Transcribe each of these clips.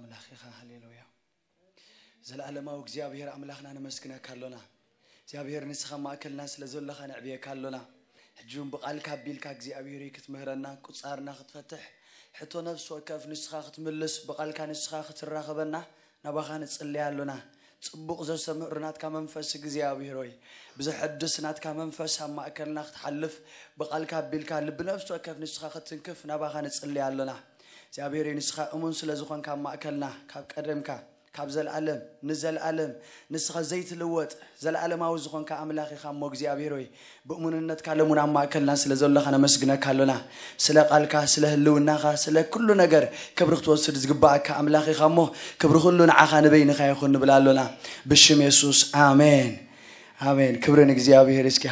ኣምላኽ ኢኻ። ሃሌሉያ። ዘለኣለማዊ እግዚኣብሔር ኣምላኽና ነመስግነካ ኣሎና። እግዚኣብሔር ንስኻ ማእከልና ስለ ዘለኻ ነዕብየካ ኣሎና። ሕጂ እውን ብቓልካ ኣቢልካ እግዚኣብሔር ክትምህረና፣ ቁጻርና ክትፈትሕ፣ ሕቶ ነፍሲ ወከፍ ንስኻ ክትምልስ፣ ብቓልካ ንስኻ ክትራኸበና ናባኻ ንጽልይ ኣሎና። ጽቡቕ ዘስተምህር ናትካ መንፈስ እግዚኣብሔር ሆይ፣ ብዘሐድስ ናትካ መንፈስ ኣብ ማእከልና ክትሓልፍ፣ ብቓልካ ኣቢልካ ልቢ ነፍሲ ወከፍ ንስኻ ክትትንክፍ ናባኻ ንጽልይ ኣሎና። እግዚኣብሔር ሆይ፣ ንስኻ እሙን ስለ ዝኾንካ ኣብ ማእከልና ካብ ቀደምካ ካብ ዘለኣለም ንዘለኣለም ንስኻ ዘይትልወጥ ዘለኣለማዊ ዝኾንካ ኣምላኽ ኢኻ እሞ እግዚኣብሔር ሆይ፣ ብእሙንነትካ ለሙን ኣብ ማእከልና ስለ ዘለኻ ነመስግነካ ኣሎና። ስለ ቃልካ፣ ስለ ህልውናኻ፣ ስለ ኩሉ ነገር ክብሪ ክትወስድ ዝግባኣካ ኣምላኽ ኢኻ እሞ፣ ክብሪ ኩሉ ንዓኻ ንበይንኻ ይኹን ንብል ኣሎና። ብሽም የሱስ፣ ኣሜን። ኣሜን። ክብሪ ንእግዚኣብሔር። እስኪ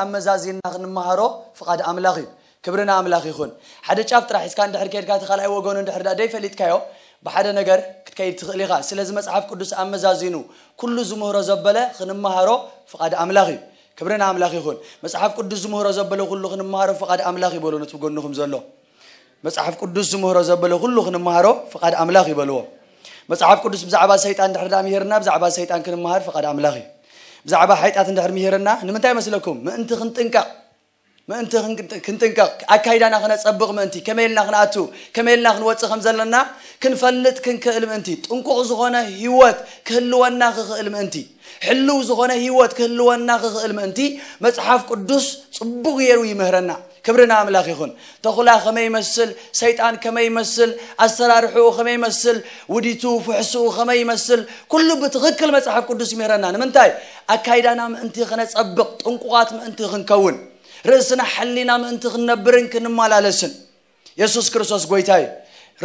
ኣመዛዚንና ክንመሃሮ ፍቓድ ኣምላኽ እዩ። ክብሪ ንኣምላኽ ይኹን። ሓደ ጫፍ ጥራሕ ሒዝካ እንድሕር ከይድካ፣ እቲ ካልኣይ ወገኑ እንድሕር ደኣ ደይፈሊጥካዮ፣ ብሓደ ነገር ክትከይድ ትኽእል ኢኻ። ስለዚ መጽሓፍ ቅዱስ ኣመዛዚኑ ኩሉ ዝምህሮ ዘበለ ክንመሃሮ ፍቓድ ኣምላኽ እዩ። ክብሪ ንኣምላኽ ይኹን። መጽሓፍ ቅዱስ ዝምህሮ ዘበለ ኩሉ ክንመሃሮ ፍቓድ ኣምላኽ እዩ በሎ ነቲ ብጎንኹም ዘሎ። መጽሓፍ ቅዱስ ዝምህሮ ዘበለ ኩሉ ክንመሃሮ ፍቓድ ኣምላኽ እዩ በልዎ። መጽሓፍ ቅዱስ ብዛዕባ ሰይጣን እንድሕር ደኣ ምሂርና፣ ብዛዕባ ሰይጣን ክንመሃር ፍቓድ ኣምላኽ እዩ። ብዛዕባ ሓይጣት እንድሕር ምሂርና፣ ንምንታይ መስለኩም? ምእንቲ ክንጥንቀቕ፣ ምእንቲ ክንጥ-፣ ክንጥንቀቕ፣ ኣካይዳና ክነጸብቕ ምእንቲ፣ ከመይ ኢልና ክንኣቱ፣ ከመይ ኢልና ክንወጽእ ከም ዘለና ክንፈልጥ ክንክእል ምእንቲ፣ ጥንቁቕ ዝኾነ ህይወት ክህልወና ክኽእል ምእንቲ፣ ሕልው ዝኾነ ህይወት ክህልወና ክኽእል ምእንቲ፣ መጽሓፍ ቅዱስ ጽቡቕ ገይሩ ይምህረና። ክብሪ ንኣምላኽ ይኹን። ተኹላ ከመይ ይመስል፣ ሰይጣን ከመይ ይመስል፣ ኣሰራርሕኡ ከመይ ይመስል፣ ውዲቱ ፍሕስኡ ከመይ ይመስል፣ ኩሉ ብትኽክል መጽሓፍ ቅዱስ ይምህረና። ንምንታይ? ኣካይዳና ምእንቲ ክነጸብቕ፣ ጥንቁቓት ምእንቲ ክንከውን፣ ርእስና ሓሊና ምእንቲ ክንነብርን ክንመላለስን። የሱስ ክርስቶስ ጎይታ እዩ።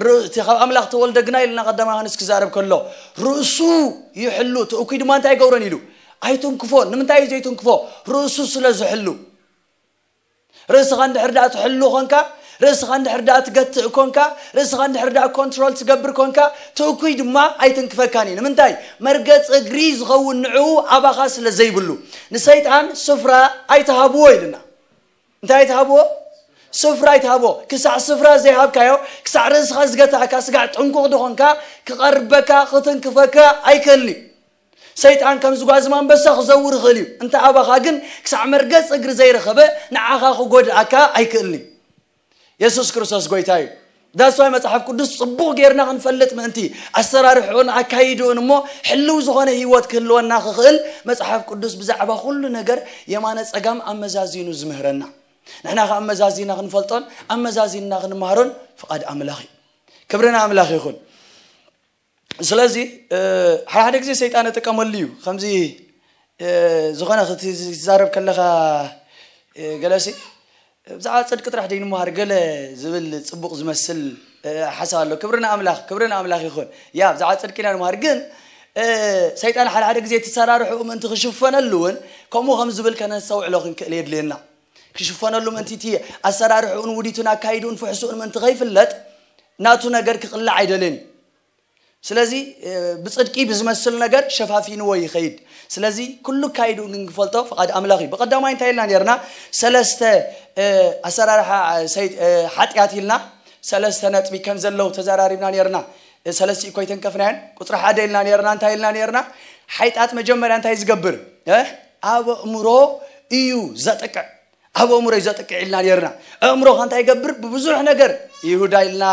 ር-፣ እቲ ካብ ኣምላኽ ተወልደ ግና ኢልና ቀዳማይ ዮሃንስ ክዛረብ ከሎ፣ ርእሱ ይሕሉ፣ እቲ እኩይ ድማ እንታይ ይገብሮን ኢሉ? ኣይትንክፎን። ንምንታይ እዩ ዘይትንክፎ? ርእሱ ስለ ዝሕሉ። ርእስኻ እንድሕር ደኣ ትሕሉ ኮንካ፣ ርእስኻ እንድሕር ደኣ ትገትእ ኮንካ፣ ርእስኻ እንድሕር ደኣ ኮንትሮል ትገብር ኮንካ፣ እቲ እኩይ ድማ ኣይትንክፈካን እዩ። ንምንታይ? መርገጽ እግሪ ዝኸውን ንዕኡ ኣባኻ ስለ ዘይብሉ። ንሰይጣን ስፍራ ኣይትሃብዎ ኢሉና። እንታይ ኣይትሃብዎ? ስፍራ ኣይትሃብዎ። ክሳዕ ስፍራ ዘይሃብካዮ፣ ክሳዕ ርእስኻ ዝገታእካ፣ ስጋዕ ጥንቁቕ ዝኾንካ፣ ክቐርበካ፣ ክትንክፈካ ኣይክእልን እዩ። ሰይጣን ከም ዝጓዝም ኣንበሳ ክዘውር ይኽእል እዩ። እንተ ኣባኻ ግን ክሳዕ መርገጽ እግሪ ዘይረኸበ ንዓኻ ክጎድኣካ ኣይክእልን እዩ። የሱስ ክርስቶስ ጎይታ እዩ። ዳስዋይ መጽሓፍ ቅዱስ ጽቡቕ ጌርና ክንፈልጥ ምእንቲ፣ ኣሰራርሕኡን ኣካይድኡን እሞ ሕልው ዝኾነ ህይወት ክህልወና ክኽእል፣ መጽሓፍ ቅዱስ ብዛዕባ ኩሉ ነገር የማነ ጸጋም ኣመዛዚኑ ዝምህረና። ንሕና ከኣ ኣመዛዚና ክንፈልጦን ኣመዛዚንና ክንመሃሮን ፍቓድ ኣምላኽ እዩ። ክብሪ ንኣምላኽ ይኹን። ስለዚ፣ እ፣ ሓደ ሓደ ግዜ ሰይጣን እጥቀመሉ እዩ። ከምዚ፣ እ፣ ዝኾነ ክት-፣ ክትዛረብ ከለኻ፣ እ፣ ገለሲ፣ "ብዛዕባ ጽድቂ ጥራሕ ደይንመሃር?" ገለ ዝብል ጽቡቕ ዝመስል፣ እ፣ ሓሳብ ኣሎ። ክብሪ ንኣምላኽ፣ ክብሪ ንኣምላኽ ይኹን። ያ፣ ብዛዕባ ጽድቂ ኢና ንመሃር። ግን፣ እ፣ ሰይጣን ሓደ ሓደ ግዜ እቲ ኣሰራርሕኡ ምእንቲ ክሽፈነሉ እውን ከምኡ ከም ዝብል ከነስተውዕሎ ክንክእል የድልየና። ክሽፈነሉ ምእንቲ እቲ ኣሰራርሕኡን ውዲቱን ኣካይድኡን ፍሕስኡን ምእንቲ ከይፍለጥ ናቱ ነገር ክቕላዕ ኣይደልን እዩ። ስለዚ፣ እ፣ ብጽድቂ ብዝመስል ነገር ሸፋፊንዎ ይኸይድ። ስለዚ ኩሉ ኣካይድኡ ግን ክፈልጦ ፍቓድ ኣምላኽ እዩ። ብቐዳማይ እንታይ ኢልና ነርና? ሰለስተ፣ እ፣ ኣሰራርሓ፣ እ፣ ሰይጥ-፣ እ፣ ሓጢኣት ኢልና ሰለስተ ነጥቢ ከም ዘለዉ ተዘራሪብና ነርና። እ፣ ሰለስቲኡ እኮ ኣይተንከፍናየን። ቁጽሪ ሓደ ኢልና ነርና። እንታይ ኢልና ነርና? ሓይጣት መጀመርያ እንታይ ዝገብር? እ? ኣብ ኣእምሮ እዩ ዘጥቅዕ። ኣብ ኣእምሮ እዩ ዘጥቅዕ ኢልና ነርና። ኣእምሮኻ እንታይ ይገብር? ብብዙሕ ነገር፣ ይሁዳ ኢልና፣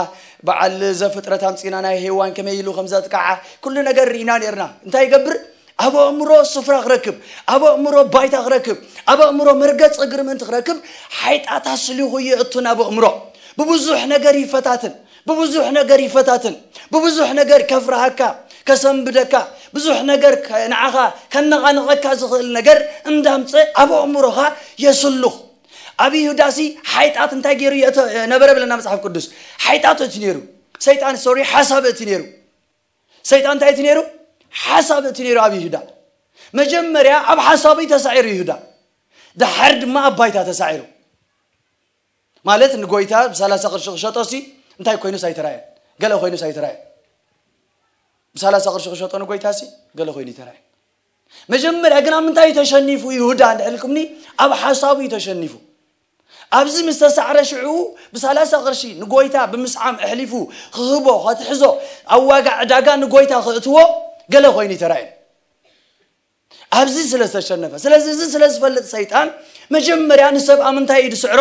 በዓል ዘፍጥረት ኣምጺና፣ ናይ ሄዋን ከመይ ኢሉ ከም ዘጥቅዓ ኩሉ ነገር ርኢና ነርና። እንታይ ይገብር? ኣብ ኣእምሮ ስፍራ ክረክብ፣ ኣብ ኣእምሮ ባይታ ክረክብ፣ ኣብ ኣእምሮ መርገጽ እግሪ ምእንቲ ክረክብ፣ ሓይጣት ኣስሊኹ የእቱ ናብ ኣእምሮ። ብብዙሕ ነገር ይፈታትን፣ ብብዙሕ ነገር ይፈታትን፣ ብብዙሕ ነገር ከፍርሃካ፣ ከሰንብደካ፣ ብዙሕ ነገር ከ-፣ ንዓኻ ከነቓንቐካ ዝኽእል ነገር እንዳምጸ ኣብ ኣእምሮኻ የስልኽ። ኣብ ይሁዳሲ ሓይጣት እንታይ ገይሩ የእተ-፣ ነበረ ብለና መጽሓፍ ቅዱስ? ሓይጣት እቲ ነይሩ። ሰይጣን፣ ሶሪ፣ ሓሳብ እቲ ነይሩ። ሰይጣን እንታይ እቲ ነይሩ? ሓሳብ እቲ ነይሩ ኣብ ይሁዳ። መጀመርያ ኣብ ሓሳቡ ተሳዒሩ ይሁዳ። ደሓር ድማ ኣብ ባይታ ተሳዒሩ። ማለት ንጎይታ ብሰላሳ ቅርሺ ክሸጦ ሲ እንታይ ኮይኑስ ኣይተራእየን። ገለ ኮይኑስ ኣይተራእየን። ብሰላሳ ቅርሺ ክሸጦ ንጎይታ ሲ ገለ ኮይኑ ኣይተራእየን። መጀመርያ ግን ኣብ ምንታይ እዩ ተሸኒፉ ይሁዳ እንድሕር ኢልኩምኒ፣ ኣብ ሓሳቡ እዩ ተሸኒፉ። ኣብዚ ምስ ተሳዕረ ሽዑ ብሳላሳ ቅርሺ ንጎይታ ብምስዓም ኣሕሊፉ ክህቦ፣ ከትሕዞ፣ ኣብ ዋጋ ዕዳጋ ንጎይታ ክእትዎ ገለ ኮይኑ ይተራእየ። ኣብዚ ስለ ዝተሸነፈ፣ ስለዚ እዚ ስለ ዝፈልጥ ሰይጣን መጀመርያ ንሰብ ኣብ ምንታይ እዩ ዝስዕሮ?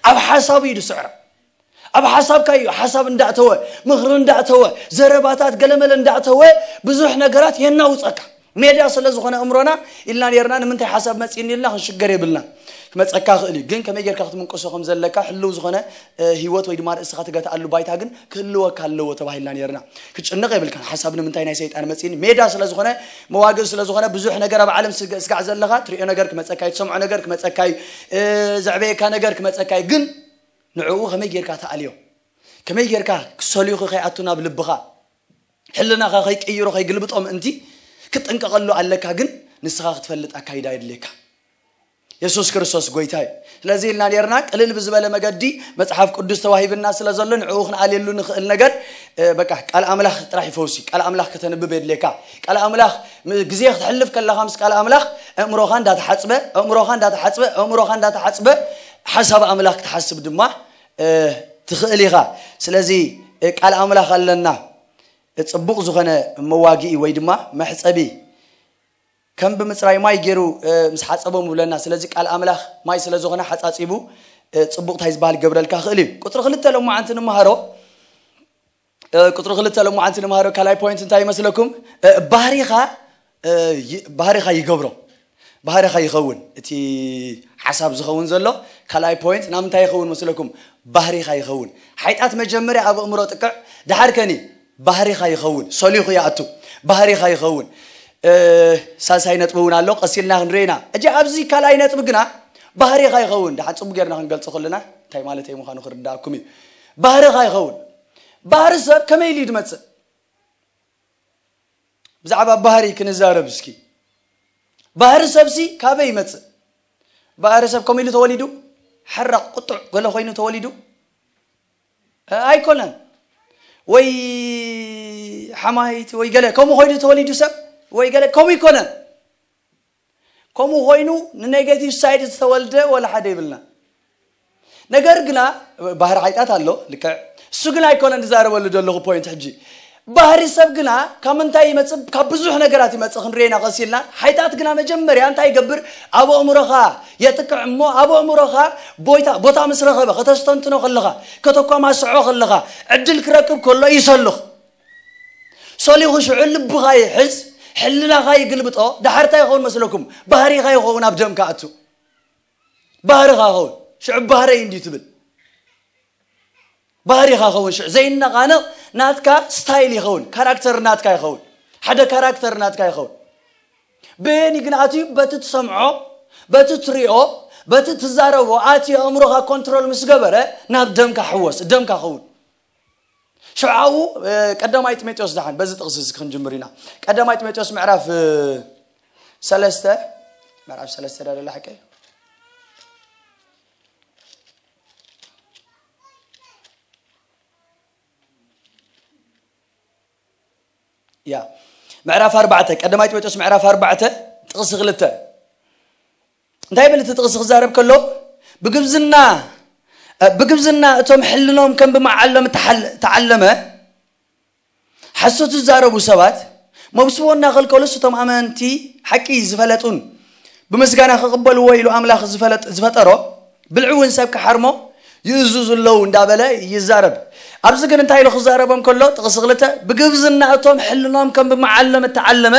ኣብ ሓሳቡ እዩ ዝስዕሮ። ኣብ ሓሳብካ እዩ ሓሳብ እንዳእተወ፣ ምኽሪ እንዳእተወ፣ ዘረባታት ገለመለ እንዳእተወ ብዙሕ ነገራት የናውፀካ። ሜዳ ስለ ዝኾነ እምሮና ኢልና ነርና፣ ንምንታይ ሓሳብ መፂእኒ ኢልና ክንሽገር የብልና። ክመፀካ ክእል እዩ፣ ግን ከመይ ጌርካ ክትምንቅሶ ከም ዘለካ፣ ህልው ዝኾነ ህይወት ወይ ድማ ርእስኻ ትገትኣሉ ባይታ ግን ክህልወካ ኣለዎ ተባሂልና ነርና። ክትጭነቕ የብልካን። ሓሳብ ንምንታይ ናይ ሰይጣን መፂእኒ? ሜዳ ስለ ዝኾነ፣ መዋግእ ስለ ዝኾነ፣ ብዙሕ ነገር ኣብ ዓለም ስጋዕ ዘለኻ ትሪኦ ነገር ክመፀካ እዩ፣ ትሰምዖ ነገር ክመፀካ እዩ፣ ዘዕበየካ ነገር ክመፀካ እዩ። ግን ንዕኡ ከመይ ጌርካ ትኣልዮ? ከመይ ጌርካ ክሰልዩኺ ከይኣቱ ናብ ልብኻ፣ ሕልናኻ ከይቅይሮ ከይግልብጦ ምእንቲ ክትጥንቀቐሉ ኣለካ። ግን ንስኻ ክትፈልጥ ኣካይዳ የድልየካ። የሱስ ክርስቶስ ጎይታ እዩ። ስለዚ ኢልና ነርና ቅልል ብዝበለ መገዲ መጽሓፍ ቅዱስ ተዋሂብና ስለ ዘሎ ንዕኡ ክንኣልየሉ ንኽእል ነገር በቃ ቃል ኣምላኽ ጥራሕ ይፈውሲ። ቃል ኣምላኽ ከተንብብ የድልየካ። ቃል ኣምላኽ ግዜ ክትሕልፍ ከለኻ ምስ ቃል ኣምላኽ ኣእምሮኻ እንዳተሓጽበ ኣእምሮኻ እንዳተሓጽበ ኣእምሮኻ እንዳተሓጽበ ሓሳብ ኣምላኽ ክትሓስብ ድማ ትኽእል ኢኻ። ስለዚ ቃል ኣምላኽ ኣለና፣ ጽቡቕ ዝኾነ መዋግኢ ወይ ድማ መሕጸቢ ከም ብምጽራይ ማይ ገይሩ ምስ ሓጸቦም ይብለና። ስለዚ ቃል ኣምላኽ ማይ ስለ ዝኾነ ሓጻጺቡ ጽቡቕ እንታይ ዝበሃል ገብረልካ ክእል እዩ። ቁጽሪ ክልተ ሎማዓንቲ ንምሃሮ ቁጽሪ ክልተ ሎማዓንቲ ንምሃሮ ካልኣይ ፖይንት እንታይ ይመስለኩም? ባህሪኻ ባህሪኻ ይገብሮ፣ ባህሪኻ ይኸውን። እቲ ሓሳብ ዝኸውን ዘሎ ካልኣይ ፖይንት ናብ ምንታይ ይኸውን መስለኩም? ባህሪኻ ይኸውን። ሓይጣት መጀመርያ ኣብ ኣእምሮ ጥቅዕ፣ ድሓር ከኒ ባህሪኻ ይኸውን። ሰሊኹ ይኣቱ፣ ባህሪኻ ይኸውን። ሳልሳይ ነጥቢ እውን ኣሎ፣ ቀስ ኢልና ክንሪኦ ኢና። እጂ ኣብዚ ካልኣይ ነጥቢ ግና ባህሪኻ ይኸውን። ድሓን ጽቡቅ ጌርና ክንገልጾ ከለና እንታይ ማለት እዩ ምዃኑ ክርዳእኩም እዩ። ባህሪኻ ይኸውን። ባህሪ ሰብ ከመይ ኢሉ እዩ ዝመጽእ? ብዛዕባ ባህሪ ክንዛረብ እስኪ። ባህሪ ሰብሲ ካበይ ይመጽእ? ባህሪ ሰብ ከምኡ ኢሉ ተወሊዱ? ሕራቕ፣ ቁጡዕ፣ ገለ ኮይኑ ተወሊዱ? ኣይኮነን። ወይ ሓማይት ወይ ገለ ከምኡ ኮይኑ ተወሊዱ ሰብ ወይ ገለ ከምኡ ይኮነን። ከምኡ ኮይኑ ንኔጌቲቭ ሳይድ ዝተወልደ ወላ ሓደ ይብልና። ነገር ግና ባህሪ ሓይጣት ኣሎ ልክዕ። እሱ ግና ኣይኮነን ዝዛረበሉ ዘለኹ ፖይንት ሕጂ። ባህሪ ሰብ ግና ካብ ምንታይ ይመጽእ? ካብ ብዙሕ ነገራት ይመጽእ ክንሪኤና ቀሲልና። ሓይጣት ግና መጀመርያ እንታይ ይገብር? ኣብ ኣእምሮኻ የጥቅዕ እሞ ኣብ ኣእምሮኻ ቦታ ምስ ረኸበ ከተስተንትኖ ከለኻ ከተኳማስዖ ከለኻ ዕድል ክረክብ ከሎ ይሰልኽ። ሰሊኹ ሽዑ ልብኻ ይሕዝ፣ ሕልናኻ ይግልብጦ። ዳሕርታ ይኸውን መስለኩም? ባህሪኻ ይኸውን ኣብ ደምካ ኣቱ። ባህርኻ ይኸውን። ሽዑ ባህረይ እንዲ ትብል ባህሪኻ ይኸውን። ሽዑ ዘይነቓነቕ ናትካ ስታይል ይኸውን። ካራክተር ናትካ ይኸውን። ሓደ ካራክተር ናትካ ይኸውን። ብየኒ ግን ኣትዩ በቲ ትሰምዖ፣ በቲ ትሪኦ፣ በቲ ትዛረቦ ኣትዩ ኣእምሮኻ ኮንትሮል ምስ ገበረ ናብ ደምካ ሕወስ፣ ደምካ ኸውን። ሽዓኡ ቀዳማይ ጢሞቴዎስ ዝሓን በዚ ጥቕሲ እዚ ክንጅምር ኢና። ቀዳማይ ጢሞቴዎስ ምዕራፍ ሰለስተ ምዕራፍ ሰለስተ ዳደላ ሓቀ ያ ምዕራፍ ኣርባዕተ ቀዳማይ ጢሞቴዎስ ምዕራፍ ኣርባዕተ ጥቕሲ ክልተ እንታይ ይብል እቲ ጥቕሲ ክዛረብ ከሎ? ብግብዝና ብግብዝና እቶም ሕልኖም ከም ብመዓሎም ተዓለመ ሓሶት ዝዛረቡ ሰባት መብስቦ እናኸልከሉስ እቶም ኣመንቲ ሓቂ ዝፈለጡን ብምስጋና ክቕበልዎ ኢሉ ኣምላኽ ዝፈለጥ ዝፈጠሮ ብልዒ እውን ሰብ ክሓርሞ ይእዝዙ ኣለዉ እንዳበለ ይዛረብ። ኣብዚ ግን እንታይ ኢሉ ክዛረቦም ከሎ ጥቕሲ ክልተ ብግብዝና እቶም ሕልኖም ከም ብመዓሎም እተዓለመ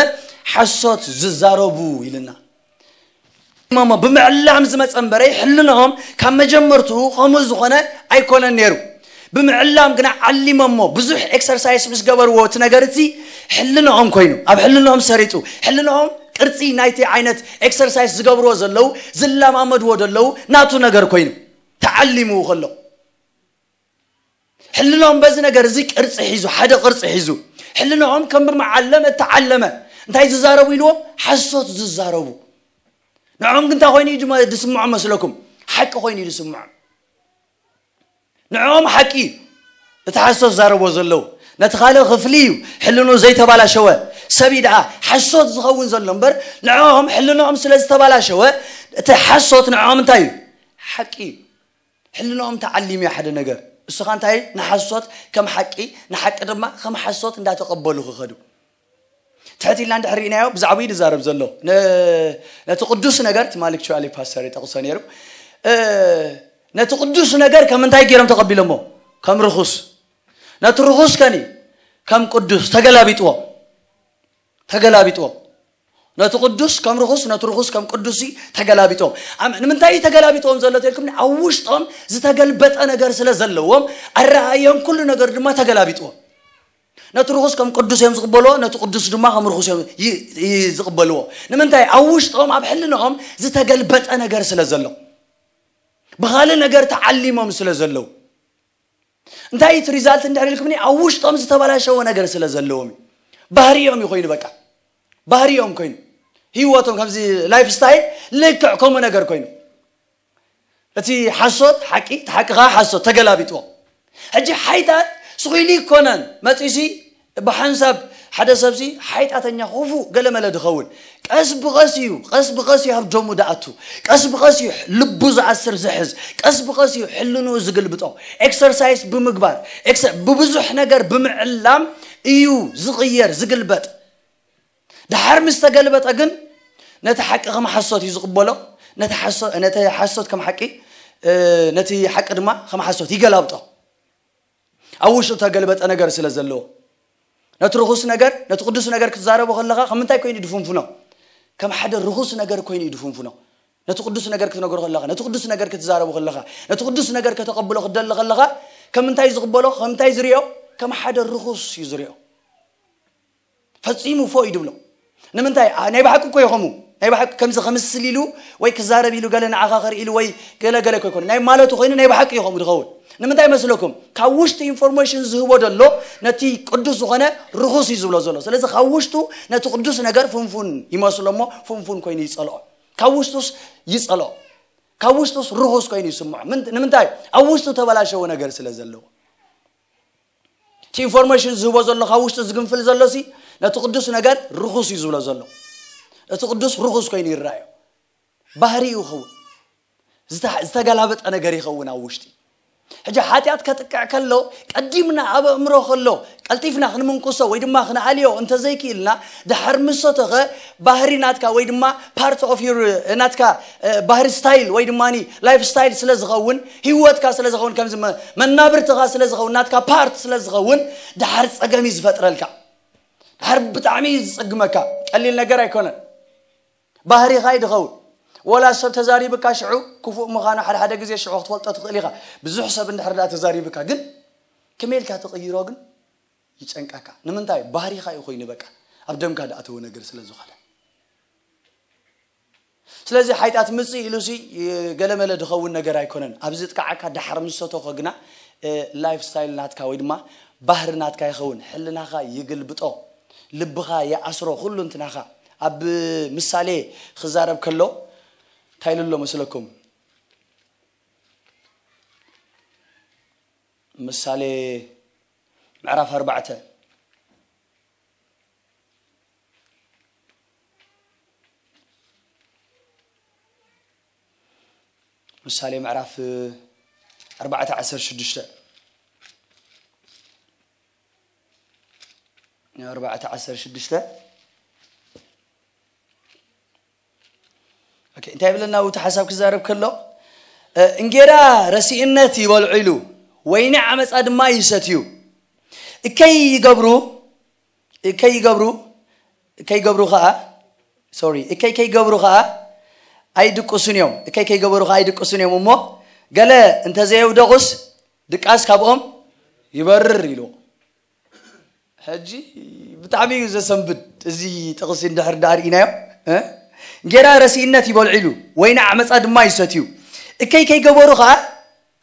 ሓሶት ዝዛረቡ ኢልና። እሞ ብምዕላም ዝመፀ እምበረይ ሕልንኦም ካብ መጀመርትኡ ከምኡ ዝኾነ ኣይኮነን ነይሩ። ብምዕላም ግና ዓሊሞሞ ብዙሕ ኤክሰርሳይስ ምስ ገበርዎ እቲ ነገር እቲ ሕልንኦም ኮይኑ ኣብ ሕልንኦም ሰሪፁ ሕልንኦም ቅርፂ ናይቲ ዓይነት ኤክሰርሳይስ ዝገብርዎ ዘለዉ ዝለማመድዎ ዘለዉ ናቱ ነገር ኮይኑ ተዓሊምዎ ከሎ ሕልንኦም በዚ ነገር እዚ ቅርፂ ሒዙ ሓደ ቅርፂ ሒዙ ሕልንኦም ከም ብመዓለም እተዓለመ እንታይ ዝዛረቡ ኢልዎም ሓሶት ዝዛረቡ ንዕኦም ግን እንታይ ኮይኑ እዩ ድስምዖም መስለኩም ሓቂ ኮይኑ እዩ ድስምዖም ንዕኦም ሓቂ እዩ እቲ ሓሶት ዛረቦ ዘለዉ ነቲ ካልእ ክፍሊ እዩ ሕልኑ ዘይተባላሸወ ሰብ እዩ ደኣ ሓሶት ዝኸውን ዘሎ እምበር ንዕኦም ሕልንኦም ስለ ዝተባላሸወ እቲ ሓሶት ንዕኦም እንታይ እዩ ሓቂ እዩ ሕልንኦም ተዓሊም እዩ ሓደ ነገር። እሱ ኸዓ እንታይ? ንሓሶት ከም ሓቂ፣ ንሓቂ ድማ ከም ሓሶት እንዳተቐበሉ ክኸዱ። ትሕት ኢልና እንድሕር ርኢናዮ፣ ብዛዕባኡ እዩ ዝዛረብ ዘሎ። ነ-፣ ነቲ ቅዱስ ነገር፣ ትማሊ ኣክቹዋሊ ፓስተር ይጠቕሶ ነይሩ። እ፣ ነቲ ቅዱስ ነገር ከም እንታይ ገይሮም ተቐቢሎሞ? ከም ርኹስ። ነቲ ርኹስ ከኒ ከም ቅዱስ ተገላቢጥዎ። ተገላቢጥዎ። ነቲ ቅዱስ ከም ርኹስ፣ ነቲ ርኹስ ከም ቅዱስ እዩ ተገላቢጥዎም። ኣም-፣ ንምንታይ እዩ ተገላቢጥዎም ዘሎ ተልኩምኒ? ኣብ ውሽጦም ዝተገልበጠ ነገር ስለ ዘለዎም፣ ኣረኣእዮም ኩሉ ነገር ድማ ተገላቢጥዎም። ነቲ ርኹስ ከም ቅዱስ እዮም ዝቕበልዎ፣ ነቲ ቅዱስ ድማ ከም ርኹስ እዮም ይ-፣ ይ-፣ ዝቕበልዎ። ንምንታይ? ኣብ ውሽጦም፣ ኣብ ሕልንኦም ዝተገልበጠ ነገር ስለ ዘሎ። ብኻልእ ነገር ተዓሊሞም ስለ ዘለዉ። እንታይ እቲ ሪዛልት እንድሕር ኢልኩምኒ? ኣብ ውሽጦም ዝተበላሸወ ነገር ስለ ዘለዎም እዩ። ባህሪኦም እዩ ኮይኑ፣ በቃ። ባህሪኦም ኮይኑ። ህይወቶም ከምዚ ላይፍ ስታይል ልክዕ ከምኡ ነገር ኮይኑ። እቲ ሓሶት ሓቂ፣ እቲ ሓቂ ኸዓ ሓሶት ተገላቢጥዎ። ሕጂ ሓይጣት ስኹ ኢሉ ይኮነን፣ መጺሲ ብሓንሳብ ሓደ ሰብሲ ሓይጣተኛ፣ ክፉእ፣ ገለመለ ድኸውን። ቀስ ብቐስ እዩ፣ ቀስ ብቐስ እዩ ኣብ ደሙ ድኣቱ። ቀስ ብቐስ እዩ ልቡ ዝኣስር ዝሕዝ። ቀስ ብቐስ እዩ ሕልንኡ ዝግልብጦ። ኤክሰርሳይስ ብምግባር፣ ኤክሰ-፣ ብብዙሕ ነገር ብምዕላም እዩ ዝቕየር፣ ዝግልበጥ። ድሓር ምስ ተገልበጠ ግን ነቲ ሓቂ ከም ሓሶት እዩ ዝቕበሎ። ነቲ ሓሶ-፣ ነቲ ሓሶት ከም ሓቂ፣ እ፣ ነቲ ሓቂ ድማ ከም ሓሶት ይገላብጦ። ኣብ ውሽጡ ተገልበጠ ነገር ስለ ዘለዎ። ነቲ ርኹስ ነገር፣ ነቲ ቅዱስ ነገር ክትዛረቦ ከለኻ ከም እንታይ ኮይኑ ድፍንፍኖ? ከም ሓደ ርኹስ ነገር ኮይኑ እዩ ድፍንፍኖ። ነቲ ቅዱስ ነገር ክትነግሮ ከለኻ፣ ነቲ ቅዱስ ነገር ክትዛረቦ ከለኻ፣ ነቲ ቅዱስ ነገር ከተቐብሎ ክትደሊ ከለኻ፣ ከም እንታይ ዝቕበሎ? ከም እንታይ ዝሪኦ? ከም ሓደ ርኹስ እዩ ዝሪኦ። ፈጺሙ ፎ እዩ ድብሎ። ንምንታይ? ኣ-፣ ናይ ብሓቂ እኮ እዩ ከምኡ። ናይ ብሓቂ ከምዚ ከምስል ኢሉ ወይ ክዛረብ ኢሉ ገለ ንዓኻ ከርኢ ኢሉ ወይ ገለ ገለ እኮ ይኮነ። ናይ ማለቱ ኮይኑ ናይ ብሓቂ እዩ ከምኡ ድኸውን። ንምንታይ መስለኩም? ካብ ውሽጢ ኢንፎርሜሽን ዝህቦ ደሎ ነቲ ቅዱስ ዝኾነ ርኹስ እዩ ዝብሎ ዘሎ። ስለዚ ካብ ውሽጡ ነቲ ቅዱስ ነገር ፍንፉን ይመስሎ እሞ ፍንፉን ኮይኑ ይጸልኦ። ካብ ውሽጡስ ይጸልኦ። ካብ ውሽጡስ ርኹስ ኮይኑ ይስምዖ። ምን-፣ ንምንታይ? ኣብ ውሽጡ ተበላሸወ ነገር ስለ ዘለዎ። እቲ ኢንፎርሜሽን ዝህቦ ዘሎ ካብ ውሽጡ ዝግንፍል ዘሎ ሲ ነቲ ቅዱስ ነገር ርኹስ እዩ ዝብሎ ዘሎ። እቲ ቅዱስ ርኹስ ኮይኑ ይረኣዮ። ባህሪኡ ይኸውን። ዝተ-፣ ዝተገላበጠ ነገር ይኸውን ኣብ ውሽጢ። ሕጂ ሓጢኣት ከጥቅዕ ከሎ ቀዲምና ኣብ ኣእምሮ ከሎ ቀልጢፍና ክንምንቁሶ ወይ ድማ ክንኣልዮ እንተዘይክኢልና ድሓር ምስ ሰተኸ ባህሪ ናትካ ወይ ድማ ፓርት ኦፍ ዩር ናትካ፣ እ፣ ባህሪ ስታይል ወይ ድማ ላይፍ ስታይል ስለ ዝኸውን ህይወትካ ስለ ዝኸውን ከምዚ መ-፣ መናብርትኻ ስለ ዝኸውን ናትካ ፓርት ስለ ዝኸውን ድሓር ጸገም እዩ ዝፈጥረልካ። ድሓር ብጣዕሚ እዩ ዝጸግመካ። ቀሊል ነገር ኣይኮነን። ባህሪኻ እዩ ድኸውን። ወላ ሰብ ተዛሪብካ ሽዑ ክፉእ ምዃኑ ሓደ ሓደ ግዜ ሽዑ ክትፈልጦ ትኽእል ኢኻ። ብዙሕ ሰብ እንድሕር ደኣ ተዛሪብካ ግን ከመይ ኢልካ ትቕይሮ ግን ይጨንቀካ። ንምንታይ? ባህሪኻ እዩ ኮይኑ በቃ። ኣብ ደምካ ድኣተወ ነገር ስለ ዝኾነ። ስለዚ ሓይጣት ምጽእ ኢሉሲ ገለመለ ድኸውን ነገር ኣይኮነን። ኣብ ዝጥቅዓካ ድሓር ምስ ሰተኾ ግና፣ እ፣ ላይፍ ስታይል ናትካ ወይ ድማ ባህሪ ናትካ ይኸውን። ሕልናኻ ይግልብጦ፣ ልብኻ ይኣስሮ፣ ኩሉ እንትናኻ። ኣብ ምሳሌ ክዛረብ ከሎ እንታይ ኢሉ ኣሎ መስለኩም? ምሳሌ ምዕራፍ ኣርባዕተ። ምሳሌ ምዕራፍ ኣርባዕተ ዓሰርተ ሽዱሽተ። ኣርባዕተ ዓሰርተ ሽዱሽተ። ኦኬ፣ እንታይ ይብለና? እቲ ሓሳብ ክዛረብ ከሎ፣ እ፣ እንጌራ ረሲእነት ይበልዑ ኢሉ፣ ወይኒ ዓመፃ ድማ ይሰትዩ። እከይ ይገብሩ፣ እከይ ይገብሩ፣ እከይ ይገብሩ ኸዓ፣ ሶሪ፣ እከይ ከይገብሩ ኸዓ ኣይድቅሱን እዮም። እከይ ከይገበሩ ኸዓ ኣይድቅሱን እዮም። እሞ ገለ እንተዘየውደቑስ ድቃስ ካብኦም ይበርር ኢሉ። ሕጂ ብጣዕሚ እዩ ዘሰንብድ። እዚ ጥቕሲ እንድሕር ደኣ ርኢናዮ፣ እ? እንጌራ ረሲእነት ይበልዑ ኢሉ፣ ወይኒ ዓመፃ ድማ ይሰትዩ። እከይ ከይገበሩ ኸዓ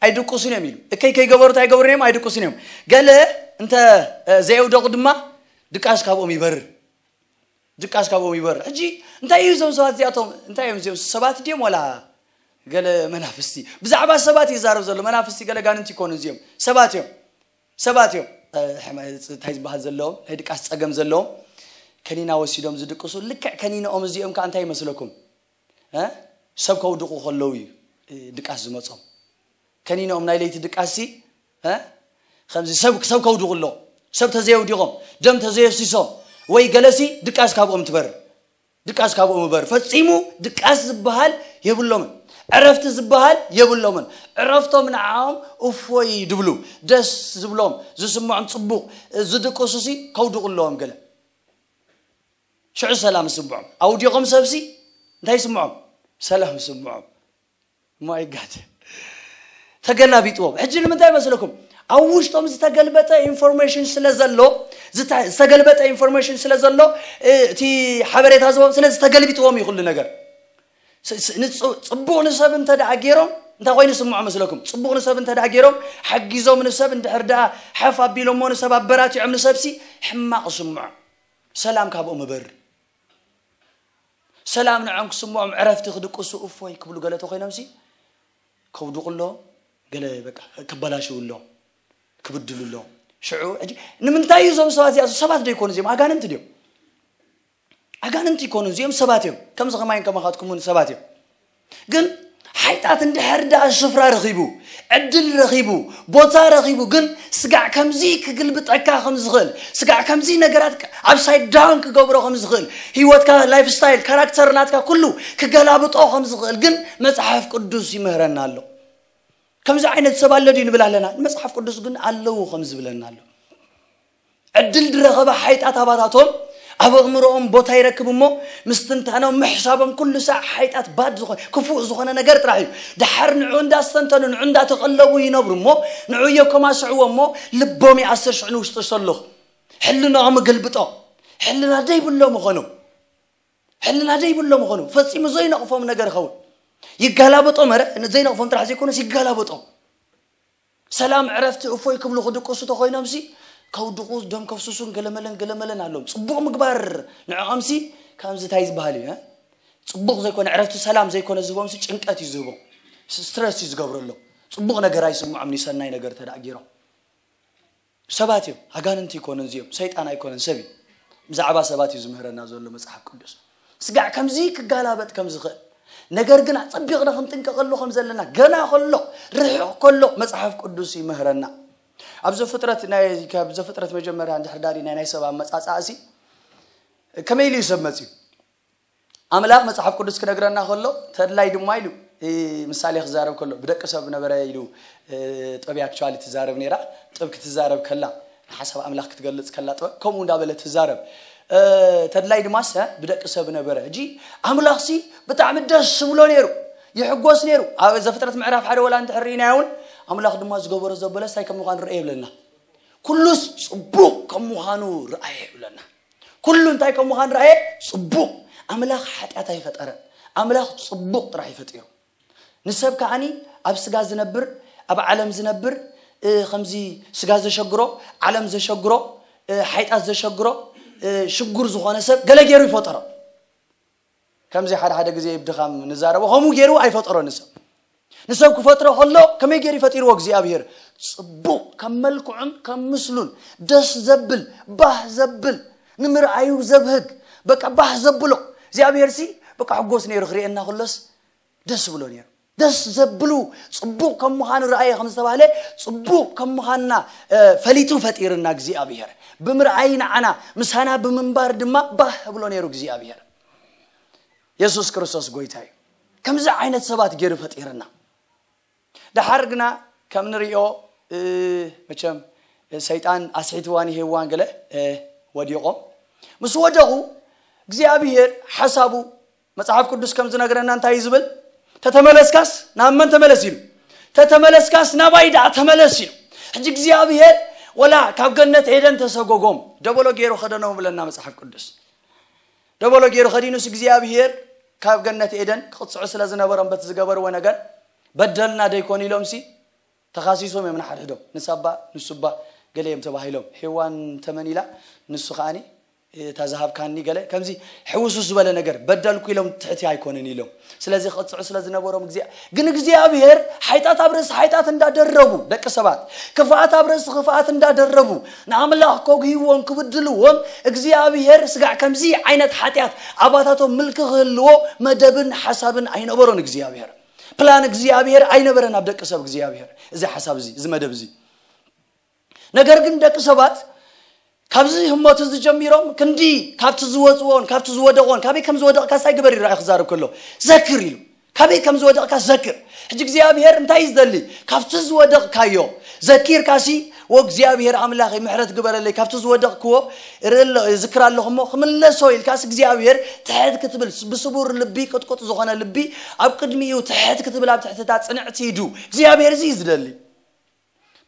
ኣይድቅሱን እዮም ኢሉ። እከይ ከይገበሩ እንታይ ይገብሩ እዮም? ኣይድቅሱን እዮም። ገለ እንተ፣ እ፣ ዘየውደቑ ድማ ድቃስ ካብኦም ይበርር። ድቃስ ካብኦም ይበርር። ሕጂ እንታይ እዩ እዞም ሰባት እዚኣቶም? እንታይ እዮም እዚኦም? ሰባት ድዮም ወላ ገለ መናፍስቲ? ብዛዕባ ሰባት እዩ ይዛረብ ዘሎ። መናፍስቲ ገለ ጋንንቲ ይኮኑ እዚኦም። ሰባት እዮም። ሰባት እዮም። እ፣ ሕማ-፣ እንታይ ዝበሃል ዘለዎም? ናይ ድቃስ ጸገም ዘለዎም። ከኒና ወሲዶም ዝድቅሱ። ልክዕ ከኒንኦም እዚኦም ከኣ እንታይ ይመስለኩም? እ? ሰብ ከውድቑ ከለዉ እዩ፣ እ፣ ድቃስ ዝመጾም። ከኒኖም ናይ ለይቲ ድቃሲ እ? ከምዚ ሰብ ሰብ ከውድቑ ኣሎ ሰብ ተዘየውዲቖም ደም ተዘየፍሲሶም ወይ ገለሲ ድቃስ ካብኦም ትበር ድቃስ ካብኦም እበር ፈጺሙ ድቃስ ዝበሃል የብሎምን ዕረፍቲ ዝበሃል የብሎምን ዕረፍቶም ንዓኦም እፎይ ድብሉ ደስ ዝብሎም ዝስምዖም ጽቡቕ ዝድቅሱ ሲ ከውድቑ ኣለዎም ገለ ሽዑ ሰላም ስምዖም ኣውዲቖም ሰብሲ እንታይ ስምዖም ሰላም ስምዖም ማይ ጋድ ተገላቢጥዎም ሕጂ ንምንታይ መስለኩም ኣብ ውሽጦም ዝተገልበጠ ኢንፎርሜሽን ስለ ዘሎ ዝተገልበጠ ኢንፎርሜሽን ስለ ዘሎ እቲ ሓበሬታ ዝቦም ስለዚ ተገልቢጥዎም እዩ ኩሉ ነገር ጽቡቕ ንሰብ እንተ ደኣ ገይሮም እንታይ ኮይኑ ስምዖ መስለኩም ጽቡቕ ንሰብ እንተ ደኣ ገይሮም ሓጊዞም ንሰብ እንድሕር ደኣ ሓፍ ኣቢሎሞ ንሰብ ኣበራቲዖም ንሰብሲ ሕማቕ ስምዖ ሰላም ካብኦም እበር ሰላም ንዖም ክስምዖም ዕረፍቲ ክድቅሱ እፎይ ክብሉ ገለ ተኮይኖምሲ ከውድቑ ኣለዎም ገለ በቃ ክበላሽው ኣለዎም ክብድሉ ኣለዎም ሽዑ ሕጂ ንምንታይ እዩ እዞም ሰባት እዚኣ ሰባት ዶ ይኮኑ እዚኦም ኣጋንንቲ ድዮም ኣጋንንቲ ይኮኑ እዚኦም ሰባት እዮም ከምዚ ከማይን ከማኻትኩምን ሰባት እዮም ግን ሓይጣት እንድሕር ደኣ ስፍራ ረኺቡ ዕድል ረኺቡ ቦታ ረኺቡ ግን ስጋዕ ከምዚ ክግልብጠካ ከም ዝኽእል ስጋዕ ከምዚ ነገራት ኣፕሳይድ ዳውን ክገብሮ ከም ዝኽእል ህይወትካ ላይፍ ስታይል ካራክተር ናትካ ኩሉ ክገላብጦ ከም ዝኽእል ግን መጽሓፍ ቅዱስ ይምህረና ኣሎ ከምዚ ዓይነት ሰብ ኣሎ ድዩ ንብል ኣለና መጽሓፍ ቅዱስ ግን ኣለዉ ከም ዝብለና ኣሎ ዕድል ዝረኸበ ሓይጣት ኣባታቶም ኣብ ኣእምሮኦም ቦታ ይረክብ እሞ ምስትንታኖም ምሕሳቦም ኩሉ ሳዕ ሓይጣት ባድ ዝኾነ ክፉእ ዝኾነ ነገር ጥራሕ እዩ ድሓር ንዑ እንዳስተንተኑ ንዑ እንዳተቐለቡ ይነብሩ እሞ ንዑ እዮ ከማስዕዎ እሞ ልቦም ይኣስር ሽዑ ንውሽጢ ሰለኹ ሕልናኦም እገልብጦ ሕልና ዘይብሎ ምኾኑ ሕልና ዘይብሎ ምኾኑ ፈጺሙ ዘይነቕፎም ነገር ኸውን ይጋላበጦ መረ ዘይነቕፎም ጥራሕ ዘይኮነስ ይጋላበጦም ሰላም ዕረፍቲ እፎይ ክብሉ ክድቅሱ ተኮይኖምሲ ከውድቁ ደም ከፍስሱን ገለመለን ገለመለን ኣለዎም ጽቡቕ ምግባር ንዕኦምሲ ከምዚ እንታይ ዝበሃል እዩ ጽቡቕ ዘይኮነ ዕረፍቲ ሰላም ዘይኮነ ዝህቦምሲ ጭንቀት እዩ ዝህቦም ስትረስ እዩ ዝገብረሎም ጽቡቕ ነገር ኣይስምዖም ንሰናይ ነገር ተዳእጊሮም ሰባት እዮም ኣጋንንቲ ይኮኑን እዚኦም ሰይጣን ኣይኮነን ሰብ እዩ ብዛዕባ ሰባት እዩ ዝምህረና ዘሎ መጽሓፍ ቅዱስ ስጋዕ ከምዚ ክጋላበጥ ከም ዝኽእል ነገር ግን ኣጸቢቕና ክንጥንቀቐሉ ከም ዘለና ገና ከሎ ርሑቕ ከሎ መጽሓፍ ቅዱስ ይምህረና ኣብ ዘፍጥረት ናይ ካብ ዘፍጥረት መጀመርያ እንድሕር ዳሪና ናይ ሰብ ኣመጻጽኣሲ ከመይ ኢሉ እዩ ሰብ መጽዩ ኣምላኽ መጽሓፍ ቅዱስ ክነግረና ከሎ ተድላይ ድማ ኢሉ ምሳሌ ክዛረብ ከሎ ብደቂ ሰብ ነበረ ኢሉ ጥብ ኣክቹዋሊ ትዛረብ ነራ ጥብ ክትዛረብ ከላ ንሓሳብ ኣምላኽ ክትገልጽ ከላ ጥበብ ከምኡ እንዳበለ ትዛረብ ተድላይ ድማስ ብደቂ ሰብ ነበረ እጂ ኣምላኽሲ ብጣዕሚ ደስ ዝብሎ ነይሩ ይሕጎስ ነይሩ ኣብ ዘፍጥረት ምዕራፍ ሓደ ወላ እንተሕርኢናዮ እውን ኣምላኽ ድማ ዝገበሮ ዘበለ እንታይ ከም ምዃኑ ርአ ይብለና ኩሉስ ጽቡቕ ከም ምዃኑ ረኣየ ይብለና ኩሉ እንታይ ከም ምዃን ረኣየ ጽቡቕ ኣምላኽ ሓጢኣት ኣይፈጠረን ኣምላኽ ጽቡቕ ጥራሕ ይፈጢሩ ንሰብ ከዓኒ ኣብ ስጋ ዝነብር ኣብ ዓለም ዝነብር ከምዚ ስጋ ዘሸግሮ ዓለም ዘሸግሮ ሓይጣት ዘሸግሮ ሽጉር ዝኾነ ሰብ ገለ ገይሩ ይፈጠሮ ከምዚ ሓደ ሓደ ግዜ ብድኻም ንዛረቦ ከምኡ ገይሩ ኣይፈጠሮ ንሰብ ንሰብ ክፈጥሮ ከሎ ከመይ ገይሩ ፈጢርዎ እግዚኣብሔር ጽቡቕ ከም መልክዑን ከም ምስሉን ደስ ዘብል ባህ ዘብል ንምርኣዩ ዘብህግ በቃ ባህ ዘብሎ እግዚኣብሔር ሲ በቃ ሕጎስ ነይሩ ክርእየና ከሎስ ደስ ብሎ ነይሩ ደስ ዘብሉ ጽቡቕ ከም ምዃኑ ረኣየ ከም ዝተባህለ ጽቡቕ ከም ምዃንና ፈሊጡ ፈጢርና እግዚኣብሔር ብምርኣይ ንዓና ምሳና ብምንባር ድማ ባህ ብሎ ነይሩ እግዚኣብሔር የሱስ ክርስቶስ ጎይታ እዩ ከምዚ ዓይነት ሰባት ገይሩ ፈጢርና ደሓር ግና ከም ንሪኦ መቸም ሰይጣን ኣስሒትዋ ንሄዋን ገለ ወዲቖም ምስ ወደቑ እግዚኣብሔር ሓሳቡ መጽሓፍ ቅዱስ ከም ዝነግረና እንታይ እዩ ዝብል ተተመለስካስ ናብ መን ተመለስ ኢሉ ተተመለስካስ ናባይ ደኣ ተመለስ ኢሉ ሕጂ እግዚኣብሔር ወላ ካብ ገነት ኤደን ተሰጎጎም ደበሎ ገይሩ ከደኖም ብለና መጽሓፍ ቅዱስ ደበሎ ገይሩ ከዲኑስ እግዚኣብሔር ካብ ገነት ኤደን ክቕጽዑ ስለ ዝነበሮም በቲ ዝገበርዎ ነገር በደልና ደይኮኑ ኢሎምሲ ተኻሲሶም እዮም ንሓድሕዶም ንሳባ ንሱባ ገለ እዮም ተባሂሎም ሄዋን ተመን ኢላ ንሱ ከዓኒ እታ ዝሃብካኒ ገለ ከምዚ ሕውስውስ ዝበለ ነገር በደልኩ ኢሎም ትሕቲ ኣይኮንን ኢሎም ስለዚ ክቕፅዑ ስለ ዝነበሮም እግዚኣብ ግን እግዚኣብሔር ሓይጣት ኣብ ርእሲ ሓይጣት እንዳደረቡ ደቂ ሰባት ክፍኣት ኣብ ርእሲ ክፍኣት እንዳደረቡ ንኣምላኽ ከጉህይዎም ክብድልዎም እግዚኣብሔር ስጋዕ ከምዚ ዓይነት ሓጢኣት ኣባታቶም ምልኪ ክህልዎ መደብን ሓሳብን ኣይነበሮን እግዚኣብሔር ፕላን እግዚኣብሔር ኣይነበረን ኣብ ደቂ ሰብ እግዚኣብሔር። እዚ ሓሳብ እዚ፣ እዚ መደብ እዚ። ነገር ግን ደቂ ሰባት ካብዚ ህሞት እዚ ጀሚሮም ክንዲ ካብቲ ዝወፅዎን ካብቲ ዝወደቖን፣ ካበይ ከም ዝወደቕካ ሳይ ግበር ይረኣይ ክዛረብ ከሎ፣ ዘክር ኢሉ። ካበይ ከም ዝወደቕካ ዘክር። ሕጂ እግዚኣብሔር እንታይ እዩ ዝደሊ? ካብቲ ዝወደቕካዮ ዘኪርካሲ፣ "ወ እግዚኣብሔር ኣምላኸይ ምሕረት ግበረለይ፣ ካብቲ ዝወደቕክዎ ርኢ ኣሎ፣ ዝክር ኣለኹ እሞ ክምለሶ" ኢልካስ እግዚኣብሔር ትሕት ክትብል፣ ብስቡር ልቢ ቅጥቁጥ ዝኾነ ልቢ ኣብ ቅድሚኡ ትሕት ክትብል፣ ኣብ ትሕትታ ጽንዕቲ ኢዱ እግዚኣብሔር እዚ እዩ ዝደሊ።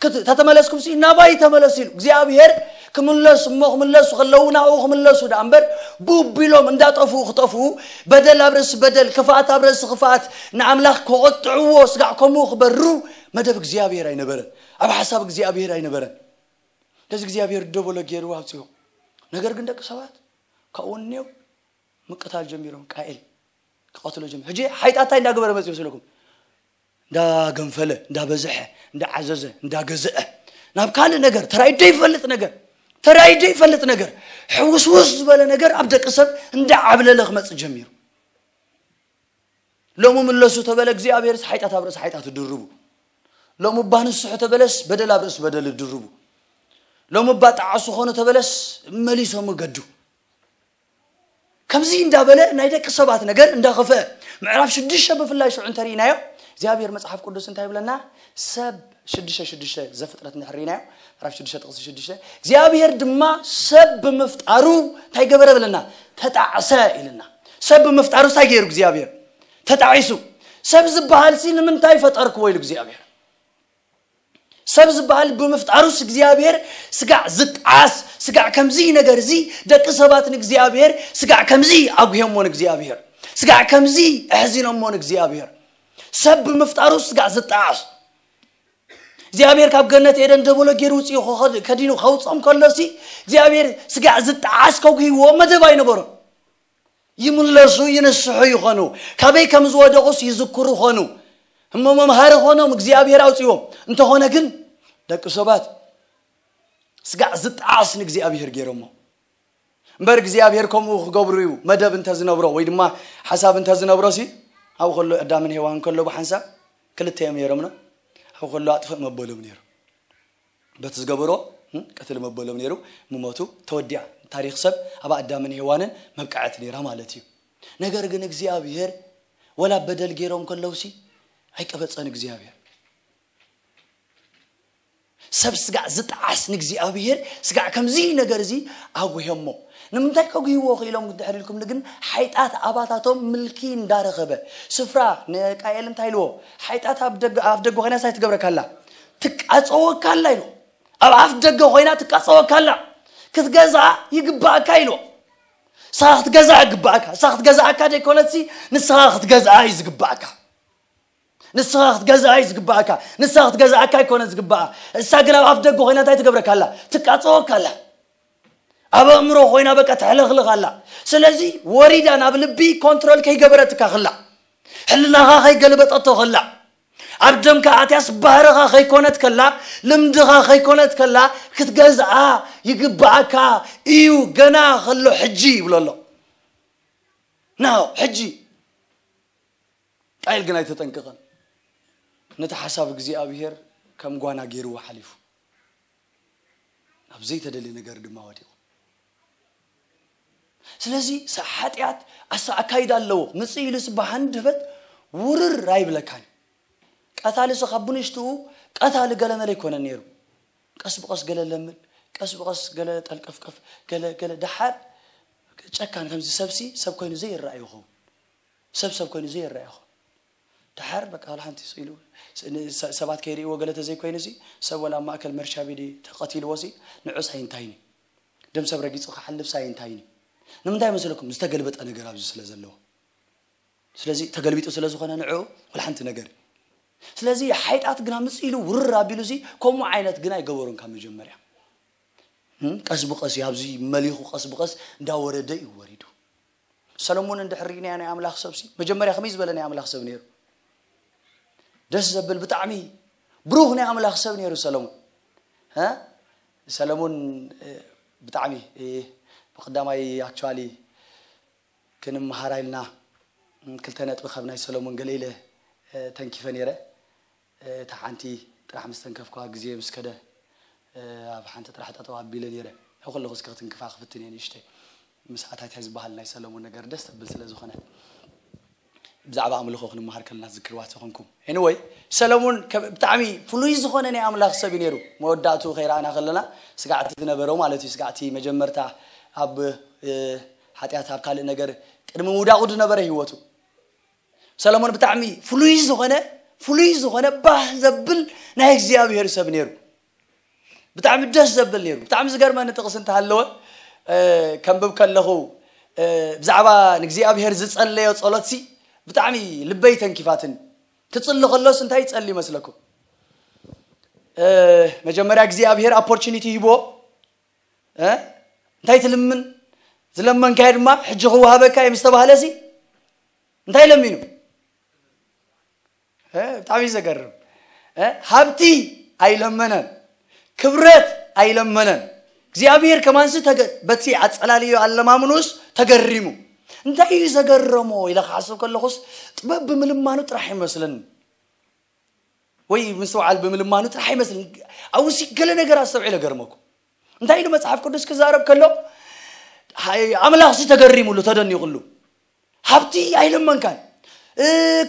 ክት- ተተመለስኩም ሲ ናባይ ተመለሱ ኢሉ እግዚኣብሔር ክምለሱ እሞ ክምለሱ ከለዉ ናብኡ ክምለሱ ደኣ እምበር፣ ቡብ ኢሎም እንዳጠፍኡ ክጠፍኡ፣ በደል ኣብ ርእሲ በደል፣ ክፍኣት ኣብ ርእሲ ክፍኣት፣ ንኣምላኽ ከቆጥዕዎ፣ ስጋዕ ከምኡ ክበሩ መደብ እግዚኣብሔር ኣይነበረን። ኣብ ሓሳብ እግዚኣብሔር ኣይነበረን። ነዚ እግዚኣብሔር ደበሎ ገይሩ ኣውፅኦ። ነገር ግን ደቂ ሰባት ካብኡ እኒው ምቅታል ጀሚሮም። ቃኤል ክቐትሎ ጀሚሩ። ሕጂ ሓይጣት እንታይ እንዳገበረ መፅኡ መስለኩም? እንዳገንፈለ፣ እንዳበዝሐ፣ እንዳዓዘዘ፣ እንዳገዘአ፣ ናብ ካልእ ነገር፣ ተራእዩ ዘይፈልጥ ነገር፣ ተራእዩ ዘይፈልጥ ነገር፣ ሕውስውስ ዝበለ ነገር ኣብ ደቂ ሰብ እንዳዓብለለ ክመፅእ ጀሚሩ። ሎሚ ምለሱ ተበለ እግዚኣብሔርስ ሓይጣት ኣብ ርእሲ ሓይጣት ድርቡ። ሎሚ እባ ንስሑ ተበለስ በደል ኣብ ርእሲ በደል ድርቡ። ሎሚ እባ ጣዕሱ ኾኑ ተበለስ መሊሶም ገዱ። ከምዚ እንዳበለ ናይ ደቂ ሰባት ነገር እንዳኸፍአ፣ ምዕራፍ ሽዱሽተ ብፍላይ ሽዑ እንተርኢናዮ፣ እግዚኣብሔር መጽሓፍ ቅዱስ እንታይ ይብለና? ሰብ፣ ሽዱሽተ ሽዱሽተ ዘፍጥረት እንድሕር ርኢናዮ፣ ምዕራፍ ሽዱሽተ ጥቕሲ ሽዱሽተ፣ እግዚኣብሔር ድማ ሰብ ብምፍጣሩ እንታይ ገበረ ብለና? ተጣዕሰ ኢልና። ሰብ ብምፍጣሩ እንታይ ገይሩ እግዚኣብሔር? ተጣዒሱ። ሰብ ዝበሃልሲ ንምንታይ ፈጠርክዎ ኢሉ እግዚኣብሔር። ሰብ ዝበሃል ብምፍጣሩስ እግዚኣብሔር ስጋዕ ዝጣዓስ፣ ስጋዕ ከምዚ ነገር እዚ ደቂ ሰባት ንእግዚኣብሔር ስጋዕ ከምዚ ኣጉሄሞ ንእግዚኣብሔር፣ ስጋዕ ከምዚ ኣሕዚኖሞ ንእግዚኣብሔር። ሰብ ብምፍጣሩስ ስጋዕ ዝጣዓስ። እግዚኣብሔር ካብ ገነት ኤደን ደበሎ ገይሩ ውፅኡ ከኸድ-፣ ከዲኑ ከውፅኦም ከሎሲ እግዚኣብሔር ስጋዕ ዝጣዓስ ከጉህይዎ መደብ ኣይነበሮም። ይምለሱ፣ ይንስሑ ይኾኑ። ካበይ ከም ዝወደቑስ ይዝክሩ ኾኑ። እሞ መምሃሪ ኾኖም እግዚኣብሔር ኣውፅዎም። እንተኾነ ግን ደቂ ሰባት ስጋዕ ዝጣዓስ ንእግዚኣብሔር ገይሮሞ። እምበር እግዚኣብሔር ከምኡ ክገብሩ እዩ መደብ እንተዝነብሮ ወይ ድማ ሓሳብ እንተዝነብሮ ሲ፣ ኣብኡ ከሎ ኣዳምን ሄዋን ከሎ ብሓንሳብ ክልተ እዮም ነይሮምና። ኣብኡ ከሎ ኣጥፍእ መበሎም ነይሩ። በቲ ዝገበሮ፣ እም፣ ቅትል መበሎም ነይሩ። ምሞቱ ተወዲኣ። ታሪኽ ሰብ ኣብ ኣዳምን ሄዋንን መብቃዕቲ ነይራ ማለት እዩ። ነገር ግን እግዚኣብሔር ወላ በደል ገይሮም ከለውሲ ኣይቀበጸን እግዚኣብሔር። ሰብ ስጋዕ ዝጠዓስ ንእግዚኣብሔር ስጋዕ ከምዚ ነገር እዚ ኣጉሄሞ። ንምንታይ ከጉህይዎ ክኢሎም እንድሕር ኢልኩም ግን ሓይጣት ኣባታቶም ምልኪ እንዳረኸበ ስፍራ ንቃኤል እንታይ ኢልዎ? ሓይጣት ኣብ ደገ፣ ኣፍ ደገ ኮይና ሳይ ትገብረካ ኣላ? ትቃጸወካ ኣላ ኢልዎ። ኣብ ኣፍ ደገ ኮይና ትቃጸወካ ኣላ። ክትገዝኣ ይግባእካ ኢልዎ። ንስኻ ክትገዝኣ ይግባእካ። ንስኻ ክትገዝኣካ ዘይኮነትሲ ንስኻ ክትገዝኣ እዩ ዝግባእካ። ንስኻ ክትገዝኣ እዩ ዝግባእካ። ንስኻ ክትገዝኣካ ኣይኮነ ዝግባኣ። እሳ ግን ኣብ ኣፍ ደገ ኮይና እንታይ ትገብረካ ኣላ? ትቃጸወካ ኣላ። ኣብ ኣእምሮ ኮይና በቃ ተሕለኽልኽ ኣላ። ስለዚ ወሪዳ ናብ ልቢ ኮንትሮል ከይገበረትካ ከላ፣ ሕልናኻ ከይገለበጠቶ ከላ፣ ኣብ ደምካ ኣትያስ ባህርኻ ከይኮነት ከላ፣ ልምድኻ ከይኮነት ከላ፣ ክትገዝኣ ይግባኣካ እዩ ገና ከሎ ሕጂ ይብሎ ኣሎ። ናው ሕጂ ቃይል ግን ኣይተጠንቀቐን። ነቲ ሓሳብ እግዚኣብሔር ከም ጓና ገይርዎ ሓሊፉ። ናብ ዘይተደልየ ነገር ድማ ወዲቑ። ስለዚ ሰ-፣ ሓጢኣት ኣሳ ኣካይዳ ኣለዎ። ምጽእ ኢሉስ ብሃንደበት ውርር ኣይብለካን። ቀታሊ ስ ካብ ብንእሽትኡ ቀታሊ ገለ መለ ኣይኮነን ነይሩ። ቀስ ብቐስ ገለ ለምድ፣ ቀስ ብቐስ ገለ ጠልቀፍቀፍ፣ ገለ፣ ገለ ደሓር ጨካን ከምዚ ሰብሲ ሰብ ኮይኑ ዘይረኣዩ ይኸውን። ሰብ ሰብ ኮይኑ ዘይረኣዩ ይኸውን። ደሓር በቃ ዋላ ሓንቲ ስኢሉ ስ-፣ ን-፣ ሰ-፣ ሰባት ከይርእይዎ ገለ ተዘይኮይኑ ሲ ሰብ ወላ ኣብ ማእከል መርሻ ቤዲ ተቐቲልዎ ሲ ንዑስ ኣይንታይኒ። ደም ሰብ ረጊጹ ክሓልፍ ሲ ኣይንታይኒ። ንምንታይ መስለኩም? ዝተገልበጠ ነገር ኣብዚ ስለ ዘለዎ። ስለዚ ተገልቢጡ ስለ ዝኾነ ንዑ ወላ ሓንቲ ነገር። ስለዚ ሓይጣት ግና ምጽእ ኢሉ ውርር ኣቢሉ ሲ ከምኡ ዓይነት ግና ኣይገበሩን ካብ መጀመርያ። እም፣ ቀስ ብቐስ እዩ ኣብዚ መሊኹ ቀስ ብቐስ እንዳወረደ እዩ ወሪዱ። ሰሎሞን እንድሕር ርኢናዮ ናይ ኣምላኽ ሰብ ሲ መጀመርያ ከመይ ዝበለ ናይ ኣምላኽ ሰብ ነይሩ? ደስ ዘብል ብጣዕሚ ብሩኽ ናይ ኣምላኽ ሰብ ነይሩ ሰሎሞን። እ? ሰሎሞን፣ እ፣ ብጣዕሚ፣ እ፣ ብቐዳማይ ኣክቹዋሊ ክንመሃራ ኢልና፣ ም፣ ክልተ ነጥቢ ካብ ናይ ሰሎሞን ገለ ኢለ ተንኪፈ ነይረ። እታ ሓንቲ ጥራሕ ምስ ተንከፍኩዋ፣ ግዜ ምስ ከደ ኣብ ሓንቲ ጥራሕ ጠጠው ኣቢለ ነይረ። ኣብ ከለኹ እስከ ክትንክፋ ክፍትን እየ ንእሽተይ፣ ምስኣታትያ ዝበሃል ናይ ሰለሙን ነገር ደስ ተብል ስለ ዝኾነ። ብዛዕባ ኣምልኾ ክንመሃር ከለና ዝክርዋ ተኾንኩም። Anyway፣ ሰለሙን ከ- ብጣዕሚ ፍሉይ ዝኾነ ናይ ኣምላኽ ሰብ እዩ ነይሩ። መወዳእቱ ከይረኣና ከለና፣ ስጋዕቲ ዝነበረው ማለት እዩ። ስጋዕቲ መጀመርታ ኣብ ሓጢኣት፣ ኣብ ካልእ ነገር ቅድሚ ምውዳቑ ዝነበረ ህይወቱ። ሰለሞን ብጣዕሚ ፍሉይ ዝኾነ ፍሉይ ዝኾነ ባህ ዘብል ናይ እግዚኣብሔር ሰብ ነይሩ። ብጣዕሚ ደስ ዘብል ነይሩ። ብጣዕሚ ዝገርመኒ ጥቕስ እንተሃለወ፣ ከንብብ ከለኹ፣ ብዛዕባ ንእግዚኣብሔር ዝጸለዮ ጸሎትሲ ብጣዕሚ ልበይ ተንኪፋትን። ክጽሊ ከሎስ እንታይ ይጸሊ ይመስለኩም? መጀመርያ እግዚኣብሔር ኦፖርቹኒቲ ሂቦ፣ እንታይ ትልምን? ዝለመንካዮ ድማ ሕጂ ክወሃበካ እዩ ምስ ተባህለሲ እንታይ ለሚኑ? ብጣዕሚ እዩ ዘገርም። ሃብቲ ኣይለመነን፣ ክብረት ኣይለመነን። እግዚኣብሔር ከማንሲ በቲ ኣጸላልዮ ኣለማምኑስ ተገሪሙ። እንታይ እዩ ዘገረሞ ኢለ ክሓስብ ከለኹስ፣ ጥበብ ብምልማኑ ጥራሕ ይመስለኒ፣ ወይ ምስትውዓል ብምልማኑ ጥራሕ ይመስለኒ። ኣብኡሲ ገለ ነገር ኣስተውዒለ ገርመኩም። እንታይ ኢሉ መጽሓፍ ቅዱስ ክዛረብ ከሎ፣ ኣምላኽሲ ተገሪሙሉ፣ ተደኒቑሉ። ሃብቲ ኣይለመንካን፣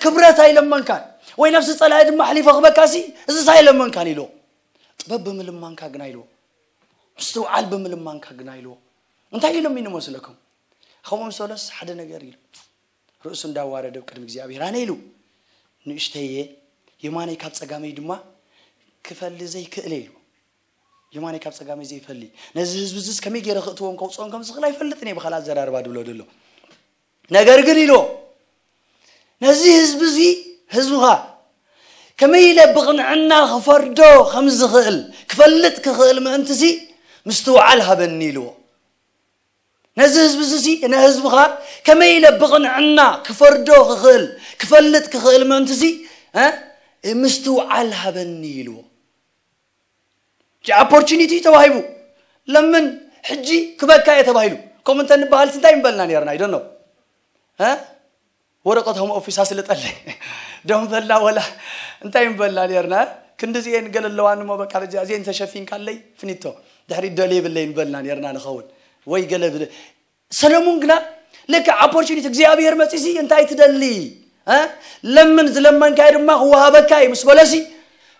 ክብረት ኣይለመንካን፣ ወይ ነፍሲ ጸላኢ ድማ ኣሕሊፈ ክበካሲ እዚስ ኣይለመንካን ኢልዎ። ጥበብ ብምልማንካ ግና ኢልዎ፣ ምስትውዓል ብምልማንካ ግና ኢልዎ። እንታይ ኢሎም ይመስለኩም? ከምኡ ምስ በለስ ሓደ ነገር ኢሉ፣ ርእሱ እንዳዋረደ ቅድሚ እግዚኣብሔር ኣነ ኢሉ፣ ንእሽተየ የማነይ ካብ ጸጋመይ ድማ ክፈሊ ዘይክእል ኢሉ። የማነይ ካብ ጸጋመይ ዘይፈሊ፣ ነዚ ህዝቢ እዚስ ከመይ ገይረ ክእትዎም ከውፅኦም ከም ዝኽእል ኣይፈልጥን እየ፣ ብኻልእ ኣዘራርባ ድብሎ ደሎ። ነገር ግን ኢልዎ፣ ነዚ ህዝቢ እዚ፣ ህዝብኻ ከመይ ኢለ ብቕንዕና ክፈርዶ ከም ዝኽእል ክፈልጥ ክኽእል ምእንትሲ ምስትውዓል ሃበኒ ኢልዎ። ነዚ ህዝቢ እዚ ንህዝብኻ ከመይ ኢለ ብቕንዕና ክፈርዶ ክኽእል ክፈልጥ ክኽእል ምእንትሲ ምስትውዓል ሃበኒ ኢልዎ። ኦፖርቹኒቲ ተዋሂቡ፣ ለምን ሕጂ ክበካ እየ ተባሂሉ። ከምኡ እንተ ንበሃልሲ እንታይ ምበልና ነርና? ይደኖ ወረቀት ሆም ኦፊስ ኣስልጠለይ ዶ ምበልና፣ ወላ እንታይ ምበልና ነርና? ክንዲ እዚኤን ገለ ኣለዋኒ እሞ በቃ በዚኣ እዚኤን ተሸፊንካለይ ፍኒቶ፣ ድሕሪ ደልየ ይብለይ ምበልና ነርና ንኸውን። ወይ ገለ ብ- ሰለሙን ግና ልክዕ ኦፖርቹኒቲ እግዚኣብሔር መጺሲ እንታይ ትደሊ? እ? ለምን ዝለመንካዮ ድማ ክወሃበካ እዩ ምስ በለሲ፣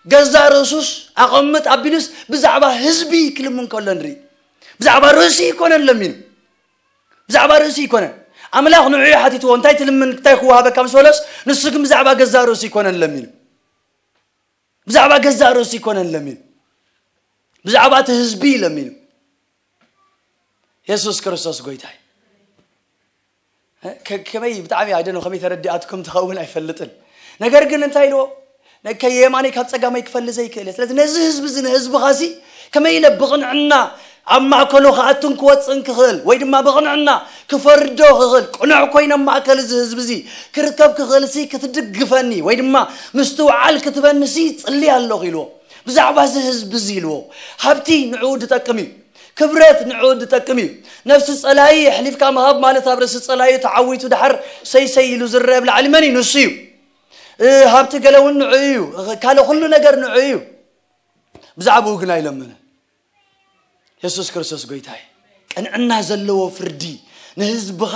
ገዛ ርእሱስ ኣቐምጥ ኣቢሉስ ብዛዕባ ህዝቢ ክልምን ከሎ ንርኢ። ብዛዕባ ርእሲ ይኮነን ለሚኑ፣ ብዛዕባ ርእሲ ይኮነን። ኣምላኽ ንዑ ሓቲትዎ እንታይ ትልምን እንታይ ክወሃበካ ምስ በለስ፣ ንሱ ግን ብዛዕባ ገዛ ርእሱ ይኮነን ለሚኑ። ብዛዕባ ገዛ ርእሱ ይኮነን ለሚኑ፣ ብዛዕባ እቲ ህዝቢ ለሚኑ። የሱስ ክርስቶስ ጎይታይ። ከመይ ብጣዕሚ ኣይደነ ከመይ ተረዲኣትኩም ትኸውን ኣይፈልጥን። ነገር ግን እንታይ ኢልዎ? ከየማነይ ካብ ጸጋመይ ክፈሊ ዘይክእል እየ። ስለዚ ነዚ ህዝቢ እዚ ንህዝብኻ እዚ ከመይ ኢለ ብቕንዕና ኣብ ማእከሉ ክኣቱን ክወፅን ክኽእል ወይ ድማ ብቕንዕና ክፈርዶ ክኽእል ቅኑዕ ኮይነ ኣብ ማእከል እዚ ህዝቢ እዚ ክርከብ ክኽእል ሲ ክትድግፈኒ ወይ ድማ ምስትውዓል ክትበኒ ሲ ጽሊ ኣለኹ ኢልዎ። ብዛዕባ እዚ ህዝቢ እዚ ኢልዎ። ሃብቲ ንዕኡ ዝጠቅም እዩ። ክብረት ንዕኡ ዝጠቅም እዩ። ነፍሲ ጸላኢ ኣሕሊፍካ ምሃብ ማለት ኣብ ርእሲ ጸላኢ ተዓዊቱ ድሓር ሰይሰይ ኢሉ ዝረአ ኣብ ላዕሊ መን እዩ? ንሱ እዩ። ሃብቲ ገለ እውን ንዕኡ እዩ። ካልእ ኩሉ ነገር ንዕኡ እዩ። ብዛዕባኡ ግን ኣይለምንን። የሱስ ክርስቶስ ጎይታይ። ቅንዕና ዘለዎ ፍርዲ ንህዝብኻ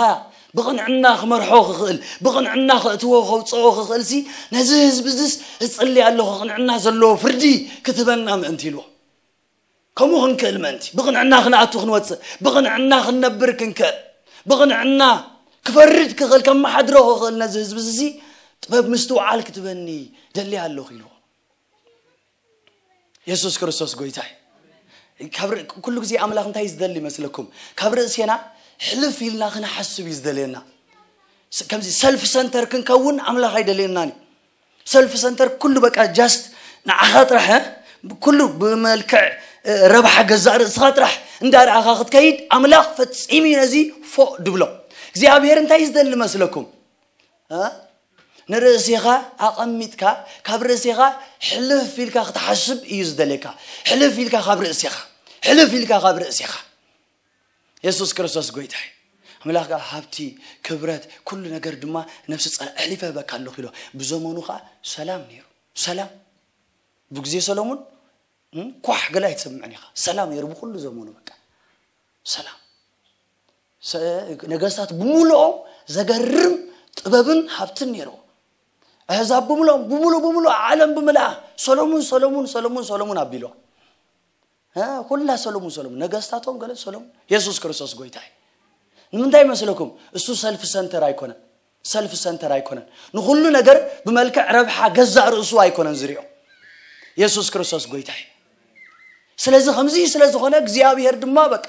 ብቕንዕና ክመርሖ ክኽእል፣ ብቕንዕና ከእትዎ ከውፅኦ ክኽእል ሲ ነዚ ህዝቢ እዝስ እጽሊ ኣለኹ ቅንዕና ዘለዎ ፍርዲ ክትበና ምእንቲ ኢልዎ። ከምኡ ክንክእል ምእንቲ ብቕንዕና ክንኣቱ ክንወፅእ ብቕንዕና ክንነብር ክንክእል ብቕንዕና ክፈርድ ክኽእል ከመሓድሮ ክኽእል ነዚ ህዝቢ እዚ ጥበብ ምስትውዓል ክትበኒ ደሊ ኣለኹ ኢልዎ። የሱስ ክርስቶስ ጎይታይ። ኩሉ ግዜ ኣምላኽ እንታይ ዝደሊ ይመስለኩም? ካብ ርእሴና ሕልፍ ኢልና ክንሓስብ እዩ ዝደልየና። ከምዚ ሰልፍ ሰንተር ክንከውን ኣምላኽ ኣይደልየናን እዩ። ሰልፍ ሰንተር ኩሉ በቃ ጃስት ንዓኻ ጥራሕ ኩሉ ብመልክዕ ረብሓ ገዛእ ርእስኻ ጥራሕ እንዳረኣኻ ክትከይድ ኣምላኽ ፈጺሙ እዩ ነዚ ፎእ ድብሎ። እግዚኣብሔር እንታይ ዝደሊ መስለኩም? ንርእሴኻ ኣቐሚጥካ ካብ ርእሴኻ ሕልፍ ኢልካ ክትሓስብ እዩ ዝደልየካ። ሕልፍ ኢልካ ካብ ርእሴኻ ሕልፍ ኢልካ ካብ ርእሴኻ። የሱስ ክርስቶስ ጎይታይ። ኣምላኽ ከኣ ሃብቲ፣ ክብረት፣ ኩሉ ነገር ድማ ነፍሲ ጸላ ኣሕሊፈ ህበካ ኣለኹ ኢሎ። ብዘመኑ ከኣ ሰላም ነይሩ። ሰላም። ብግዜ ሰሎሙን፣ እም፣ ኳሕ ገለ ኣይትሰምዕን ኢኻ። ሰላም ነይሩ ብኹሉ ዘመኑ በቃ። ሰላም። ሰ-፣ ነገስታት ብምሉኦም ዘገርም ጥበብን ሃብትን ነይርዎ። ኣህዛብ ብምሉኦም፣ ብምሉ፣ ብምሉ ዓለም ብምልኣ ሰሎሙን፣ ሰሎሙን፣ ሰሎሙን፣ ሰሎሙን ኣቢልዋ። እ፣ ኩላ ሰሎሙን፣ ሰሎሙን። ነገስታቶም ገለ ሰሎሙን። የሱስ ክርስቶስ ጎይታ እዩ። ንምንታይ ይመስለኩም? እሱ ሰልፍ ሰንተር ኣይኮነን። ሰልፍ ሰንተር ኣይኮነን። ንኹሉ ነገር ብመልክዕ ረብሓ ገዛእ ርእሱ ኣይኮነን ዝሪኦ። የሱስ ክርስቶስ ጎይታ እዩ። ስለዚ ከምዚ ስለ ዝኾነ እግዚኣብሔር ድማ በቃ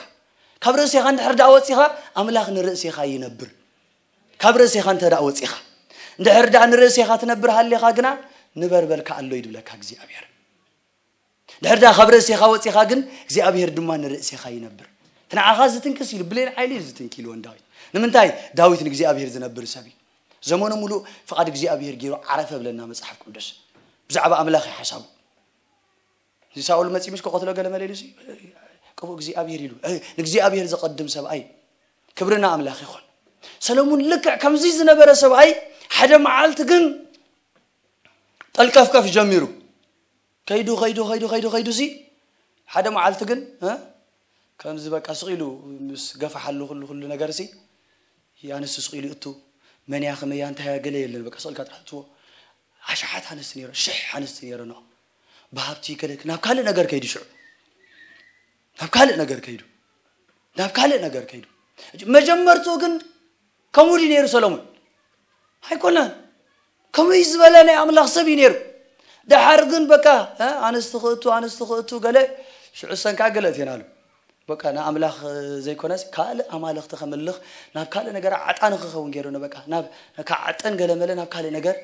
ካብ ርእሴኻ እንድሕር ደኣ ወጺኻ ኣምላኽ ንርእሴኻ ይነብር። ካብ ርእሴኻ እንተ ደኣ ወጺኻ፣ እንድሕር ደኣ ንርእሴኻ ትነብር ሃሌኻ ግና ንበር በልካ ኣሎ እዩ ድብለካ እግዚኣብሔር። ድሕር ደኣ ካብ ርእሴኻ ወጺኻ ግን እግዚኣብሔር ድማ ንርእሴኻ ይነብር። እቲ ንዓኻ ዝትንክስ ኢሉ ብሌን ሓይሊ እዩ ዝትንኪ ኢልዎ ንዳዊት። ንምንታይ? ዳዊት ንእግዚኣብሔር ዝነብር ሰብ እዩ። ዘመኑ ሙሉእ ፍቓድ እግዚኣብሔር ገይሩ ዓረፈ ብለና መጽሓፍ ቅዱስ። ብዛዕባ ኣምላኽ እዩ ሓሳቡ። እዚ ሳኦል መጺኡ ምስ ክቐትሎ ገለ መለ ኢሉ ሲ፣ ቅቡእ እግዚኣብሔር ኢሉ፣ እ፣ ንእግዚኣብሔር ዘቐድም ሰብኣይ። ክብሪ ንኣምላኽ ይኹን። ሰሎሙን ልክዕ ከምዚ ዝነበረ ሰብኣይ ሓደ መዓልቲ ግን ጠልቀፍቀፍ ጀሚሩ። ከይዱ፣ ከይዱ፣ ከይዱ፣ ከይዱ፣ ከይዱ ሲ ሓደ መዓልቲ ግን፣ እ፣ ከምዚ በቃ ስቕ ኢሉ ምስ ገፋሓሉ ኩሉ፣ ኩሉ ነገር ሲ ኣንስቲ ስቕ ኢሉ እቱ መን እያ ከመይ እያ እንታይ እያ ገለ የለን። በቃ ስቕ ኢልካ ጥራሕ እትዎ። ኣሽሓት ኣንስቲ ነይረ፣ ሽሕ ኣንስቲ ነይረ ነው። ብሃብቲ ገለ ናብ ካልእ ነገር ከይዱ ሽዑ። ናብ ካልእ ነገር ከይዱ። ናብ ካልእ ነገር ከይዱ። መጀመርትኡ ግን ከምኡ ድዩ ነይሩ ሰሎሙን? ኣይኮነን። ከምኡ እዩ ዝበለ ናይ ኣምላኽ ሰብ እዩ ነይሩ። ደሓር ግን በቃ፣ እ፣ ኣንስቲ ክእቱ፣ ኣንስቲ ክእቱ ገለ ሽዑ ሰንካ ገለ እትየን ኣሉ። በቃ ንኣምላኽ ዘይኮነስ ካልእ ኣማልኽቲ ከምልኽ ናብ ካልእ ነገር ዓጣን ክኸውን ገይሩ ነው። በቃ ናብ ካብ ዓጠን ገለ መለ ናብ ካልእ ነገር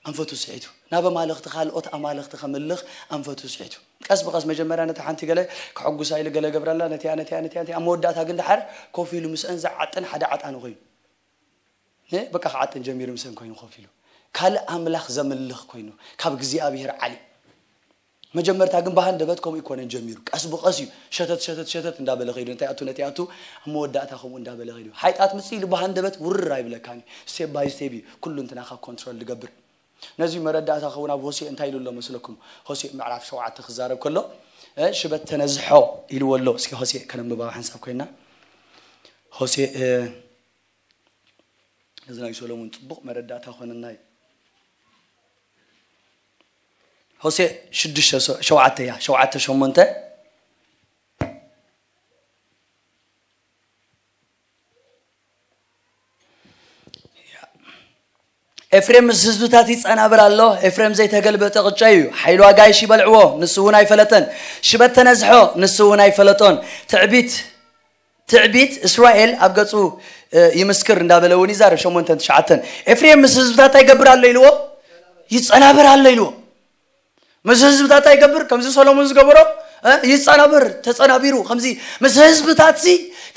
ኣንፈቱ ስሒቱ። ናብ ኣማልኽቲ ካልኦት ኣማልኽቲ ከምልኽ ኣንፈቱ ስሒቱ። ቀስ ብቐስ መጀመርያ ነታ ሓንቲ ገለ ክሕጉሳ ኢሉ ገለ ገብረላ፣ ነቲያ፣ ነቲያ፣ ነቲያ፣ ነቲያ። ኣብ መወዳእታ ግን ደሓር ኮፍ ኢሉ ምስአን ዝዓጥን ሓደ ዓጣን ኮይኑ። እ፣ በቃ ክዓጥን ጀሚሩ ምስአን ኮይኑ ኮፍ ኢሉ። ካልእ ኣምላኽ ዘምልኽ ኮይኑ ካብ እግዚኣብሔር ዓሊ። መጀመርታ ግን ብሃንደበት ከምኡ ይኮነን ጀሚሩ። ቀስ ብቐስ እዩ ሸተት፣ ሸተት፣ ሸተት እንዳበለ ከይዱ። እንታይ ኣቱ ነቲ ኣቱ ኣብ መወዳእታ ከምኡ እንዳበለ ከይዱ። ሓይጣት ምጽእ ኢሉ ብሃንደበት ውርር ኣይብለካን እዩ። ስቴፕ ባይ ስቴፕ እዩ ኩሉ እንትናኻ ኮንትሮል ዝገብር። ነዚ መረዳእታ ከውን ኣብ ሆሴእ እንታይ ኢሉ ኣሎ መስለኩም? ሆሴእ ምዕራፍ ሸውዓተ ክዛረብ ከሎ፣ እ፣ ሽበት ተነዝሖ ኢልዎ ኣሎ። እስኪ ሆሴእ ከነንብባ ሓንሳብ ኮይና። ሆሴእ፣ እ፣ እዚ ናይ ሰሎሞን ጽቡቕ መረዳእታ ኮነና እዩ። ሆሴእ ሽዱሽተ፣ ሸውዓተ እያ፣ ሸውዓተ ሸሞንተ። ኤፍሬም ምስ ህዝብታት ይጸናብር ኣሎ። ኤፍሬም ዘይተገልበጠ ቅጫ እዩ። ሓይሉ ኣጋይሽ ይበልዕዎ፣ ንሱ እውን ኣይፈለጠን። ሽበት ተነዝሖ፣ ንሱ እውን ኣይፈለጦን። ትዕቢት፣ ትዕቢት እስራኤል ኣብ ገጹ፣ እ፣ ይምስክር እንዳበለ እውን ይዛረብ። ሸሞንተን ትሽዓተን። ኤፍሬም ምስ ህዝብታት እንታይ ይገብር ኣሎ ኢልዎ? ይጸናበር ኣሎ ኢልዎ። ምስ ህዝብታት እንታይ ይገብር? ከምዚ ሰሎሞን ዝገበሮ፣ እ፣ ይጸናበር፣ ተጸናቢሩ። ከምዚ ምስ ህዝብታት ሲ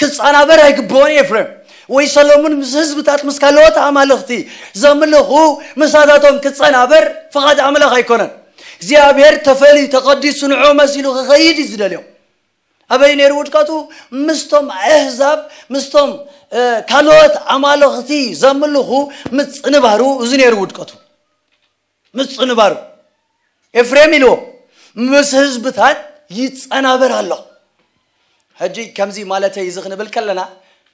ክጸናበር ኣይግብኦን እዩ ኤፍሬም። ወይ ሰሎሞን ምስ ህዝብታት፣ ምስ ካልኦት ኣማልኽቲ ዘምልኹ ምሳታቶም ክጸናበር ፍቓድ ኣምላኽ ኣይኮነን። እግዚኣብሔር ተፈልዩ፣ ተቐዲሱ፣ ንዕኡ መሲሉ ክኸይድ እዩ ዝደልዮ። ኣበይ ነይሩ ውድቀቱ? ምስቶም ኣህዛብ፣ ምስቶም፣ እ፣ ካልኦት ኣማልኽቲ ዘምልኹ ምጽንባሩ፣ እዚ ነይሩ ውድቀቱ። ምጽንባሩ። ኤፍሬም ኢልዎ፣ ምስ ህዝብታት ይጸናበር ኣሎ። ሕጂ ከምዚ ማለተይ እዚ ክንብል ከለና፣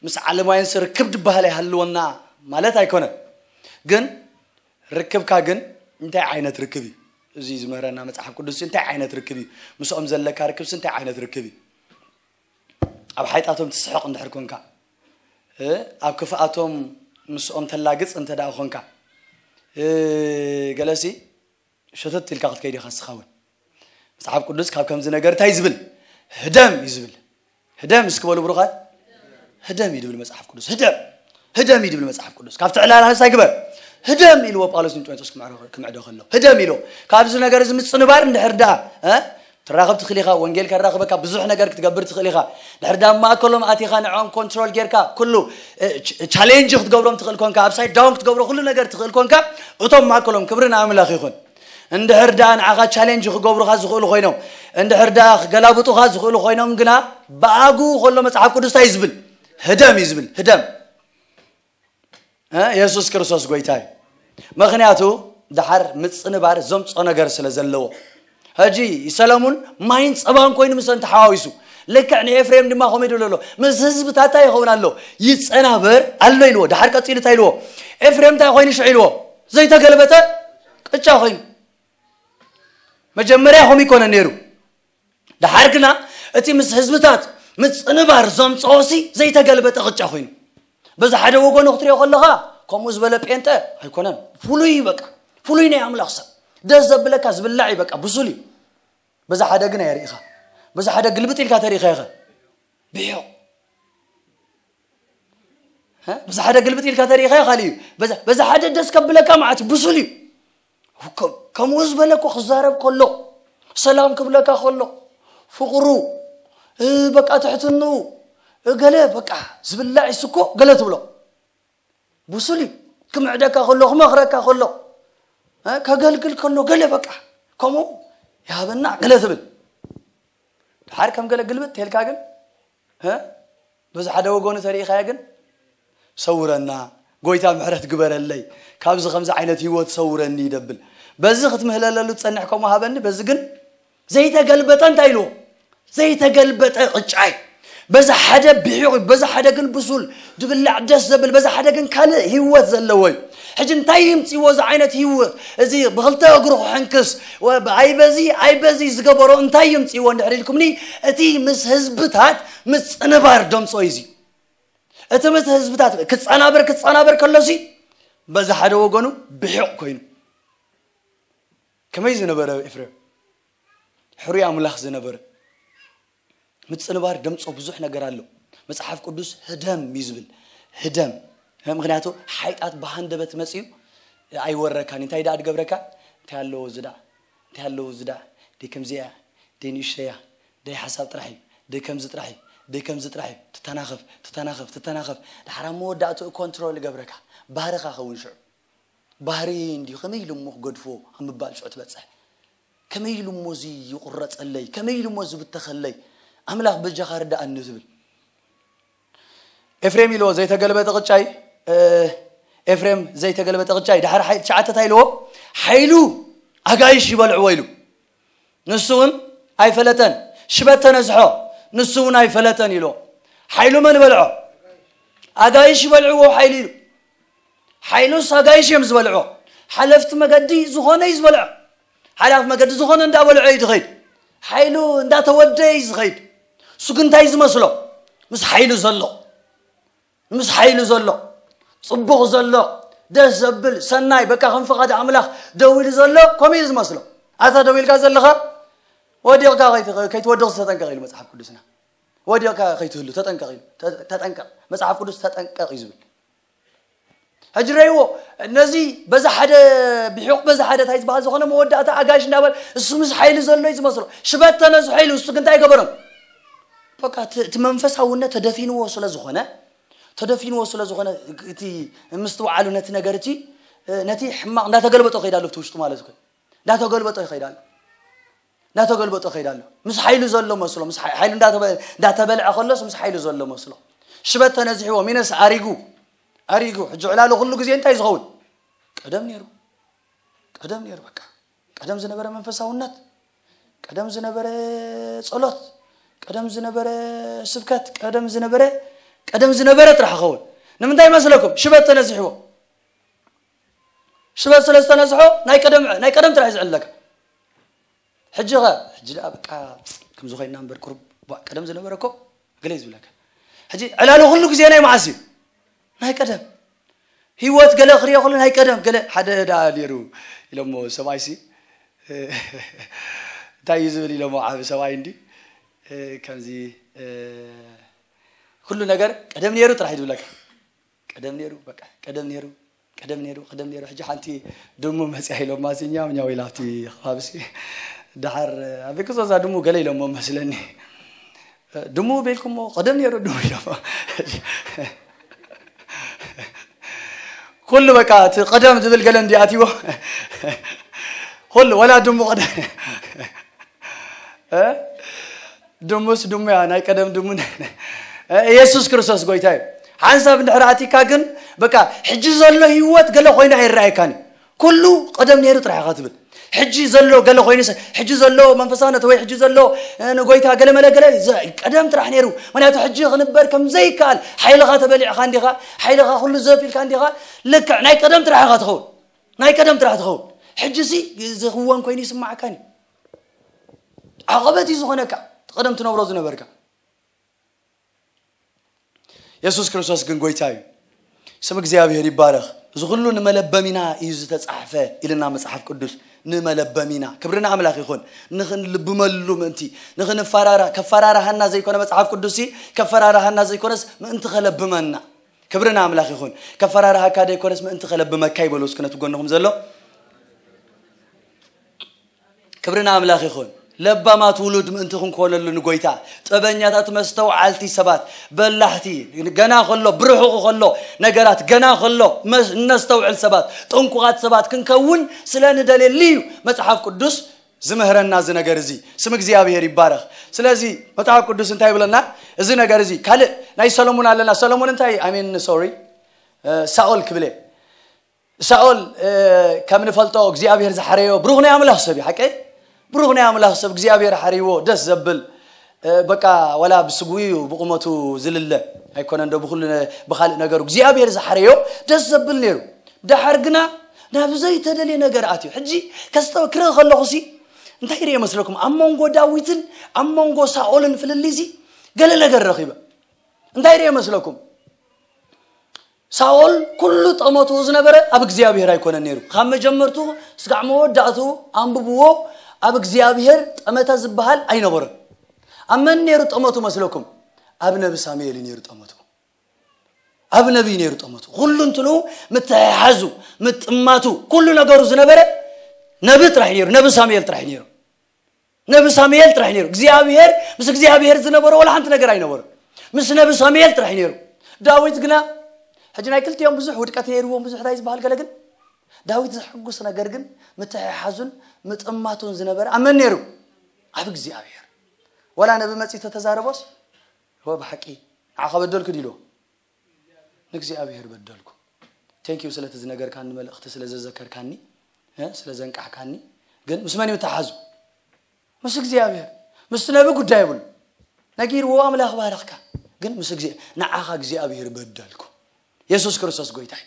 ምስ ዓለማውያን ርክብ ዝበሃል ኣይሃልወና ማለት ኣይኮነን። ግን ርክብካ ግን እንታይ ዓይነት ርክብ እዩ? እዚ ዝምህረና መጽሓፍ ቅዱስ እንታይ ዓይነት ርክብ እዩ? ምስኦም ዘለካ ርክብስ እንታይ ዓይነት ርክብ እዩ? ኣብ ሓይጣቶም ትስሕቕ እንድሕር ኮንካ፣ እ፣ ኣብ ክፍኣቶም ምስኦም ተላግጽ እንተ ደኣ ኮንካ፣ እ፣ ገለሲ ሸተት ኢልካ ክትከይድ ኢኻ እስኻ እውን። መጽሓፍ ቅዱስ ካብ ከምዚ ነገር እንታይ ዝብል? ህደም እዩ ዝብል። ህደም እስኪ በሉ ብሩኻት። ህደም እዩ ዝብል መጽሓፍ ቅዱስ። ህደም። ህደም እዩ ዝብል መጽሓፍ ቅዱስ። ካብቲ ዕላል ሃንሳ ይግበር። ህደም ኢልዎ ጳውሎስ ንጢሞቴዎስ ክምዕዶ፣ ክምዕዶ ከሎ። ህደም ኢልዎ። ካብዚ ነገር እዚ ምጽንባር እንድሕር ደኣ፣ እ? ትራኸብ ትኽእል ኢኻ፣ ወንጌል ከራኽበካ፣ ብዙሕ ነገር ክትገብር ትኽእል ኢኻ። ድሕር ደኣ ማእከሎም ኣቲኻ ንዕኦም ኮንትሮል ጌርካ፣ ኩሉ፣ እ፣ ች-፣ ቻሌንጅ ክትገብሮም ትኽእል ኮንካ፣ ኣፕሳይድ ዳውን ክትገብሮ ኩሉ ነገር ትኽእል ኮንካ፣ እቶም ማእከሎም ክብሪ ንኣምላኽ ይኹን። እንድሕር ደኣ ንዓኻ ቻሌንጅ ክገብሩኻ ዝኽእሉ ኮይኖም፣ እንድሕር ደኣ ክገላብጡኻ ዝኽእሉ ኮይኖም ግና፣ ብኣግኡ ከሎ መጽሓፍ ቅዱስ እንታይ እዩ ዝብል? ህደም እዩ ዝብል፣ ህደም። እ? የሱስ ክርስቶስ ጎይታ እዩ። ምኽንያቱ ደሓር ምጽንባር ዘምጾ ነገር ስለ ዘለዎ። ሕጂ ሰለሙን ማይን ጸባን ኮይኑ ምሰን ተሓዋዊሱ። ልክዕ ንኤፍሬም ድማ ከምኡ ይድሎ ኣሎ። ምስ ህዝብታታ ይኸውን ኣሎ። ይጸናበር ኣሎ ኢልዎ። ደሓር ቀጺሉ እንታይ ኢልዎ? ኤፍሬም እንታይ ኮይኑ ሽዑ ኢልዎ? ዘይተገልበጠ ቅጫ ኮይኑ። መጀመርያ ከምኡ ይኮነ ነይሩ። ደሓር ግና እቲ ምስ ህዝብታት ምጽንባር ዘምጽኦሲ ዘይተገልበጠ ቅጫ ኮይኑ። በዚ ሓደ ወገኑ ክትሪኦ ከለኻ ከምኡ ዝበለ ጴንጠ ኣይኮነን። ፍሉይ በቃ፣ ፍሉይ ናይ ኣምላኽ ሰብ። ደስ ዘብለካ ዝብላዕ እዩ በቃ፣ ብሱል እዩ። በዚ ሓደ ግን ኣየርኢኻ። በዚ ሓደ ግልብጥ ኢልካ ተሪኢኻ ኢኻ። ብዮ። እ? በዚ ሓደ ግልብጥ ኢልካ ተሪኢኻ ካልእ እዩ። በዚ በዚ ሓደ ደስ ከብለካ ማለት እዩ፣ ብሱል እዩ። ከ- ከምኡ ዝበለ እኮ ክዛረብ ከሎ፣ ሰላም ክብለካ ከሎ፣ ፍቕሩ፣ እ፣ በቃ ትሕትንኡ፣ እ፣ ገለ በቃ ዝብላዕ ይስኮ ገለ ትብሎ። ብሱል እዩ። ክምዕደካ ከሎ፣ ክመኽረካ ከሎ፣ እ፣ ከገልግል ከሎ ገለ በቃ ከምኡ ይሃበና ገለ ትብል። ድሓር ከም ገለ ግልብጥ ተልካ ግን፣ እ፣ በዚ ሓደ ወገኑ ተሪኢኻዮ ግን፣ ሰውረና፣ ጎይታ ምሕረት ግበረለይ፣ ካብዚ ከምዚ ዓይነት ህይወት ሰውረኒ ይደብል። በዚ ክትምህለለሉ ትጸንሕ ከምኡ ሃበኒ፣ በዚ ግን ዘይተገልበጠ እንታይ ኢልዎ? ዘይተገልበጠ ቅጫይ። በዚ ሓደ ብሒቑ፣ በዚ ሓደ ግን ብሱል፣ ድብላዕ ደስ ዘብል፣ በዚ ሓደ ግን ካልእ ህይወት ዘለዎ እዩ። ሕጂ እንታይ ይምጽእዎ እዚ ዓይነት ህይወት? እዚ ብኽልተ እግሩ ክሕንክስ፣ ወ-፣ ኣይ በዚ፣ ኣይ በዚ ዝገበሮ እንታይ ይምጽእዎ እንድሕር ኢልኩምኒ፣ እቲ ምስ ህዝብታት ምጽንባር ደምጾ እዩ እዚ። እቲ ምስ ህዝብታት ክጸናበር፣ ክጸናበር ከሎሲ፣ በዚ ሓደ ወገኑ ብሒቕ ኮይኑ። ከመይ ዝነበረ ኤፍሬም? ሕሩይ ኣምላኽ ዝነበረ። ምጽንባር ደምጾ ብዙሕ ነገር ኣሎ። መጽሓፍ ቅዱስ ህደም እዩ ዝብል። ህደም። ምኽንያቱ ሓይጣት ብሃንደበት መጽዩ ኣይወረካን። እንታይ ደኣ ድገብረካ? እንታይ ኣለዎ እዚ ደኣ? እንታይ ኣለዎ እዚ ደኣ? ደይ ከምዚኣ፣ ደይ ንእሽተያ፣ ደይ ሓሳብ ጥራሕ እዩ፣ ደይ ከምዚ ጥራሕ እዩ፣ ደይ ከምዚ ጥራሕ እዩ። ትተናኸፍ፣ ትተናኸፍ፣ ትተናኸፍ። ድሓር ኣብ መወዳእትኡ ኮንትሮል ይገብረካ። ባህርኻ ኸውን ሽዑ። ባህሪ እንዲዩ፣ ከመይ ኢሉ እሞ ክገድፎ ኣብ ምባል ሽዑ ትበጽሕ። ከመይ ኢሉ እሞ እዚ ይቑረጸለይ? ከመይ ኢሉ እሞ እዚ ብተኸለይ? ኣምላኽ በጃኻ ርድኣኒ ትብል። ኤፍሬም ኢልዎ ዘይተገልበጠ ቅጫይ፣ እ፣ ኤፍሬም ዘይተገልበጠ ቅጫይ። ድሓር ሓይ-፣ ትሽዓተ እንታይ ኢልዎ? ሓይሉ ኣጋይሽ ይበልዕዎ ኢሉ። ንሱ እውን ኣይፈለጠን። ሽበት ተነስሖ፣ ንሱ እውን ኣይፈለጠን ኢልዎ። ሓይሉ መን በልዖ? ኣጋይሽ ይበልዕዎ ሓይሉ ኢሉ። ሓይሉስ ኣጋይሽ እዮም ዝበልዖ። ሓለፍቲ መገዲ ዝኾነ እዩ ዝበልዖ። ሓላፍ መገዲ ዝኾነ እንዳበልዖ እዩ ዝኸይድ። ሓይሉ እንዳተወደ እዩ ዝኸይድ። እሱ ግን እንታይ ዝመስሎ? ምስ ሓይሉ ዘሎ። ምስ ሓይሉ ዘሎ። ጽቡቕ ዘሎ። ደስ ዘብል፣ ሰናይ፣ በቃ ከም ፍቓድ ኣምላኽ ደው ኢሉ ዘሎ፣ ከምኡ እዩ ዝመስሎ። ኣታ ደው ኢልካ ዘለኻ፣ ወዲቕካ ከይት-፣ ከይትወድቕ ዝተጠንቀቕ ኢሉ መጽሓፍ ቅዱስና። ወዲቕካ ከይትህሉ ተጠንቀቕ ኢሉ። ተ-፣ ተጠንቀቕ። መጽሓፍ ቅዱስ ተጠንቀቕ እዩ ዝብል። ሕጂ ረይዎ፣ ነዚ በዛ ሓደ ብሒቕ በዛ ሓደ እንታይ ዝበሃል ዝኾነ መወዳእታ ኣጋይሽ እንዳበል፣ እሱ ምስ ሓይሊ ዘሎ እዩ ዝመስሎ። ሽበት ተነስሖ ኢሉ፣ እሱ ግን እንታይ ገበሮም? በቃ እቲ፣ እቲ መንፈሳውነት ተደፊንዎ ስለ ዝኾነ፣ ተደፊንዎ ስለ ዝኾነ፣ እቲ ምስትውዓሉ ነቲ ነገር እቲ፣ ነቲ ሕማቕ እንዳተገልበጦ ከይዳሉ ኣብቲ ውሽጡ ማለት እኮ። እንዳተገልበጦ ይኸይዳሉ። እንዳተገልበጦ ይኸይዳሉ። ምስ ሓይሉ ዘሎ መስሎ፣ ምስ ሓይ-፣ ሓይሉ እንዳተበ-፣ እንዳተበልዐ ከሎስ ምስ ሓይሉ ዘሎ መስሎ። ሽበት ተነዚሕዎ፣ ሚነስ ኣሪጉ፣ ኣሪጉ። ሕጂ ዕላሉ ኩሉ ግዜ እንታይ ዝኸውን? ቀደም ነይሩ። ቀደም ነይሩ በቃ። ቀደም ዝነበረ መንፈሳውነት፣ ቀደም ዝነበረ ጸሎት፣ ቀደም ዝነበረ ስብከት፣ ቀደም ዝነበረ፣ ቀደም ዝነበረ ጥራሕ ይኸውን። ንምንታይ መስለኩም? ሽበት ተነዚሕዎ። ሽበት ስለ ዝተነዝሖ ናይ ቀደም፣ ናይ ቀደም ጥራሕ እዩ ዝዕለካ። ሕጂ ኸ፣ ሕጂ ደኣ በቃ ከምዚ ኮይና እምበር ቁሩብ ቧ-፣ ቀደም ዝነበረ እኮ ገለ እዩ ዝብለካ። ሕጂ ዕላሉ ኩሉ ግዜ ናይ መዓስ እዩ? ናይ ቀደም። ህይወት ገለ ክሪኦ ከሎ ናይ ቀደም፣ ገለ ሓደ ደኣ ነይሩ ኢሎሞ ሰብኣይሲ፣ እንታይ እዩ ዝብል ኢሎሞ ዓቢ ሰብኣይ እንዲ፣ ከምዚ፣ ኩሉ ነገር ቀደም ነይሩ ጥራሕ እዩ ዝብለካ። ቀደም ነይሩ፣ በቃ ቀደም ነይሩ፣ ቀደም ነይሩ፣ ቀደም ነይሩ። ሕጂ ሓንቲ ድሙ መጽያ ኢሎማ፣ እዚ ኛው ኛው ኢላ ኣብቲ ከባቢሲ። ደሓር፣ ኣበይ ክዞ እዛ ድሙ ገለ ኢሎሞ መስለኒ። ድሙ ቤልኩሞ፣ ቀደም ነይሩ ድሙ ኢሎሞ። ኩሉ በቃ እቲ ቀደም ዝብል ገለ እንዲ ኣትይዎ። ኩሉ ወላ ድሙ ቀደም። እ? ድሙስ ድሙ እያ፣ ናይ ቀደም ድሙ። እ፣ ኢየሱስ ክርስቶስ ጎይታ እዩ። ሓንሳብ እንድሕር ኣቲካ ግን በቃ ሕጂ ዘሎ ህይወት ገለ ኮይኑ ኣይረኣየካን። ኩሉ ቀደም ነይሩ ጥራሕ ኢኻ ትብል። ሕጂ ዘሎ ገለ ኮይኑ ሰ- ሕጂ ዘሎ መንፈሳውነት ወይ ሕጂ ዘሎ እ፣ ንጎይታ ገለ መለ ገለ ዘ- ቀደም ጥራሕ ነይሩ። ምክንያቱ ሕጂ ክንበር ከም ዘይከኣል ሓይልኻ ተበሊዕካ እንዲኻ፣ ሓይልኻ ኩሉ ዘፍ ኢልካ እንዲኻ። ልክዕ ናይ ቀደም ጥራሕ ኢኻ ትኸውን። ናይ ቀደም ጥራሕ ትኸውን። ሕጂ ሲ ዝኽወን ኮይኑ ይስማዓካን እዩ። ዓቐበት እዩ ዝኾነካ። ቀደም ትነብሮ ዝነበርካ። የሱስ ክርስቶስ ግን ጎይታ እዩ። ስም እግዚኣብሔር ይባረኽ። እዚ ኩሉ ንመለበሚና እዩ ዝተጻሕፈ ኢልና መጽሓፍ ቅዱስ። ንመለበሚና ክብርና ኣምላኽ ይኹን። ንኽንልብመሉ ምእንቲ ንኽንፈራራ ከፈራርሃና ዘይኮነ መጽሓፍ ቅዱስ ከፈራርሃና ዘይኮነስ ምእንቲ ከለብመና። ክብርና ኣምላኽ ይኹን። ከፈራርሃካ ዘይኮነስ ምእንቲ ከለብመካ ይበሉ እስኪ ነቲ ጎንኹም ዘሎ። ክብርና ኣምላኽ ይኹን። ለባማት ውሉድ ምእንቲ ክንኮነሉ ንጎይታ ጠበኛታት መስተውዓልቲ ሰባት በላሕቲ ገና ከሎ ብርሑቑ ከሎ ነገራት ገና ከሎ መስ- እነስተውዕል ሰባት ጥንቁቓት ሰባት ክንከውን ስለ ንደልየሉ እዩ መጽሓፍ ቅዱስ ዝምህረና እዚ ነገር እዚ። ስም እግዚኣብሔር ይባረኽ። ስለዚ መጽሓፍ ቅዱስ እንታይ ይብለና? እዚ ነገር እዚ ካልእ ናይ ሰሎሞን ኣለና። ሰሎሞን እንታይ ኣሜን ሶሪ ሳኦል ክብለ ሳኦል ከም ንፈልጦ እግዚኣብሔር ዝሓረዮ ብሩኽ ናይ ኣምላኽ ሰብ እዩ። ሓቀይ ብሩኽ ናይ ኣምላኽ ሰብ እግዚኣብሔር ሓርይዎ ደስ ዘብል በቃ ወላ ብስጉኡ እዩ ብቁመቱ ዝልለ ኣይኮነ እንዶ ብኩሉ ብካልእ ነገሩ እግዚኣብሔር ዝሓረዮ ደስ ዘብል ነይሩ። ደሓር ግና ናብ ዘይተደልየ ነገር ኣትዩ። ሕጂ ከስተ ክርኢ ከለኹ ሲ እንታይ ርእ መስለኩም? ኣብ መንጎ ዳዊትን ኣብ መንጎ ሳኦልን ፍልልይ ሲ ገለ ነገር ረኺበ። እንታይ ርእ መስለኩም? ሳኦል ኩሉ ጠመቱ ዝነበረ ኣብ እግዚኣብሔር ኣይኮነን ነይሩ። ካብ መጀመርቱ ስጋዕ መወዳእቱ ኣንብብዎ። ኣብ እግዚኣብሔር ጠመተ ዝበሃል ኣይነበረን። ኣብ መን ነይሩ ጠመቱ መስለኩም? ኣብ ነቢ ሳሙኤል እዩ ነይሩ ጠመቱ። ኣብ ነቢ ነይሩ ጠመቱ። ኩሉ እንትኑ ምትሕሓዙ ምጥማቱ ኩሉ ነገሩ ዝነበረ ነቢ ጥራሕ ነይሩ። ነቢ ሳሙኤል ጥራሕ ነይሩ። ነቢ ሳሙኤል ጥራሕ ነይሩ። እግዚኣብሔር ምስ እግዚኣብሔር ዝነበሮ ወላ ሓንቲ ነገር ኣይነበሩ። ምስ ነቢ ሳሙኤል ጥራሕ ነይሩ። ዳዊት ግና ሕጂ ናይ ክልቲኦም ብዙሕ ውድቀት ነይርዎም ብዙሕ እንታይ ዝበሃል ገለ ግን ዳዊት ዘሐጉስ ነገር ግን ምትሕሓዙን ምጥማቱን ዝነበረ ኣብ መን ነይሩ? ኣብ እግዚኣብሔር። ወላ ነቢ መጺ ተተዛረቦስ ወ ብሓቂ ንዓኻ በደልኩ ዲሎ ንእግዚኣብሔር በደልኩ። ቴንኪዩ ስለቲ ዝነገርካኒ መልእኽቲ ስለ ዘዘከርካኒ እ፣ ስለ ዘንቃሕካኒ። ግን ምስ መን እዩ ተሓዙ? ምስ እግዚኣብሔር። ምስ ነቢ ጉዳይ የብሉ። ነጊርዎ ኣምላኽ ባረኽካ። ግን ምስ እግዚኣብሔር ንዓኻ እግዚኣብሔር በደልኩ። የሱስ ክርስቶስ ጎይታይ።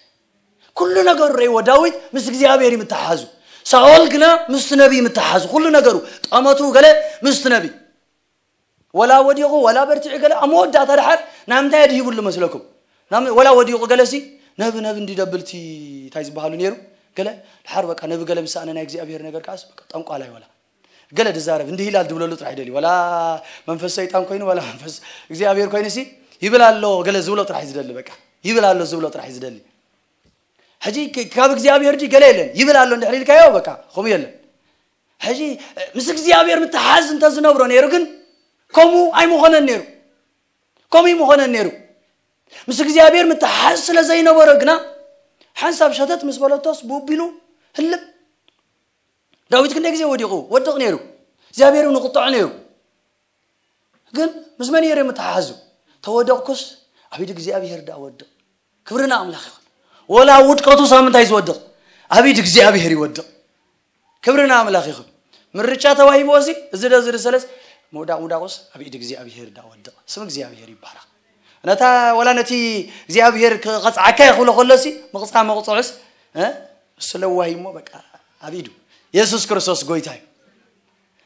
ኩሉ ነገሩ ረይዎ ዳዊት ምስ እግዚኣብሔር ይምተሓዙ። ሳኦል ግና ምስ ነቢ ይምተሓዙ። ኩሉ ነገሩ ጠመቱ ገለ ምስ ነቢ ወላ ወዲቑ ወላ በርቲዑ ገለ ኣብ መወዳእታ ደሓር ናብ ምንታይ ኣድሂብሉ መስለኩም? ናብ ወላ ወዲቑ ገለሲ ነቢ ነቢ እንዲ ደብልቲ እንታይ ዝበሃሉ ነይሩ? ገለ ደሓር በቃ ነቢ ገለ ምሳእነ ናይ እግዚኣብሔር ነገር ከዓስ በቃ ጠንቋላይ ወላ ገለ ድዛረብ እንዲ ሂላል ድብለሉ ጥራሕ ይደሊ። ወላ መንፈስ ሰይጣን ኮይኑ ወላ መንፈስ እግዚኣብሔር ኮይኑሲ ይብል ኣሎ ገለ ዝብሎ ጥራሕ ዝደሊ በቃ ይብል ኣሎ ዝብሎ ጥራሕ ዝደሊ። ሕጂ ክ- ካብ እግዚኣብሔር ጂ ገለ የለን ይብል ኣሎ እንድሕር ኢልካዮ በቃ ከምኡ የለን። ሕጂ ምስ እግዚኣብሔር ምትሓዝ እንተዝነብሮ ነይሩ ግን ከምኡ ኣይምኾነን ነይሩ። ከምኡ ኣይምኾነን ነይሩ። ምስ እግዚኣብሔር ምትሓዝ ስለ ዘይነበሮ ግና ሓንሳብ ሸተት ምስ በለቶስ ብቢሉ ህልም። ዳዊት ክንደይ ግዜ ወዲቑ ወድቕ ነይሩ። እግዚኣብሔር ንቁጥዖ ነይሩ። ግን ምስ መን ነይሩ ምትሓሓዙ? ተወደቕኩስ ኣብ ኢድ እግዚኣብሔር ዳ ወድቕ። ክብርና ኣምላኽ ይኹን። ወላ ውድቀቱ ሳምንታይ ዝወድቕ ኣብ ኢድ እግዚኣብሔር ይወድቕ። ክብርና ኣምላኽ ይኹን። ምርጫ ተዋሂብዎ ሲ እዚ ዶ ዝድሰለስ ምውዳቕ ምውዳቑስ ኣብ ኢድ እግዚኣብሔር ዳ ወድቕ። ስም እግዚኣብሔር ይባረኽ። ነታ ወላ ነቲ እግዚኣብሔር ክቐጽዓካ ይኽብሎ ከሎሲ ምቕጻዕ መቕጽዑስ እ? እሱ ለዋሂ እሞ በቃ ኣብ ኢዱ የሱስ ክርስቶስ ጎይታ እዩ።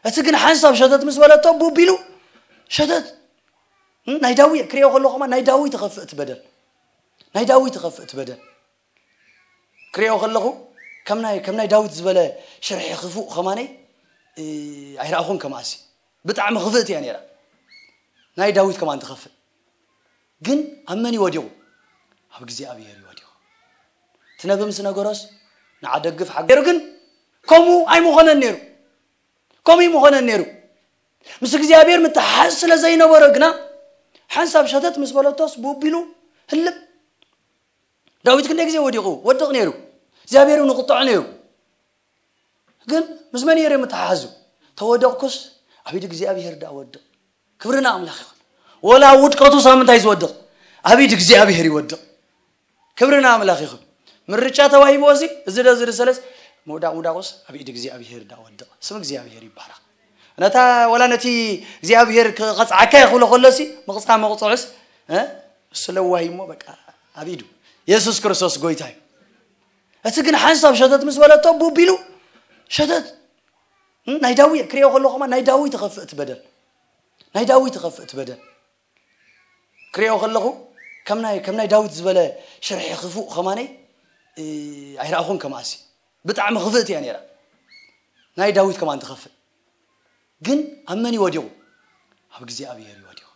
እቲ ግን ሓንሳብ ሸተት ምስ በለቶ ቡቢሉ ሸተት እ? ናይ ዳዊ ክሪኦ ከለኹ ከማ ናይ ዳዊ ተኸፍእ እቲ በደል ናይ ዳዊ ተኸፍእ እቲ በደል ክሪኦ ከለኹ ከም ናይ ከም ናይ ዳዊት ዝበለ ሽርሒ ክፉእ ከማነይ እ፣ ኣይረኣኹን ከማሲ ብጣዕሚ ክፍእቲ እያ ነይራ ናይ ዳዊት ከማን ትኸፍእ ግን ኣብ መን ይወዲቑ ኣብ እግዚኣብሔር ይወዲቑ እቲ ነቢ ምስ ነገሮስ ንዓደግፍ ሓገሩ ግን ከምኡ ኣይምኾነን ነይሩ ከምኡ ኣይምኾነን ነይሩ ምስ እግዚኣብሔር ምትሓዝ ስለ ዘይነበሮ ግና ሓንሳብ ሸተት ምስ በለቶስ ብቢሉ ህልም ዳዊት ክንደይ ግዜ ወዲቑ ወድቕ ነይሩ እግዚኣብሔር ንቁጥዖ ነይሩ ግን ምስ መን ነይሩ ምትሓሓዙ ተወደቕኩስ ኣብ ኢድ እግዚኣብሔር ዳ ወድቕ ክብርና ኣምላኽ ይኹን ወላ ውድቀቱ ሳምንታይ ዝወድቕ ኣብ ኢድ እግዚኣብሔር ይወድቕ። ክብሪ ንኣምላኽ ይኹን። ምርጫ ተዋሂብዎ እዚ፣ እዚ ዶ እዚ ዶ ሰለስ፣ ምውዳቕ ምውዳቑስ ኣብ ኢድ እግዚኣብሔር ዳ ወድቕ። ስም እግዚኣብሔር ይባረኽ። ነታ፣ ወላ ነቲ እግዚኣብሔር ክቐጽዓካ እየ ክብሎ ከሎሲ፣ ምቕጻዕ መቕጽዑስ፣ እ? እሱ ለዋሂ እሞ በቃ ኣብ ኢዱ። የሱስ ክርስቶስ ጎይታ እዩ። እቲ ግን ሓንሳብ ሸተት ምስ በለቶ፣ ቡብ ኢሉ ሸተት። እ? ናይ ዳዊት ክሪኦ ከለኹ ከማን ናይ ዳዊት ይኸፍእ እቲ በደል። ናይ ዳዊት ይኸፍእ እቲ በደል። ክሪኦ ከለኹ ከም ናይ፣ ከም ናይ ዳዊት ዝበለ ሽርሒ ክፉእ ከማነይ፣ እ፣ ኣይረኣኹን ከማኣሲ። ብጣዕሚ ክፍእቲ እያ ነይራ። ናይ ዳዊት ከማን ትኸፍእ። ግን ኣብ መን እዩ ወዲቑ? ኣብ እግዚኣብሔር እዩ ወዲቑ።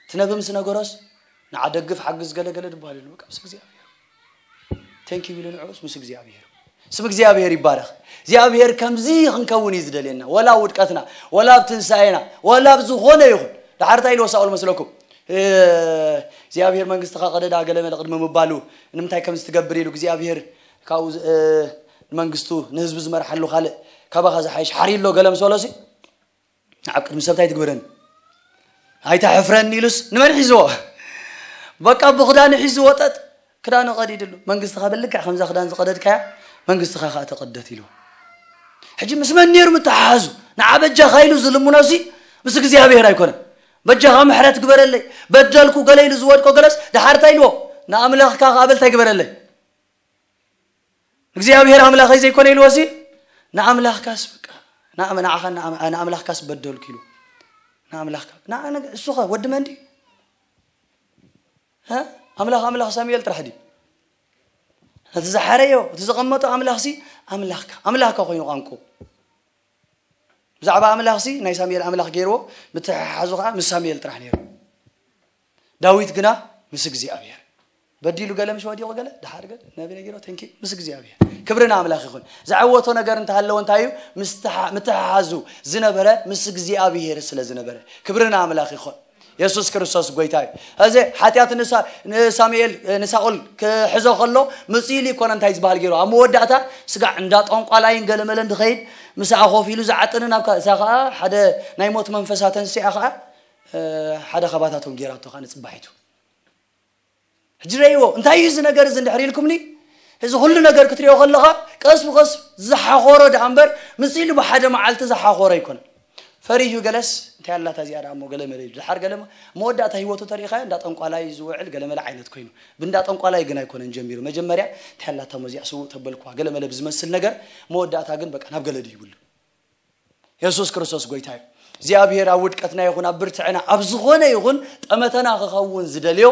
እቲ ነቢ ምስ ነገሮስ፣ ንዓ ደግፍ፣ ሓግዝ፣ ገለ ገለ ድበሃል የሉ። በቃ ምስ እግዚኣብሔር። ተንኪ ቢሉ ንዕኡስ ምስ እግዚኣብሔር። ስም እግዚኣብሔር ይባረኽ። እግዚኣብሔር ከምዚ ክንከውን እዩ ዝደልየና። ወላ ኣብ ውድቀትና፣ ወላ ኣብ ትንሳኤና፣ ወላ ኣብ ዝኾነ ይኹን። ደሓር እንታይ ኢልዎ ሳኦል መስለኩም? እ፣ እግዚኣብሔር መንግስትኻ ቀደዳ ገለ መለ ቅድሚ ምባሉ፣ ንምንታይ ከምዚ ትገብር ኢሉ እግዚኣብሔር ካብኡ ዝ-፣ እ፣ ንመንግስቱ ንህዝቢ ዝመርሓሉ ካልእ ካባኻ ዝሓይሽ ሓርዩ ኣሎ ገለ ምስ በሎሲ፣ ንዓብ ቅድሚ ሰብ እንታይ ትግበረኒ? ኣይተሕፍረኒ ኢሉስ ንመን ሒዝዎ? በቃ ብኽዳኑ ሒዝዎ ጠጥ። ክዳኑ ቀዲድሉ። መንግስትኻ ብልክዕ ከምዛ ክዳን ዝቐደድካያ፣ መንግስትኻ ከኣ ተቐደት ኢልዎ። ሕጂ ምስ መን ነይሩ ምተሓሓዙ? ንዓ በጃኻ ኢሉ ዝልምኖሲ ምስ እግዚኣብሔር ኣይኮነን። በጃኻ ምሕረት ግበረለይ፣ በደልኩ ገለ ኢሉ ዝወድቆ ገለስ፣ ደሓር እንታይ ኢልዎ? ንኣምላኽካ ከኣ በል እንታይ ግበረለይ? እግዚኣብሔር ኣምላኸይ ዘይኮነ ኢልዎሲ፣ ንኣምላኽካስ በቃ፣ ንኣም-፣ ንዓኻ ንኣም-፣ ንኣምላኽካስ በደልኩ ኢሉ። ንኣምላኽካ፣ ንዓ-፣ ንግ-፣ እሱኸ ወዲ መን ድዩ? እ? ኣምላኽ፣ ኣምላኽ ሳሙኤል ጥራሕ ድዩ? ነቲ ዝሓረዮ፣ እቲ ዘቐመጦ ኣምላኽሲ ኣምላኽካ፣ ኣምላኽካ ኮይኑ ቋንቁ። ብዛዕባ ኣምላኽሲ ናይ ሳሙኤል ኣምላኽ ገይርዎ፣ ምትሕሓዙ ኸዓ ምስ ሳሙኤል ጥራሕ ነይሩ። ዳዊት ግና ምስ እግዚኣብሔር። በዲሉ ገለ ምስ ወዲቑ ገለ፣ ደሓር ገለ፣ ነቢ ነጊሮ፣ ተንኪ፣ ምስ እግዚኣብሔር። ክብሪ ንኣምላኽ ይኹን። ዘዐወቶ ነገር እንተሃለወ እንታይ እዩ? ምስትሓ-፣ ምትሕሓዙ ዝነበረ ምስ እግዚኣብሔር ስለ ዝነበረ። ክብሪ ንኣምላኽ ይኹን። የሱስ ክርስቶስ ጎይታ እዩ። እዚ ሓጢኣት ንሳ-፣ ንሳሙኤል፣ ንሳኦል ክሕዞ ከሎ፣ ምጽእ ኢሉ ይኮነ እንታይ ዝበሃል ገይሩ። ኣብ መወዳእታ ስጋዕ እንዳ ጠንቋላይን ገለ መለን ድኸይድ፣ ምስኣ ኮፍ ኢሉ ዝዓጥንን ኣብ ከ-፣ እሳ ኸኣ ሓደ ናይ ሞት መንፈስ ኣተንሲኣ ኸኣ፣ እ፣ ሓደ ካባታቶም ገይራቶ ኸኣ ንጽባሒቱ። ሕጂ ረእይዎ፣ እንታይ እዩ እዚ ነገር እዚ እንድሕር ኢልኩምኒ፣ እዚ ኩሉ ነገር ክትሪኦ ከለኻ፣ ቀስ ብቐስ ዝሓኾረ ደኣ እምበር፣ ምጽእ ኢሉ ብሓደ መዓልቲ ዝሓኾረ ኣይኮነን። ፈሪሁ ገለስ፣ እንታይ ኣላታ እዚኣ ደኣ እሞ ገለ መለ ኢሉ። ድሓር ገለ መ-፣ መወዳእታ ህይወቱ ተሪእኻዮ፣ እንዳ ጠንቋላይ ዝውዕል ገለ መለ ዓይነት ኮይኑ። ብእንዳ ጠንቋላይ ግን ኣይኮነን ጀሚሩ። መጀመርያ፣ እንታይ ኣላታ እሞ እዚኣ ስውእ ተበልኩዋ፣ ገለ መለ ብዝመስል ነገር፣ መወዳእታ ግን በቃ ናብ ገለ ድይብሉ። የሱስ ክርስቶስ ጎይታ እዩ። እግዚኣብሔር ኣብ ውድቀትና ይኹን ኣብ ብርትዕና ኣብ ዝኾነ ይኹን ጠመተና ክኸውን ዝደልዮ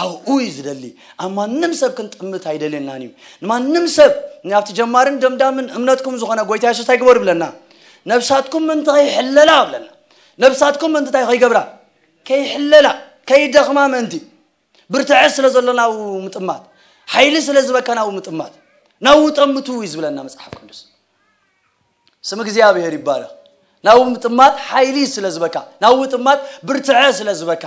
ኣብኡ እዩ ዝደሊ። ኣብ ማንም ሰብ ክንጥምት ኣይደልየናን እዩ። ንማንም ሰብ፣ ናብቲ ጀማርን ደምዳምን እምነትኩም ዝኾነ ጎይታ የሱስ እንታይ ግበሩ ይብለና? ነብሳትኩም ምእንቲ ከይሕለላ ብለና። ነብሳትኩም ምእንቲ እንታይ ከይገብራ? ከይሕለላ፣ ከይደኽማ ምእንቲ። ብርትዐ ስለ ዘሎ ናብኡ ምጥማት፣ ሓይሊ ስለ ዝበካ ናብኡ ምጥማት፣ ናብኡ ጠምቱ እዩ ዝብለና መጽሓፍ ቅዱስ። ስም እግዚኣብሔር ይባረኽ። ናብኡ ምጥማት ሓይሊ ስለ ዝበካ፣ ናብኡ ምጥማት ብርትዐ ስለ ዝበካ።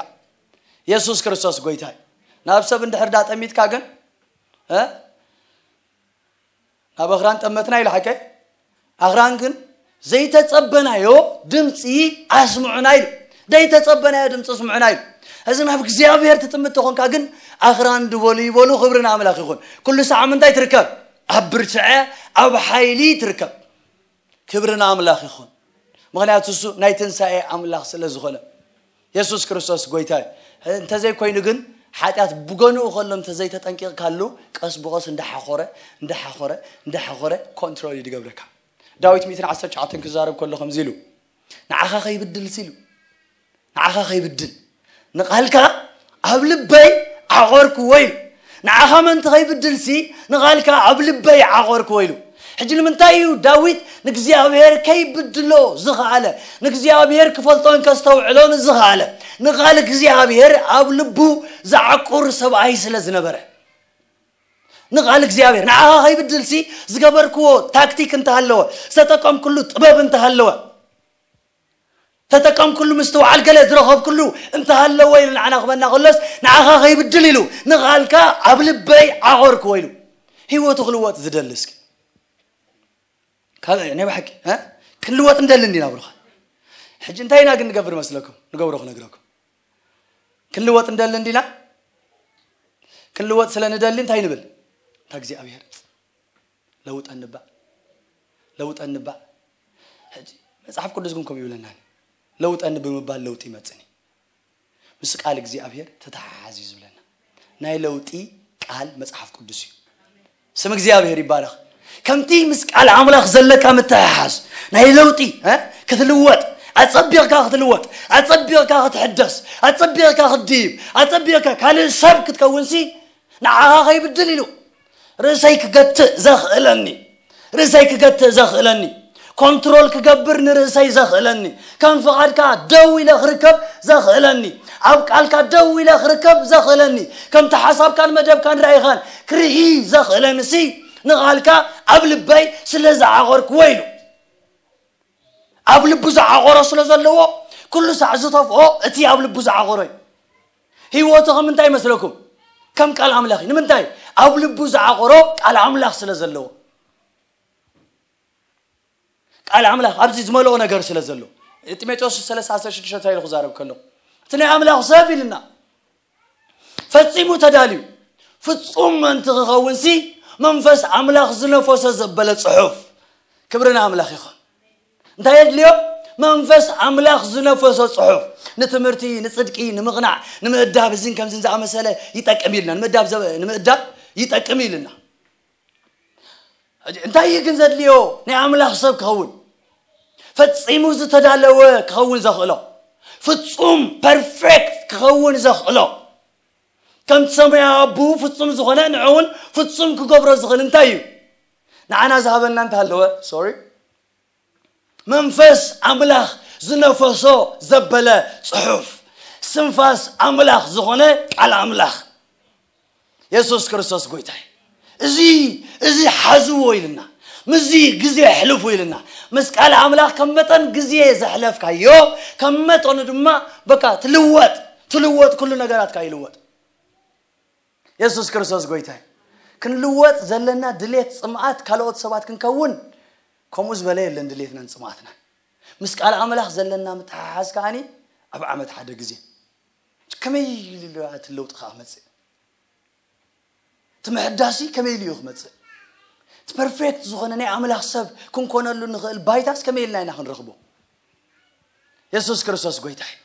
የሱስ ክርስቶስ ጎይታ እዩ። ናብ ሰብ እንድሕር ዳ ጠሚትካ ግን፣ እ? ናብ ኣኽራን ጠመትና ኢሉ ሓቀይ? ኣኽራን ግን ዘይተጸበናዮ ድምፂ ኣስምዑና ኢሉ። ዘይተጸበናዮ ድምፂ ኣስምዑና ኢሉ። እዚ ናብ እግዚኣብሔር ትጥምት ተኾንካ ግን ኣኽራን ድበሉ ይበሉ፣ ክብሪ ንኣምላኽ ይኹን። ኩሉ ሳዕ ኣብ ምንታይ ትርከብ? ኣብ ብርትዐ፣ ኣብ ሓይሊ ትርከብ። ክብሪ ንኣምላኽ ይኹን። ምኽንያቱ እሱ ናይ ትንሳኤ ኣምላኽ ስለ ዝኾነ። የሱስ ክርስቶስ ጎይታ እዩ። እንተዘይኮይኑ ግን ሓጢኣት ብገንኡ ከሎ እንተዘይተጠንቂቕካሉ ቀስ ብቐስ እንዳሓኾረ፣ እንዳሓኾረ፣ እንዳሓኾረ ኮንትሮል እዩ ዝገብረካ። ዳዊት ሚእትን ዓሰርተ ትሽዓተን ክዛረብ ከሎ ከምዚ ኢሉ፣ "ንዓኻ ከይብድልሲ" ኢሉ፣ "ንዓኻ ከይብድል ንቓልካ ኣብ ልበይ ዓቖርክዎ" ኢሉ። ንዓኻ ምእንቲ ከይብድልሲ ንቓልካ ኣብ ልበይ ዓቖርክዎ ኢሉ። ሕጂ ንምንታይ እዩ ዳዊት ንእግዚኣብሔር ከይብድሎ ዝኸኣለ? ንእግዚኣብሔር ክፈልጦን ከስተውዕሎን ዝኸኣለ? ንቓል እግዚኣብሔር ኣብ ልቡ ዝዓቁር ሰብኣይ ስለ ዝነበረ። ንቓል እግዚኣብሔር ንዓኻ ከይብድልሲ ዝገበርክዎ ታክቲክ እንተሃለወ፣ ዝተጠቀምክሉ ጥበብ እንተሃለወ፣ ተጠቀምክሉ ምስትውዓል ገለ ዝረኸብክሉ እንተሃለወ ኢሉ ንዓና ክበና ከሎስ፣ ንዓኻ ከይብድል ኢሉ ንቓልካ ኣብ ልበይ ዓቖርክዎ ኢሉ። ህይወቱ ክልወጥ ዝደሊ እስኪ። ካብ ናይ ብሓቂ፣ እ? ክንልወጥ እንደሊ እንዲና ብሩኻ። ሕጂ እንታይ ኢና ግን ንገብር መስለኩም? ንገብሮ ክነግረኩም። ክንልወጥ እንደሊ እንዲና? ክንልወጥ ስለ ንደሊ እንታይ ንብል? እንታ እግዚኣብሔር ለውጠኒ እባ፣ ለውጠኒ እባ። ሕጂ መጽሓፍ ቅዱስ ግን ከምኡ ይብለና፣ ለውጠኒ ብምባል ለውጢ ይመጽእኒ። ምስ ቃል እግዚኣብሔር ተተሓሓዝ እዩ ዝብለና። ናይ ለውጢ ቃል መጽሓፍ ቅዱስ እዩ። ስም እግዚኣብሔር ይባረኽ። ከምቲ ምስ ቃል ኣምላኽ ዘለካ ምትሕሓዝ ናይ ለውጢ እ? ክትልወጥ፣ ኣጸቢቕካ ክትልወጥ፣ ኣጸቢቕካ ክትሕደስ፣ ኣጸቢቕካ ክትድይብ፣ ኣጸቢቕካ ካልእ ሰብ ክትከውን ሲ ንዓኻ ከይብድል ኢሉ ርእሰይ ክገትእ ዘኽእለኒ፣ ርእሰይ ክገትእ ዘኽእለኒ፣ ኮንትሮል ክገብር ንርእሰይ ዘኽእለኒ፣ ከም ፍቓድካ ደው ኢለ ክርከብ ዘኽእለኒ፣ ኣብ ቃልካ ደው ኢለ ክርከብ ዘኽእለኒ፣ ከምቲ ሓሳብካን መደብካን ራኢኻን ክርኢ ዘኽእለኒ ሲ ንቓልካ ኣብ ልበይ ስለ ዝዓቖርክዎ ኢሉ። ኣብ ልቡ ዝዓቖሮ ስለ ዘለዎ ኩሉ ሳዕ ዝተፍኦ እቲ ኣብ ልቡ ዝዓቖሮ እዩ። ህይወቱ ከም እንታይ ይመስለኩም? ከም ቃል ኣምላኽ እዩ። ንምንታይ? ኣብ ልቡ ዝዓቖሮ ቃል ኣምላኽ ስለ ዘለዎ። ቃል ኣምላኽ ኣብዚ ዝመልኦ ነገር ስለ ዘሎ። ጢሞቴዎስ ሰለስተ ዓሰርተ ሽዱሽተ እንታይ ኢሉ ክዛረብ ከሎ፣ እቲ ናይ ኣምላኽ ሰብ ኢልና ፈጺሙ ተዳልዩ ፍጹም ምእንቲ ክኸውን ሲ መንፈስ ኣምላኽ ዝነፈሶ ዘበለ ጽሑፍ። ክብሪ ንኣምላኽ ይኹን። እንታይ የድልዮ? መንፈስ ኣምላኽ ዝነፈሶ ጽሑፍ። ንትምህርቲ፣ ንጽድቂ፣ ንምቕናዕ፣ ንምእዳብ፣ እዚን ከምዚን ዝኣመሰለ ይጠቅም ኢልና ንምእዳብ ዘ- ንምእዳብ ይጠቅም ኢልና። ሕጂ እንታይ እዩ ግን ዘድልዮ? ናይ ኣምላኽ ሰብ ክኸውን፣ ፈጺሙ ዝተዳለወ ክኸውን ዘኽእሎ፣ ፍጹም ፐርፌክት ክኸውን ዘኽእሎ፣ ከምቲ ሰማያዊ ኣቦኡ ፍጹም ዝኾነ ንዕውን ፍጹም ክገብሮ ዝኽእል እንታይ እዩ? ንዓና ዝሃበና እንተሃለወ፣ ሶሪ፣ መንፈስ ኣምላኽ ዝነፈሶ ዘበለ ጽሑፍ፣ ስንፋስ ኣምላኽ ዝኾነ ቃል ኣምላኽ የሱስ ክርስቶስ ጎይታ እዩ። እዚ እዚ ሓዝዎ ኢልና፣ ምስዚ ግዜ ኣሕልፉ ኢልና፣ ምስ ቃል ኣምላኽ ከም መጠን ግዜ ዘሕለፍካዮ ከም መጠኑ ድማ በቃ ትልወጥ ትልወጥ፣ ኩሉ ነገራትካ ይልወጥ። የሱስ ክርስቶስ ጎይታ እዩ። ክንልወጥ ዘለና ድሌት፣ ጽምኣት፣ ካልኦት ሰባት ክንከውን ከምኡ ዝበለ የለን ድሌትናን ጽምኣትናን። ምስ ቃል ኣምላኽ ዘለና ምትሓሓዝ ከኣኒ ኣብ ዓመት ሓደ ግዜ። ከመይ ኢሉ እቲ ለውጢ ከኣ መጽእ? እቲ ምሕዳሲ ከመይ ኢሉ እዩ ክመጽእ? እቲ ፐርፌክት ዝኾነ ናይ ኣምላኽ ሰብ ክንኮነሉ ንኽእል ባይታስ ከመይ ኢልና ኢና ክንረኽቦ? የሱስ ክርስቶስ ጎይታ እዩ።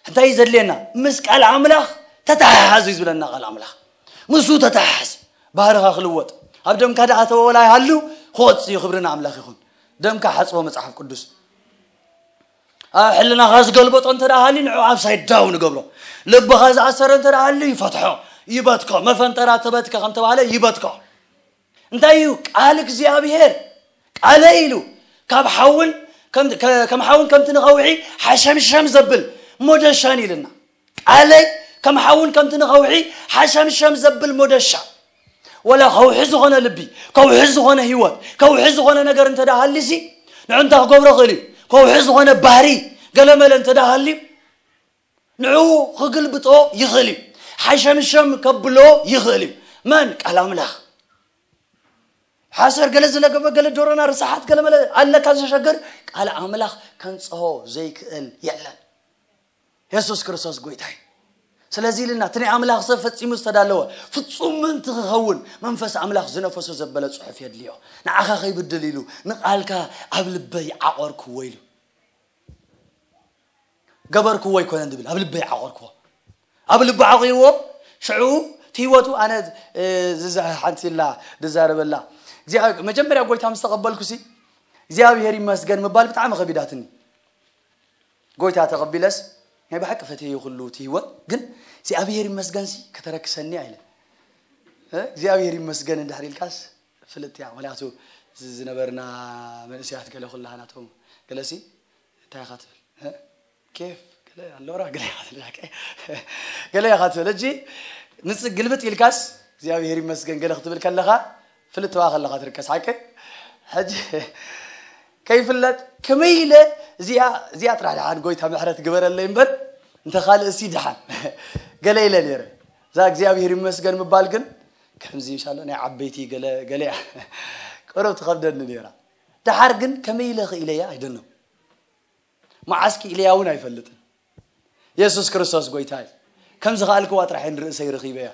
እንታይ እዩ ዘድልየና? ምስ ቃል ኣምላኽ ተተሓሓዝ እዩ ዝብለና ቃል ኣምላኽ። ምስኡ ተተሓሓዝ፣ ባህርኻ ክልወጥ። ኣብ ደምካ ደኣ ተወላ ይሃሉ ክወጽእ እዩ። ክብሪ ንኣምላኽ ይኹን። ደምካ ሓጽቦ መጽሓፍ ቅዱስ። ኣብ ሕልናኻ ዝገልበጦ እንተ ደኣ ሃልዩ ንዕኡ ኣፕሳይድ ዳውን ንገብሮ። ልብኻ ዝኣሰረ እንተ ደኣ ሃልዩ ይፈትሖ፣ ይበትኮ። መፈንጠራ ተበትከ ከም ተባህለ ይበትኮ። እንታይ እዩ? ቃል እግዚኣብሔር ቃለ ኢሉ ካብ ሓውን ከም ከ- ከም ሓውን ከምቲ ንኸውሒ ሓሸምሸም ዘብል ሞደሻን ኢልና። ቃለይ ከም ሓውን ከምቲ ንኸውሒ ሓሸምሸም ዘብል ሞደሻ። ወላ ከውሒ ዝኾነ ልቢ፣ ከውሒ ዝኾነ ህይወት፣ ከውሒ ዝኾነ ነገር እንተ ደኣ ሃልዩሲ ንዑ እንታይ ክገብሮ ክእል እዩ? ከውሒ ዝኾነ ባህሪ ገለመለ እንተ ደኣ ሃልዩ ንዑ ክግልብጦ ይኽእል እዩ። ሓሸምሸም ከብሎ ይኽእል እዩ። መን? ቃል ኣምላኽ። ሓሰር ገለ ዝለገበ ገለ ዶሮና ርሳሓት ገለ መለ ኣለካ ዘሸገር ቃል ኣምላኽ ከንጽሆ ዘይክእል የለን። የሱስ ክርስቶስ ጎይታ እዩ። ስለዚ ኢልና እቲ ናይ ኣምላኽ ሰብ ፈጺሙ ዝተዳለወ ፍጹም ምእንቲ ክኸውን መንፈስ ኣምላኽ ዝነፈሶ ዘበለ ጽሑፍ የድልዮ። ንዓኻ ከይብድል ኢሉ ንቓልካ ኣብ ልበይ ዓቖርክዎ ኢሉ። ገበርክዎ ኣይኮነን ዝብል፣ ኣብ ልበይ ዓቖርክዎ። ኣብ ልቡ ዓቒርዎ፣ ሽዑ እቲ ህይወቱ ኣነ እ፣ ዝዛ ሓንቲ ኢላ ዝዛረበላ እግዚኣብሔር መጀመርያ ጎይታ ምስ ተቐበልኩሲ እግዚኣብሔር ይመስገን ምባል ብጣዕሚ ከቢዳትኒ። ጎይታ ተቐቢለስ ናይ ብሓቂ ፈትየ ኩሉ እቲ ህይወት ግን እግዚኣብሔር ይመስገንሲ ከተረክሰኒ ኣይለ እ፣ እግዚኣብሔር ይመስገን እንድሕር ኢልካስ ፍልጥ እያ። ምክንያቱ እዚ ዝነበርና መንእሰያት ገለ ኩላህናቶም ገለሲ እንታይ ኢኻ ትብል እ? ኬፍ ገለ ኣሎ ራ ገለ ኢኻ ትብል ሓቂ? ገለ ኢኻ ትብል። ሕጂ ምስ ግልብጥ ኢልካስ እግዚኣብሔር ይመስገን ገለ ክትብል ከለኻ ፍልጥዋ ከለኻ ትርከስ ሓቂ? ሕጂ ከይፍለጥ ከመይ ኢለ እዚኣ እዚኣ ጥራሕ ደሓን ጎይታ ምሕረት ግበረለይ እምበር እንተ ካልእ እሲ ደሓን ገለ ኢለ ነይረ። እዛ እግዚኣብሔር ይመስገን ምባል ግን ከምዚ ምሻሎ ናይ ዓበይቲ ገለ ገለ እያ ቅሩብ ትኸብደኒ ነይራ። ደሓር ግን ከመይ ኢለ ክኢለያ ኣይደኖ። መዓስ ክኢለያ እውን ኣይፈልጥን። የሱስ ክርስቶስ ጎይታ እዩ። ከም ዝኸኣልክዋ ጥራሕ ንርእሰይ ረኺበያ።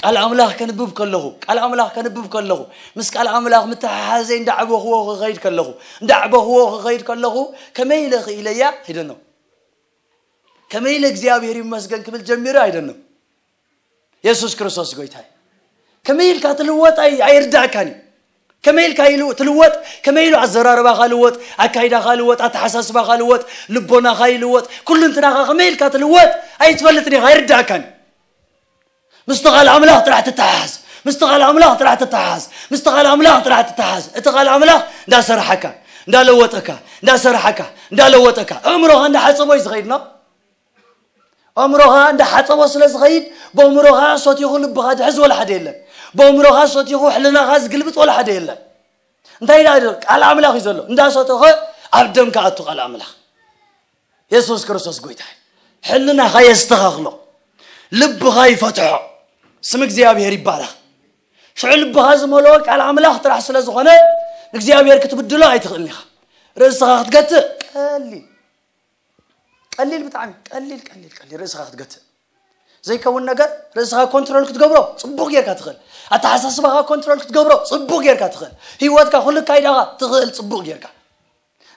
ቃል ኣምላኽ ከንብብ ከለኹ ቃል ኣምላኽ ከንብብ ከለኹ ምስ ቃል ኣምላኽ ምትሓሓዘይ እንዳዕበኽዎ ክኸይድ ከለኹ እንዳዕበኽዎ ክኸይድ ከለኹ ከመይ ኢለ ክኢለያ ሂደኖ ከመይ ኢለ እግዚኣብሔር ይመስገን ክብል ጀሚሩ ኣይደኖ የሱስ ክርስቶስ ጎይታይ ከመይ ኢልካ ትልወጥ ኣይርዳእካን እዩ ከመይ ኢልካ ትልወጥ ከመይ ኢሉ ኣዘራርባኻ ልወጥ ኣካይዳኻ ልወጥ ኣተሓሳስባኻ ልወጥ ልቦናኻ ይልወጥ ኩሉ እንትናኻ ከመይ ኢልካ ትልወጥ ኣይትፈልጥን ኢኻ ኣይርዳእካን እዩ ምስቲ ቃል ኣምላኽ ጥራሕ ትተሓዝ ምስቲ ቃል ኣምላኽ ጥራሕ ትተሓዝ ምስቲ ቃል ኣምላኽ ጥራሕ ትተሓዝ እቲ ቃል ኣምላኽ እንዳሰርሓካ እንዳለወጠካ እንዳሰርሓካ እንዳለወጠካ ኣእምሮኻ እንዳሓፀቦ እዩ ዝኸይድ ነው ኣእምሮኻ እንዳሓፀቦ ስለ ዝኸይድ ብኣእምሮኻ ሰቲኹ ልብኻ ድሕዝ ወላ ሓደ የለን ብኣእምሮኻ ሰቲኹ ሕልናኻ ዝግልብጥ ወላ ሓደ የለን እንታይ ዳ ቃል ኣምላኽ እዩ ዘሎ እንዳሰተኸ ኣብ ደም ከኣቱ ቃል ኣምላኽ የሱስ ክርስቶስ ጎይታ ሕልናኻ የስተኻኽሎ ልብኻ ይፈትሖ ስም እግዚኣብሔር ይባረኽ ሽዑ ልብኻ ዝመልኦ ቃል ኣምላኽ ጥራሕ ስለ ዝኾነ እግዚኣብሔር ክትብድሎ ኣይትኽእልን ኢኻ ርእስኻ ክትገትእ ቀሊል ቀሊል ብጣዕሚ ቀሊል ቀሊል ቀሊል ርእስኻ ክትገትእ ዘይከውን ነገር ርእስኻ ኮንትሮል ክትገብሮ ፅቡቅ ጌርካ ትኽእል ኣተሓሳስባኻ ኮንትሮል ክትገብሮ ፅቡቅ ጌርካ ትኽእል ህይወትካ ኩሉ ካይዳኻ ትኽእል ፅቡቅ ጌርካ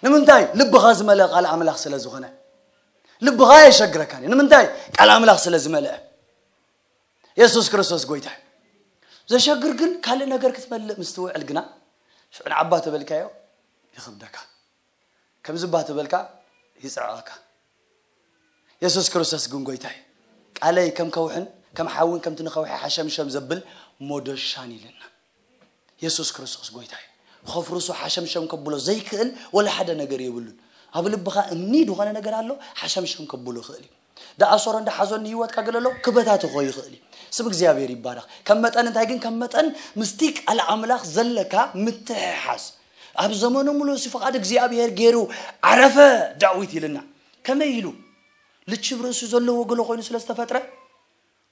ንምንታይ ልብኻ ዝመልአ ቃል ኣምላኽ ስለ ዝኾነ ልብኻ የሸግረካ ንምንታይ ቃል ኣምላኽ ስለ ዝመልአ የሱስ ክርስቶስ ጎይታ ዘሸግር ግን ካልእ ነገር ክትመልእ ምስ ትውዕል ግና ሽዑ ንዓባ ተበልካዮ ይኽብደካ ከምዚ ባ ተበልካ ይፅዕቐካ የሱስ ክርስቶስ ግን ጎይታ እዩ ቃለይ ከም ከውሕን ከም ሓውን ከምቲ ንኸውሒ ሓሸምሸም ዘብል ሞደሻን ኢልና የሱስ ክርስቶስ ጎይታ እዩ ኸፍርሱ ሓሸምሸም ከብሎ ዘይክእል ወላ ሓደ ነገር የብሉን ኣብ ልብኻ እምኒ ዝኾነ ነገር ኣሎ ሓሸምሸም ከብሎ ይኽእል እዩ ዳኣሰሮ እንዳሓዞ ንህይወትካ ገለሎ ክበታትኾ ይኽእል እዩ ስም እግዚኣብሔር ይባረኽ ከም መጠን እንታይ ግን ከም መጠን ምስቲ ቃል ኣምላኽ ዘለካ ምትሕሓዝ ኣብ ዘመኑ ሙሉ ሲ ፍቓድ እግዚኣብሔር ገይሩ ዓረፈ ዳዊት ኢልና ከመይ ኢሉ ልችብ ርእሱ ዘለዎ ገለ ኮይኑ ስለ ዝተፈጥረ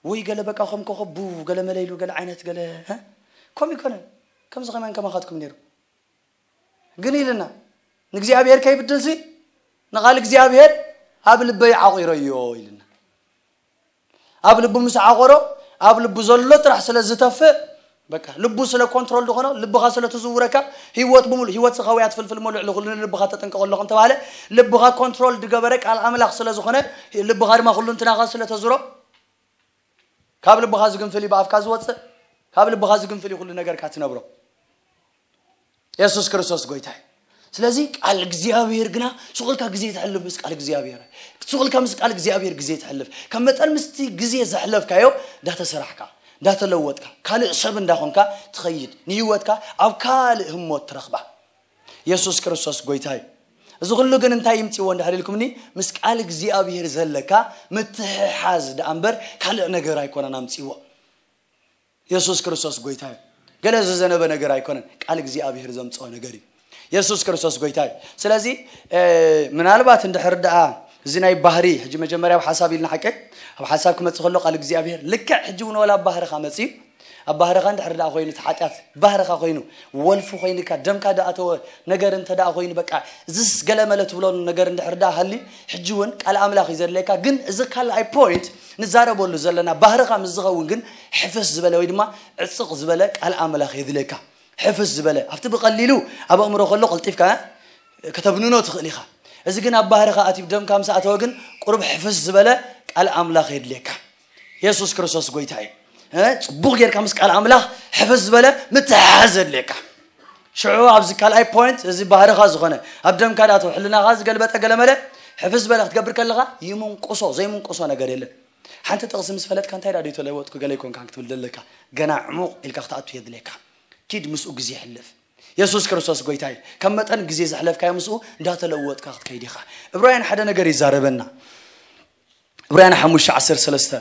ወይ ገለ በቃ ከም ኮኸብ ቡ ገለ መለ ኢሉ ገለ ዓይነት ገለ ከምኡ ይኮነን ከምዚ ከማን ከማኻትኩም ነይሩ ግን ኢልና ንእግዚኣብሔር ከይብድልሲ ንቓል እግዚኣብሔር ኣብ ልበይ ዓቑረዮ ኢልና ኣብ ልቡ ምስ ዓቆሮ ኣብ ልቡ ዘሎ ጥራሕ ስለ ዝተፍእ በቃ ልቡ ስለ ኮንትሮል ዝኾኖ ልብኻ ስለ ትዝውረካ ህይወት ብምሉ ህይወት ስኻውያ ትፍልፍል ሞ ልዕሊ ኩሉ ንልብኻ ተጠንቀቐ ኣለኹ እንተባለ ልብኻ ኮንትሮል ዝገበረ ቃል ኣምላኽ ስለ ዝኾነ ልብኻ ድማ ኩሉ እንትናኻ ስለ ተዝሮ ካብ ልብኻ ዝግንፍል እዩ ብኣፍካ ዝወፅእ ካብ ልብኻ ዝግንፍል እዩ ኩሉ ነገርካ ትነብሮ የሱስ ክርስቶስ ጎይታ እዩ ስለዚ ቃል እግዚኣብሔር ግና ሱቕልካ ግዜ ተሕልፍ ምስ ቃል እግዚኣብሔር ሱቕልካ ምስ ቃል እግዚኣብሔር ግዜ ተሕልፍ ካብ መጠን ምስቲ ግዜ ዘሕለፍካዮ እንዳተሰራሕካ እንዳተለወጥካ ካልእ ሰብ እንዳኾንካ ትኸይድ ንህይወትካ ኣብ ካልእ ህሞት ትረኽባ የሱስ ክርስቶስ ጎይታ እዩ እዚ ኩሉ ግን እንታይ ይምፅዎ እንድሕር ኢልኩምኒ ምስ ቃል እግዚኣብሔር ዘለካ ምትሕሓዝ ደኣ እምበር ካልእ ነገር ኣይኮነን ኣምፅዎ የሱስ ክርስቶስ ጎይታ እዩ ገለ ዝዘነበ ነገር ኣይኮነን ቃል እግዚኣብሔር ዘምፅኦ ነገር እዩ የሱስ ክርስቶስ ጎይታ እዩ ስለዚ ምናልባት እንድሕር ደኣ እዚ ናይ ባህሪ ሕጂ መጀመርያ ኣብ ሓሳብ ኢልና ሓቀ ኣብ ሓሳብ ክመፅእ ከሎ ቃል እግዚኣብሔር ልክዕ ሕጂ እውን ወላ ኣብ ባህርኻ መፅዩ ኣብ ባህርኻ እንድሕር ደኣ ኮይኑ እቲ ሓጢኣት ባህርኻ ኮይኑ ወልፊ ኮይኑካ ደምካ ደኣተወ ነገር እንተ ደኣ ኮይኑ በቃ እዝስ ገለ መለ ትብሎ ነገር እንድሕር ደኣ ሃልዩ ሕጂ እውን ቃል ኣምላኽ እዩ ዘድለየካ ግን እዚ ካልኣይ ፖይንት ንዛረበሉ ዘለና ባህርኻ ምስ ዝኸውን ግን ሕፍስ ዝበለ ወይ ድማ ዕፅቕ ዝበለ ቃል ኣምላኽ የድልየካ ሕፍስ ዝበለ ኣብቲ ብቐሊሉ ኣብ ኣእምሮ ከሎ ቀልጢፍካ ከተብንኖ ትኽእል ኢኻ እዚ ግን ኣብ ባህርኻ ኣትዩ ደምካ ምስ ኣተወ ግን ቁሩብ ሕፍስ ዝበለ ቃል ኣምላኽ የድልየካ የሱስ ክርስቶስ ጎይታ እዩ እ? ፅቡቕ ጌርካ ምስ ቃል ኣምላኽ ሕፍስ ዝበለ ምትሕሓዝ የድልየካ ሽዑ ኣብዚ ካልኣይ ፖይንት እዚ ባህርኻ ዝኾነ ኣብ ደምካ ዳቶ ሕልናኻ ዝገልበጠ ገለመለ ሕፍስ ዝበለ ክትገብር ከለኻ ይምንቁሶ ዘይምንቁሶ ነገር የለን ሓንቲ ጥቕሲ ምስ ፈለጥካ እንታይ ዳዶ ተለወጥኩ ገለ ይኮንካ ክትብል ዘለካ ገና ዕሙቕ ኢልካ ክትኣቱ የድልየካ ኪድ ምስኡ ግዜ ሕልፍ የሱስ ክርስቶስ ጎይታ እዩ ካብ መጠን ግዜ ዘሕለፍካዮ ምስኡ እንዳተለወጥካ ክትከይድ ኢኻ እብራውያን ሓደ ነገር ይዛረበና እብራውያን ሓሙሽተ ዓሰርተ ሰለስተ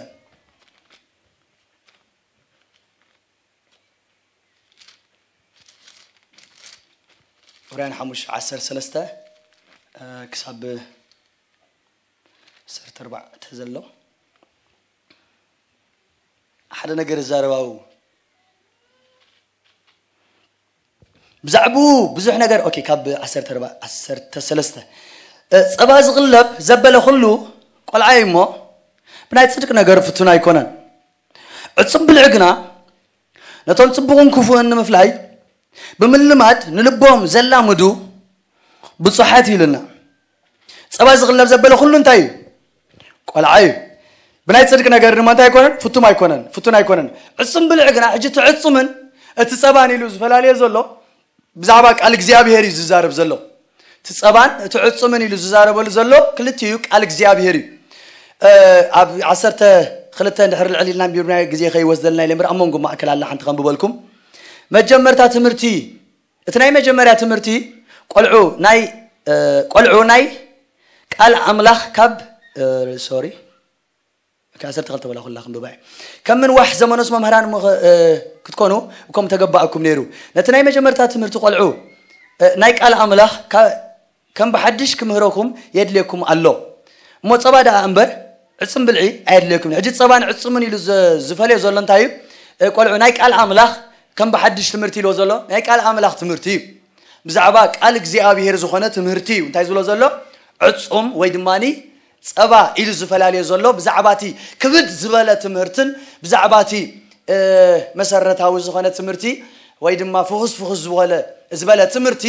እብራውያን ሓሙሽተ ዓሰርተ ሰለስተ ክሳብ ዓሰርተ ኣርባዕተ ዘሎ ሓደ ነገር ይዛረባው ብዛዕባኡ ብዙሕ ነገር ኦኬ ካብ ዓሰርተ ኣርባዕተ ዓሰርተ ሰለስተ እ፣ ጸባ ዝቕለብ ዘበለ ኩሉ ቆልዓ እዩ እሞ ብናይ ጽድቂ ነገር ፍቱን ኣይኮነን ዕጹም ብልዒ ግና ነቶም ጽቡቕን ክፉእን ንምፍላይ ብምልማድ ንልቦም ዘላምዱ ብጹሓት እዩ ኢሉና። ጸባ ዝቕለብ ዘበለ ኩሉ እንታይ እዩ? ቆልዓ እዩ። ብናይ ጽድቂ ነገር ድማ እንታይ ኣይኮነን? ፍቱም ኣይኮነን፣ ፍቱን ኣይኮነን። ዕጹም ብልዒ ግና፣ ሕጂ እቲ ዕጹምን እቲ ጸባን ኢሉ ዝፈላለየ ዘሎ ብዛዕባ ቃል እግዚኣብሔር እዩ ዝዛረብ ዘሎ። እቲ ጸባን እቲ ዕጹምን ኢሉ ዝዛረበሉ ዘሎ ክልቲኡ ቃል እግዚኣብሔር እዩ። ኣብ ዓሰርተ ክልተ እንድሕር ልዕል ኢልና ቢብናዮ፣ ግዜ ከይወስደልና ኢለ እምበር ኣብ መንጎ ማእከል ኣላ ሓንቲ ከንብበልኩም። መጀመርታ ትምህርቲ፣ እቲ ናይ መጀመርያ ትምህርቲ ቆልዑ ናይ ቆልዑ ናይ ቃል ኣምላኽ ካብ ሶሪ ዓሰርተ ክልተ በላ ኩላ ክንብባ እየ። ከም ምንዋሕ ዘመኖስ መምህራን ክትኮኑ እኮም ተገባእኩም ነይሩ። ነቲ ናይ መጀመርታ ትምህርቲ ቆልዑ ናይ ቃል ኣምላኽ ከም ብሓድሽ ክምህረኩም የድልየኩም ኣሎ። እሞ ጸባ ደኣ እምበር ዕጽም ብልዒ ኣየድልየኩም። ሕጂ ጸባን ዕጽምን ኢሉ ዝፈልዮ ዘሎ እንታይ እዩ? ቆልዑ ናይ ቃል ኣምላኽ ከም ብሓድሽ ትምህርቲ ኢልዎ ዘሎ ናይ ቃል ኣምላኽ ትምህርቲ እዩ። ብዛዕባ ቃል እግዚኣብሔር ዝኾነ ትምህርቲ እዩ እንታይ ዝብሎ ዘሎ? ዕጹም ወይ ድማ ጸባ ኢሉ ዝፈላለዮ ዘሎ ብዛዕባ እቲ ክብድ ዝበለ ትምህርትን ብዛዕባ እቲ መሰረታዊ ዝኾነ ትምህርቲ ወይ ድማ ፍኹስ ፍኹስ ዝበለ ዝበለ ትምህርቲ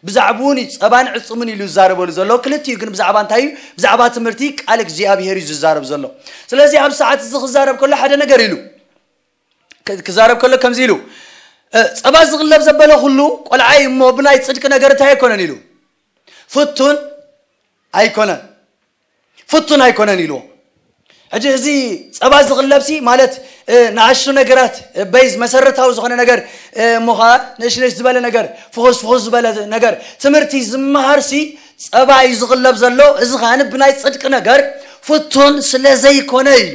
ብዛዕባኡ እዩ ጸባን ዕጹምን ኢሉ ዝዛረበሉ ዘሎ። ክልቲኡ ግን ብዛዕባ እንታይ እዩ? ብዛዕባ ትምህርቲ ቃል እግዚኣብሔር እዩ ዝዛረብ ዘሎ። ስለዚ ኣብ ሰዓት እዚ ክዛረብ ከሎ ሓደ ነገር ኢሉ ክዛረብ ከሎ ከምዚ ኢሉ፣ ጸባ ዝቕለብ ዘበለ ኩሉ ቆልዓ እዩ እሞ ብናይ ጽድቂ ነገር እንታይ ኣይኮነን ኢሉ፣ ፍቱን ኣይኮነን፣ ፍቱን ኣይኮነን ኢልዎ። ሕጂ እዚ ጸባ ዝቕለብሲ ማለት ንኣሽቱ ነገራት በይዝ መሰረታዊ ዝኾነ ነገር እሞ ኸዓ ንእሽነሽ ዝበለ ነገር ፍኹስ ፍኹስ ዝበለ ነገር ትምህርቲ ዝመሃርሲ ጸባ እዩ ዝቕለብ ዘሎ። እዚ ኸዓ ብናይ ጽድቂ ነገር ፍቱን ስለ ዘይኮነ ኢሉ፣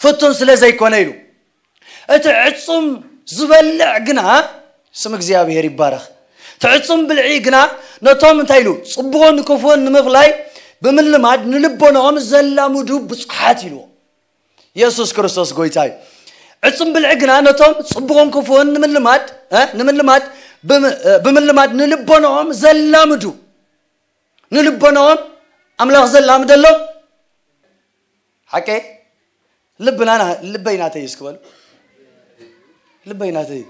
ፍቱን ስለ ዘይኮነ ኢሉ። እቲ ዕጹም ዝበልዕ ግና፣ ስም እግዚኣብሔር ይባረኽ። እቲ ዕጹም ብልዒ ግና ነቶም እንታይ ኢሉ? ጽቡቕን ክፉእን ንምፍላይ ብምልማድ ንልቦናኦም ዘላምዱ ብጹሓት ኢልዎ። የሱስ ክርስቶስ ጎይታ እዩ። ዕጹም ብልዒ ግና ነቶም ጽቡቕን ክፉእን ንምልማድ እ ንምልማድ ብም- እ ብምልማድ ንልቦናኦም ዘላምዱ ንልቦናኦም ኣምላኽ ዘላምደሎም ሓቀ ልብና ልበይ ናተይ እስኪ በሉ። ልበይ ናተይ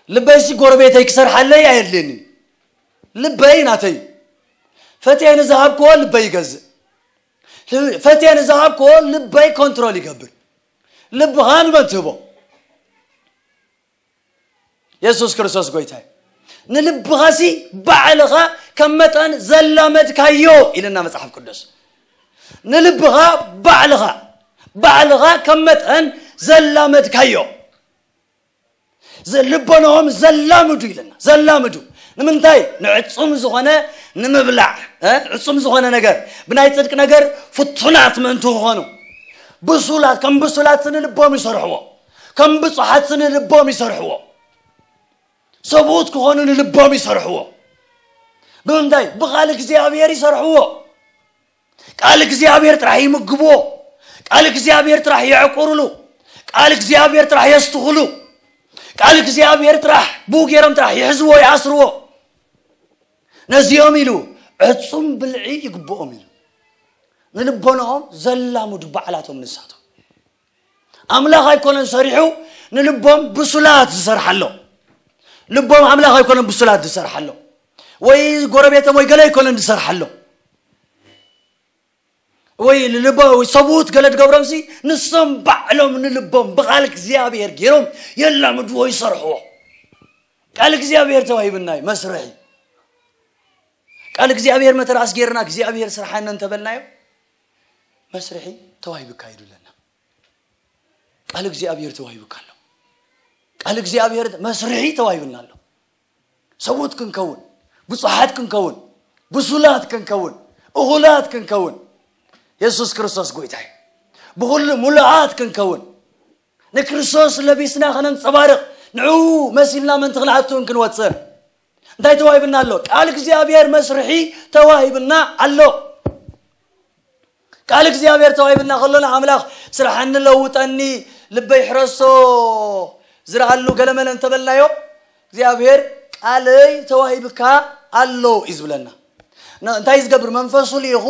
ልበይ ሲ ጎረቤተይ ክሰርሓለይ ኣየድልየኒ። ልበይ ናተይ ፈትየ ንዝሃብክዎ ልበይ ይገዝእ። ፈትየ ንዝሃብክዎ ልበይ ኮንትሮል ይገብር። ልብኻ ንመን ትህቦ? የሱስ ክርስቶስ ጎይታ እዩ። ንልብኻሲ ባዕልኻ ከም መጠን ዘላመድካዮ ኢልና መጽሓፍ ቅዱስ። ንልብኻ ባዕልኻ ባዕልኻ ከም መጠን ዘላመድካዮ ልቦናኦም ዘላምዱ ኢለና። ዘላምዱ ንምንታይ? ንዕጹም ዝኾነ ንምብላዕ እ ዕጹም ዝኾነ ነገር ብናይ ጽድቂ ነገር ፍቱናት ምእንቲ ክኾኑ ብሱላት ከም ብሱላት ንልቦም ይሰርሕዎ። ከም ብጹሓት ንልቦም ይሰርሕዎ። ሰብኡት ክኾኑ ንልቦም ይሰርሕዎ። ብምንታይ? ብቓል እግዚኣብሔር ይሰርሕዎ። ቃል እግዚኣብሔር ጥራሕ ይምግብዎ። ቃል እግዚኣብሔር ጥራሕ የዕቁርሉ። ቃል እግዚኣብሔር ጥራሕ የስትኽሉ። ቃል እግዚኣብሔር ጥራሕ ብኡ ገይሮም ጥራሕ ይሕዝዎ ይኣስርዎ። ነዚኦም ኢሉ ዕጹም ብልዒ ይግብኦም ኢሉ ንልቦናኦም ዘላምዱ ባዕላቶም ንሳቶም። ኣምላኽ ኣይኮነን ሰሪሑ ንልቦም ብሱላት ዝሰርሓሎ። ልቦም ኣምላኽ ኣይኮነን ብሱላት ዝሰርሓሎ። ወይ ጎረቤቶም ወይ ገለ ኣይኮነን ዝሰርሓሎ። ወይ ልልቦ ወይ ሰብኡት ገለ ዝገብሮም ሲ ንሶም ባዕሎም ንልቦም ብቓል እግዚኣብሔር ገይሮም የላምድዎ ይሰርሕዎ። ቃል እግዚኣብሔር ተዋሂብና እዩ መስርሒ። ቃል እግዚኣብሔር መተራእስ ገይርና እግዚኣብሔር ስርሓና እንተበልናዮ መስርሒ ተዋሂብካ እዩ ድለና። ቃል እግዚኣብሔር ተዋሂብካ ኣሎ። ቃል እግዚኣብሔር መስርሒ ተዋሂብና ኣሎ። ሰብኡት ክንከውን፣ ብጹሓት ክንከውን፣ ብሱላት ክንከውን፣ እኹላት ክንከውን የሱስ ክርስቶስ ጎይታ እዩ። ብኹሉ ሙሉኣት ክንከውን ንክርስቶስ ለቢስና ከነንጸባርቕ ንዕኡ መሲልና ምእንቲ ክንኣቱን ክንወጽእን እንታይ ተዋሂብና ኣሎ? ቃል እግዚኣብሔር መስርሒ ተዋሂብና ኣሎ። ቃል እግዚኣብሔር ተዋሂብና ከሎና ኣምላኽ ስርሓኒ ለውጠኒ ልበይ ሕረሶ ዝረኣሉ ገለመለ እንተበልናዮ እግዚኣብሔር ቃለይ ተዋሂብካ ኣሎ እዩ ዝብለና። እንታይ ዝገብር መንፈሱ ልኢኹ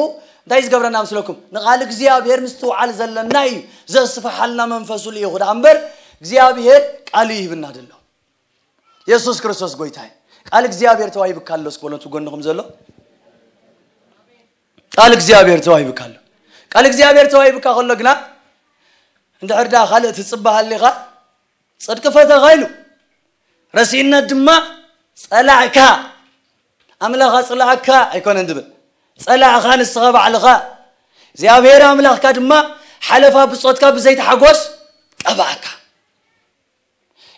እንታይ ዝገብረና ምስለኩም? ንቓል እግዚኣብሔር ምስትውዓል ዘለና እዩ። ዘስፍሓልና መንፈሱ ልኢኹ ደኣ እምበር እግዚኣብሔር ቃሉ ይህብና ዘሎ። የሱስ ክርስቶስ ጎይታ እዩ። ቃል እግዚኣብሔር ተዋሂብካ ኣሎ እስኪ በሎ እቲ ጎንኹም ዘሎ። ቃል እግዚኣብሔር ተዋሂብካ ኣሎ። ቃል እግዚኣብሔር ተዋሂብካ ከሎ ግና እንድሕር ደኣ ካልእ ትጽበ ሃሊኻ ጽድቂ ፈተኻ ኢሉ፣ ረሲእነት ድማ ጸላእካ። ኣምላኽ ኣጽላእካ ኣይኮነን ዝብል፣ ጸላእኻ ንስኻ ባዕልኻ። እግዚኣብሔር ኣምላኽካ ድማ ሓለፋ ብጾትካ ብዘይተሓጎስ ቀባእካ።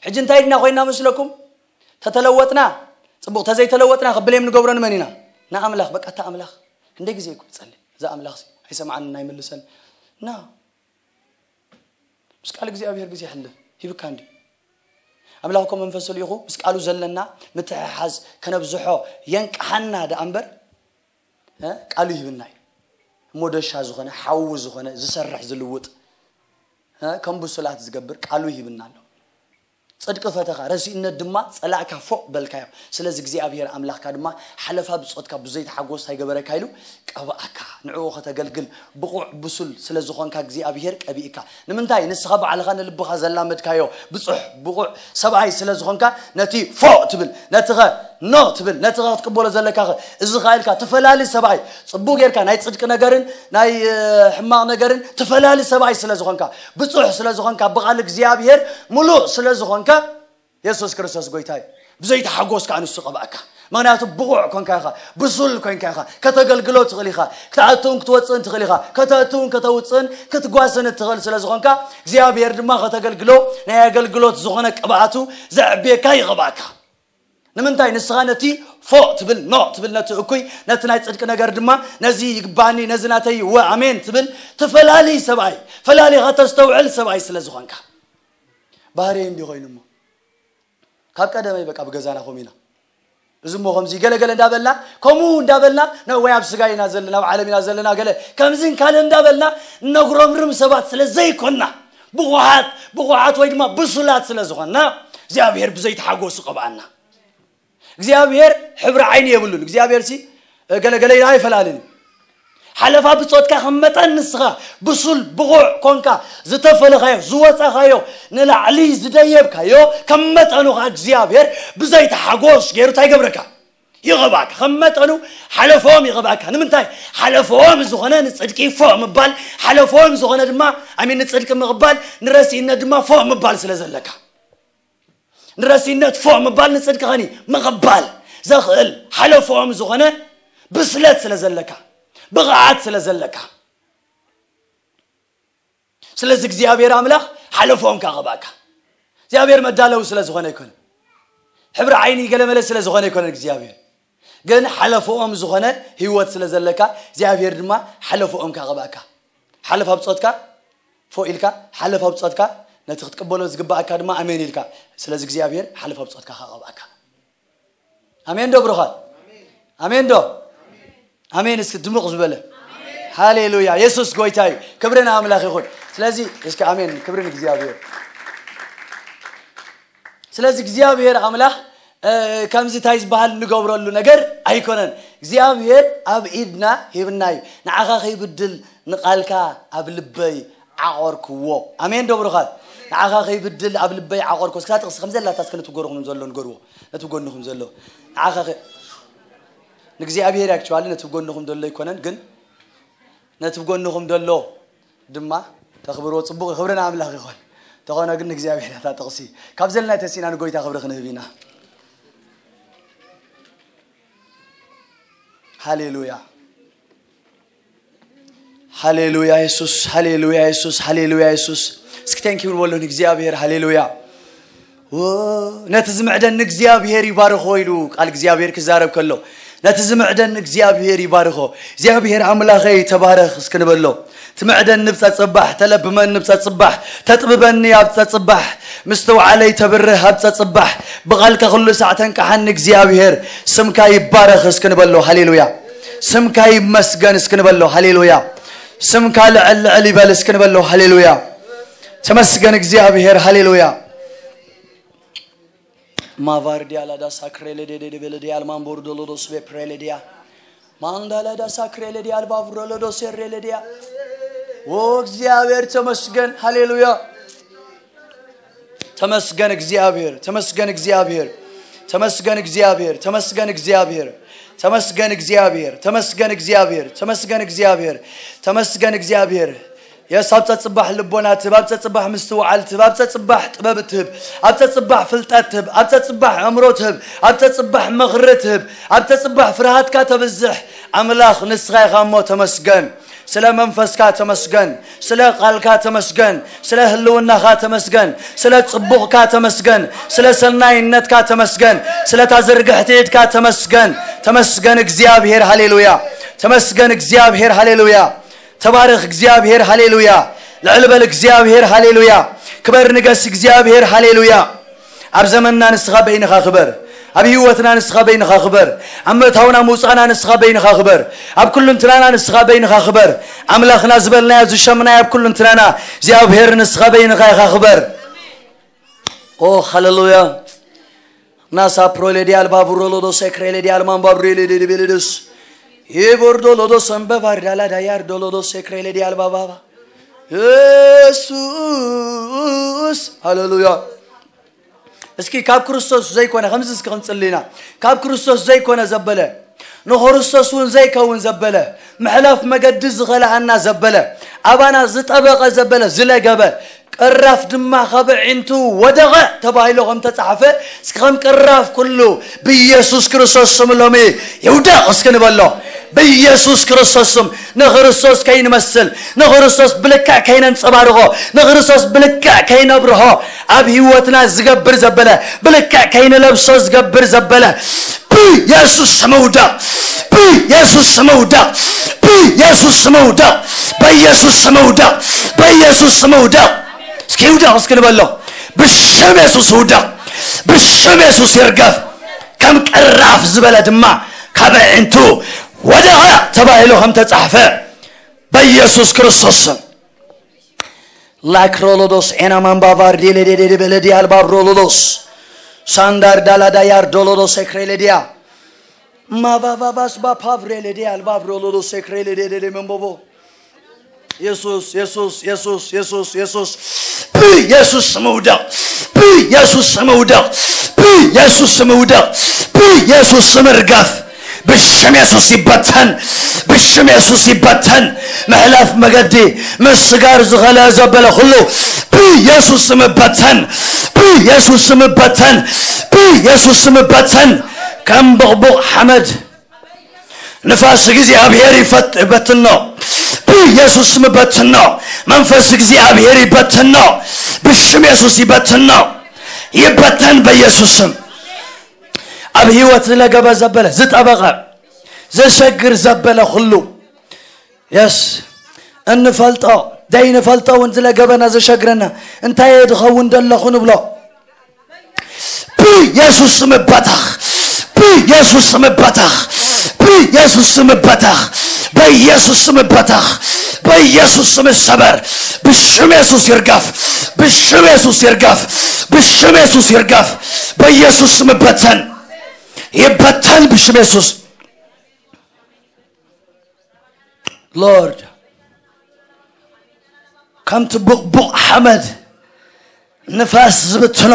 ሕጂ እንታይ ድና ኮይና መስለኩም? ተተለወጥና ጽቡቕ፣ ተዘይተለወጥና ክብሌም ንገብሮ ንመን ኢና? ንኣምላኽ። በቃ እታ ኣምላኽ ክንደይ ግዜ እኮ ይጸልእ እዛ ኣምላኽ ሲ ኣይሰምዓንን ኣይምልሰን። ና ምስ ቃል እግዚኣብሔር ግዜ ሕልፍ ሂብካ እንዲ ኣምላኽ እኮ መንፈስ ልኢኹ ምስ ቃሉ ዘለና ምትሕሓዝ ከነብዝሖ የንቅሓና ደኣ እምበር እ፣ ቃሉ ይህብና እዩ። እሞ ደሻ ዝኾነ ሓዊ ዝኾነ ዝሰርሕ ዝልውጥ እ፣ ከም ብሱላት ዝገብር ቃሉ ይህብና ኣሎ። ጽድቂ ፈተኻ ረሲእነት ድማ ጸላእካ ፎቕ በልካዮ። ስለዚ እግዚኣብሔር ኣምላኽካ ድማ ሓለፋ ብጾትካ ብዘይተሓጎስ ኣይገበረካ ኢሉ ቀብኣካ። ንዕኡ ከተገልግል ብቑዕ ብሱል ስለ ዝኾንካ እግዚኣብሔር ቀቢእካ። ንምንታይ ንስኻ ባዕልኻ ንልብኻ ዘላመድካዮ ብጹሕ ብቑዕ ሰብኣይ ስለ ዝኾንካ ነቲ ፎቕ ትብል ነቲ ኸ ኖ ትብል ነቲ ኸ ክትቅበሎ ዘለካ ኸ እዚ ኸ ኢልካ ትፈላሊ ሰብኣይ ጽቡቕ ጌርካ ናይ ጽድቂ ነገርን ናይ እ፣ ሕማቕ ነገርን ትፈላሊ ሰብኣይ ስለ ዝኾንካ ብጹሕ ስለ ዝኾንካ ብቓል እግዚኣብሔር ምሉእ ስለ ዝኾንካ የሱስ ክርስቶስ ጎይታ እዩ። ብዘይ ተሓጎስ ከዓ ንሱ ቀባእካ። ምክንያቱ ብቑዕ ኮንካ ኢኻ፣ ብሱል ኮንካ ኢኻ፣ ከተገልግሎ ትኽእል ኢኻ፣ ክትኣትውን ክትወፅእን ትኽእል ኢኻ፣ ከተእትውን ከተውፅእን ክትጓስን እትኽእል ስለ ዝኾንካ እግዚኣብሔር ድማ ከተገልግሎ ናይ ኣገልግሎት ዝኾነ ቅብኣቱ ዘዕብየካ ይቐባእካ። ንምንታይ ንስኻ ነቲ ፎ ትብል ኖ ትብል ነቲ እኩይ ነቲ ናይ ፅድቂ ነገር ድማ ነዚ ይግባኒ ነዚ ናተይ ወ ኣሜን ትብል ትፈላሊ ሰብኣይ ፈላሊኻ ተስተውዕል ሰብኣይ ስለ ዝኾንካ ባህርየ እንዲ ኮይኑ እሞ ካብ ቀደመይ በቃ ብገዛና ከምኡ ኢና። እዚ እሞ ከምዚ ገለገለ እንዳበልና ከምኡ እንዳበልና ነ- ወይ ኣብ ስጋ ኢና ዘለና ኣብ ዓለም ኢና ዘለና ገለ ከምዚን ካልእ እንዳበልና ነጉረምርም ሰባት ስለ ዘይኮንና ብቑዓት ብቑዓት ወይ ድማ ብሱላት ስለ ዝኾንና እግዚኣብሔር ብዘይተሓጎሱ ቀብኣና። እግዚኣብሔር ሕብሪ ዓይኒ የብሉን። እግዚኣብሔር ሲ ገለገለ ኢላ ኣይፈላልን እዩ። ሓለፋ ብጾትካ ከም መጠን ንስኻ ብሱል ብቑዕ ኮንካ ዝተፈለኻዮ ዝወጻኻዮ ንላዕሊ ዝደየብካዮ ከም መጠኑ ኸዓ እግዚኣብሔር ብዘይታ ሓጎስ ገይሩ እንታይ ይገብረካ? ይቐባእካ። ከም መጠኑ ሓለፎም ይቐባእካ። ንምንታይ? ሓለፎም ዝኾነ ንጽድቂ ፎ ምባል ሓለፎም ዝኾነ ድማ ኣሚን ንጽድቂ ምቕባል ንረሲእነት ድማ ፎ ምባል ስለ ዘለካ ንረሲነት ፎ ምባል ንጽድቅኸኒ ምቕባል ዘኽእል ሓለፎኦም ዝኾነ ብስለት ስለ ዘለካ ብቕዓት ስለ ዘለካ ስለዚ እግዚኣብሔር ኣምላኽ ሓለፎኦም ካቐባእካ እግዚኣብሔር መዳለዊ ስለ ዝኾነ ኣይኮነ ሕብሪ ዓይኒ ገለመለ ስለ ዝኾነ ኣይኮነ እግዚኣብሔር ግን ሓለፎኦም ዝኾነ ህይወት ስለ ዘለካ እግዚኣብሔር ድማ ሓለፎኦም ካቐባእካ ሓለፋ ብጾትካ ፎ ኢልካ ሓለፋ ብጾትካ ነቲ ክትቅበሎ ዝግባኣካ ድማ ኣሜን ኢልካ ስለዚ እግዚኣብሔር ሓለፋ ብጾትካ ካቐባእካ ኣሜን ዶ ብሩኻት ኣሜን ዶ ኣሜን እስኪ ድሙቕ ዝበለ ሃሌሉያ የሱስ ጎይታ እዩ ክብሪ ንኣምላኽ ይኹን ስለዚ እስኪ ኣሜን ክብሪ ንእግዚኣብሔር ስለዚ እግዚኣብሔር ኣምላኽ ከምዚ እንታይ ዝበሃል ንገብረሉ ነገር ኣይኮነን እግዚኣብሔር ኣብ ኢድና ሂብና እዩ ንዓኻ ከይብድል ንቓልካ ኣብ ልበይ ዓቆርክዎ ኣሜን ዶ ብሩኻት ንዓኻ ከይብድል ኣብ ልበይ ዓቆርክዎ እስካ ጥቕሲ ከም ዘላታ እስከ ነቲ ጎርኹም ዘሎ ንገርዎ ነቲ ጎንኹም ዘሎ ንዓኻ ንእግዚኣብሔር ያክቸዋሊ ነቲ ጎንኹም ዘሎ ኣይኮነን ግን ነቲ ጎንኹም ዘሎ ድማ ተኽብርዎ ጽቡቕ ክብሪ ንኣምላኽ ይኾን ተኾነ ግን ንእግዚኣብሔር እታ ጥቕሲ ካብ ዘለና ተሲና ንጎይታ ክብሪ ክንህብ ኢና ሃሌሉያ ሃሌሉያ የሱስ ሃሌሉያ የሱስ ሃሌሉያ የሱስ እስኪ ቴንኪው ንበሎ ንእግዚኣብሔር ሃሌሉያ ነቲ ዝምዕደኒ እግዚኣብሔር ይባርኾ ኢሉ ቃል እግዚኣብሔር ክዛረብ ከሎ ነቲ ዝምዕደኒ እግዚኣብሔር ይባርኾ እግዚኣብሔር ኣምላኸይ ተባረኽ እስኪ ንበሎ ትምዕደኒ ብፀፅባሕ ተለብመኒ ብፀፅባሕ ተጥብበኒ ኣብ ፀፅባሕ ምስትውዓለይ ተብርህ ኣብ ፀፅባሕ ብቓልካ ኩሉ ሳዕ ተንቅሓኒ እግዚኣብሔር ስምካ ይባረኽ እስኪ ንበሎ ሃሌሉያ ስምካ ይመስገን እስኪ ንበሎ ሃሌሉያ ስምካ ልዕል ልዕል ይበል እስኪ ንበሎ ሃሌሉያ ተመስገን እግዚኣብሔር ሃሌሉያ ማቫር ዲያላዳ ሳክሬ ለዴዴ ቤለ ዲያል ማንቦር ዶሎዶ ስቤ ፕሬ ለዲያ ማንዳላዳ ሳክሬ ለዲያ አልባብሮ ለዶ ሴሬ ለዲያ። ኦ፣ እግዚአብሔር ተመስገን። ሃሌሉያ። ተመስገን እግዚአብሔር፣ ተመስገን እግዚአብሔር፣ ተመስገን እግዚአብሔር፣ ተመስገን እግዚአብሔር፣ ተመስገን እግዚአብሔር፣ ተመስገን እግዚአብሔር፣ ተመስገን እግዚአብሔር፣ ተመስገን እግዚአብሔር። የስ ኣብ ጸጽባሕ ልቦና ትህብ፣ ኣብ ጸጽባሕ ምስትውዓል ትህብ፣ ኣብ ጸጽባሕ ጥበብ ትህብ፣ ኣብ ጸጽባሕ ፍልጠት ትህብ፣ ኣብ ጸጽባሕ ኣእምሮ ትህብ፣ ኣብ ጸጽባሕ ምኽሪ ትህብ፣ ኣብ ጸጽባሕ ፍርሃትካ ተብዝሕ። ኣምላኽ ንስኻ ኢኻ እሞ ተመስገን። ስለ መንፈስካ ተመስገን፣ ስለ ቃልካ ተመስገን፣ ስለ ህልውናኻ ተመስገን፣ ስለ ጽቡቕካ ተመስገን፣ ስለ ሰናይነትካ ተመስገን፣ ስለታ ዝርግሕቲ ኢድካ ተመስገን። ተመስገን እግዚኣብሔር፣ ሃሌሉያ። ተመስገን እግዚኣብሔር፣ ሃሌሉያ። ተባረኽ እግዚኣብሔር፣ ሃሌሉያ። ልዕል በል እግዚኣብሔር፣ ሃሌሉያ። ክበር ንገስ እግዚኣብሔር፣ ሃሌሉያ። ኣብ ዘመንና ንስኻ በይንኻ ክበር። ኣብ ህይወትና ንስኻ በይንኻ ክበር። ኣብ ምእታውና ምውጻእና ንስኻ በይንኻ ክበር። ኣብ ኩሉ እንትናና ንስኻ በይንኻ ክበር። ኣምላኽና ዝበልናዮ ዝሸምናዮ ኣብ ኩሉ እንትናና እግዚኣብሔር ንስኻ በይንኻ ኢኻ ክበር። ኦ ሃሌሉያ። ናሳ ፕሮሌዲ ኣልባ ቡሮሎዶ ሴክሬሌዲ ኣልማን ባብሬሌዲ ቤሌዶስ ይቦርዶ ሎዶ ሰንበባር ዳላ ዳያር ዶሎዶ ሴክሬሌዲ ኣልባ ባባ የሱስ ሃሌሉያ። እስኪ ካብ ክርስቶስ ዘይኮነ ከምዚ እስኪ ክንጽሊ ኢና። ካብ ክርስቶስ ዘይኮነ ዘበለ፣ ንክርስቶስ እውን ዘይከውን ዘበለ፣ ምሕላፍ መገዲ ዝኸልኣና ዘበለ፣ ኣባና ዝጠበቐ ዘበለ ዝለገበ፣ ቅራፍ ድማ ካብ ኣዒንቱ ወደቐ ተባሂሉ ከም ተጻሕፈ፣ እስኪ ከም ቅራፍ ኩሉ ብኢየሱስ ክርስቶስ ስም ሎሚ ይውደቕ እስኪ ንበሎ። ብኢየሱስ ክርስቶስ ስም ንክርስቶስ ከይንመስል፣ ንክርስቶስ ብልክዕ ከይነንጸባርቖ፣ ንክርስቶስ ብልክዕ ከይነብርሆ፣ ኣብ ህይወትና ዝገብር ዘበለ፣ ብልክዕ ከይንለብሶ ዝገብር ዘበለ፣ ብኢየሱስ ስም ውደቕ፣ ብኢየሱስ ስም ውደቕ፣ ብኢየሱስ ስም ውደቕ፣ በኢየሱስ ስም ውደቕ፣ በኢየሱስ ስም ውደቕ። እስኪ ውደቕ እስኪ ንበሎ። ብሽም የሱስ ውደቕ፣ ብሽም የሱስ ይርገፍ። ከም ቅራፍ ዝበለ ድማ ካብ ኣዒንቱ ወደቐ ተባሂሉ ከም ተጻሕፈ በኢየሱስ ክርስቶስ ስም። ላክሮሎዶስ ኤና ማንባቫር ዴሌዴዴ በለዲ ኣልባብ ሮሎዶስ ሳንዳር ዳላዳያር ዶሎዶስ ኤክሬሌዲያ ማቫቫቫስ ባፓቭሬሌዲ ኣልባብ ሮሎዶስ ኤክሬሌዴዴ መንቦቦ የሱስ የሱስ የሱስ የሱስ የሱስ ብኢየሱስ ስም ውደቕ፣ ብኢየሱስ ስም ውደቕ፣ ብኢየሱስ ስም ውደቕ፣ ብኢየሱስ ስም እርገፍ። ብሽም የሱስ ይበተን፣ ብሽም የሱስ ይበተን። ምሕላፍ መገዲ ምስጋር ዝኸለ ዘበለ ኩሉ ብኢየሱስ ስም በተን፣ ብኢየሱስ ስም በተን፣ ብኢየሱስ ስም በተን። ከም ብቕቡቕ ሓመድ ንፋስ እግዚኣብሔር ይፈት-፣ ይበትኖ። ብኢየሱስ ስም በትኖ። መንፈስ እግዚኣብሔር ይበትኖ። ብሽም የሱስ ይበትኖ። ይበተን በኢየሱስ ስም። ኣብ ህይወት ዝለገበ ዘበለ፣ ዝጠበቐ፣ ዘሸግር ዘበለ ኩሉ። የስ፣ እንፈልጦ፣ ዘይንፈልጦ እውን ዝለገበና ዘሸግረና፣ እንታይ እየ ድኸውን ደለኹ ንብሎ። ብኢየሱስ ስም በተኽ፣ ብኢየሱስ ስም በተኽ፣ ብኢየሱስ ስም በተኽ፣ በኢየሱስ ስም በተኽ፣ በኢየሱስ ስም ሰበር። ብሽም የሱስ ይርገፍ፣ ብሽም የሱስ ይርገፍ፣ ብሽም የሱስ ይርገፍ፣ በኢየሱስ ስም በተን፣ ይበተን ብሽም የሱስ። ሎርድ፣ ከምቲ ቡቕቡቕ ሓመድ ንፋስ ዝብትኖ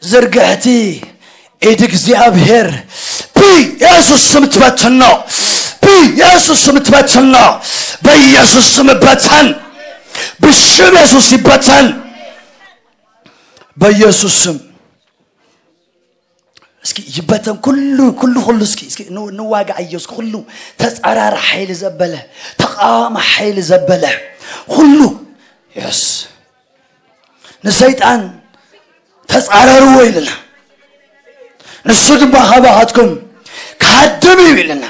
ዝርግሕቲ ኢድ እግዚኣብሔር ብኢየሱስ ስም ትበትኖ፣ ብኢየሱስ ስም ትበትኖ፣ በኢየሱስ ስም በተን፣ ብሽም የሱስ ይበተን፣ በኢየሱስ ስም። እስኪ ይበተን ኩሉ፣ ኩሉ፣ ኩሉ። እስኪ፣ እስኪ ን-፣ ንዋጋኣዮ። እስኪ ኩሉ ተጻራሪ ሓይሊ ዘበለ፣ ተቃዋሚ ሓይሊ ዘበለ ኩሉ። የስ። ንሰይጣን ተጻረርዎ ኢልና፣ ንሱ ድማ ካባኻትኩም ክሃድም እዩ ኢልና።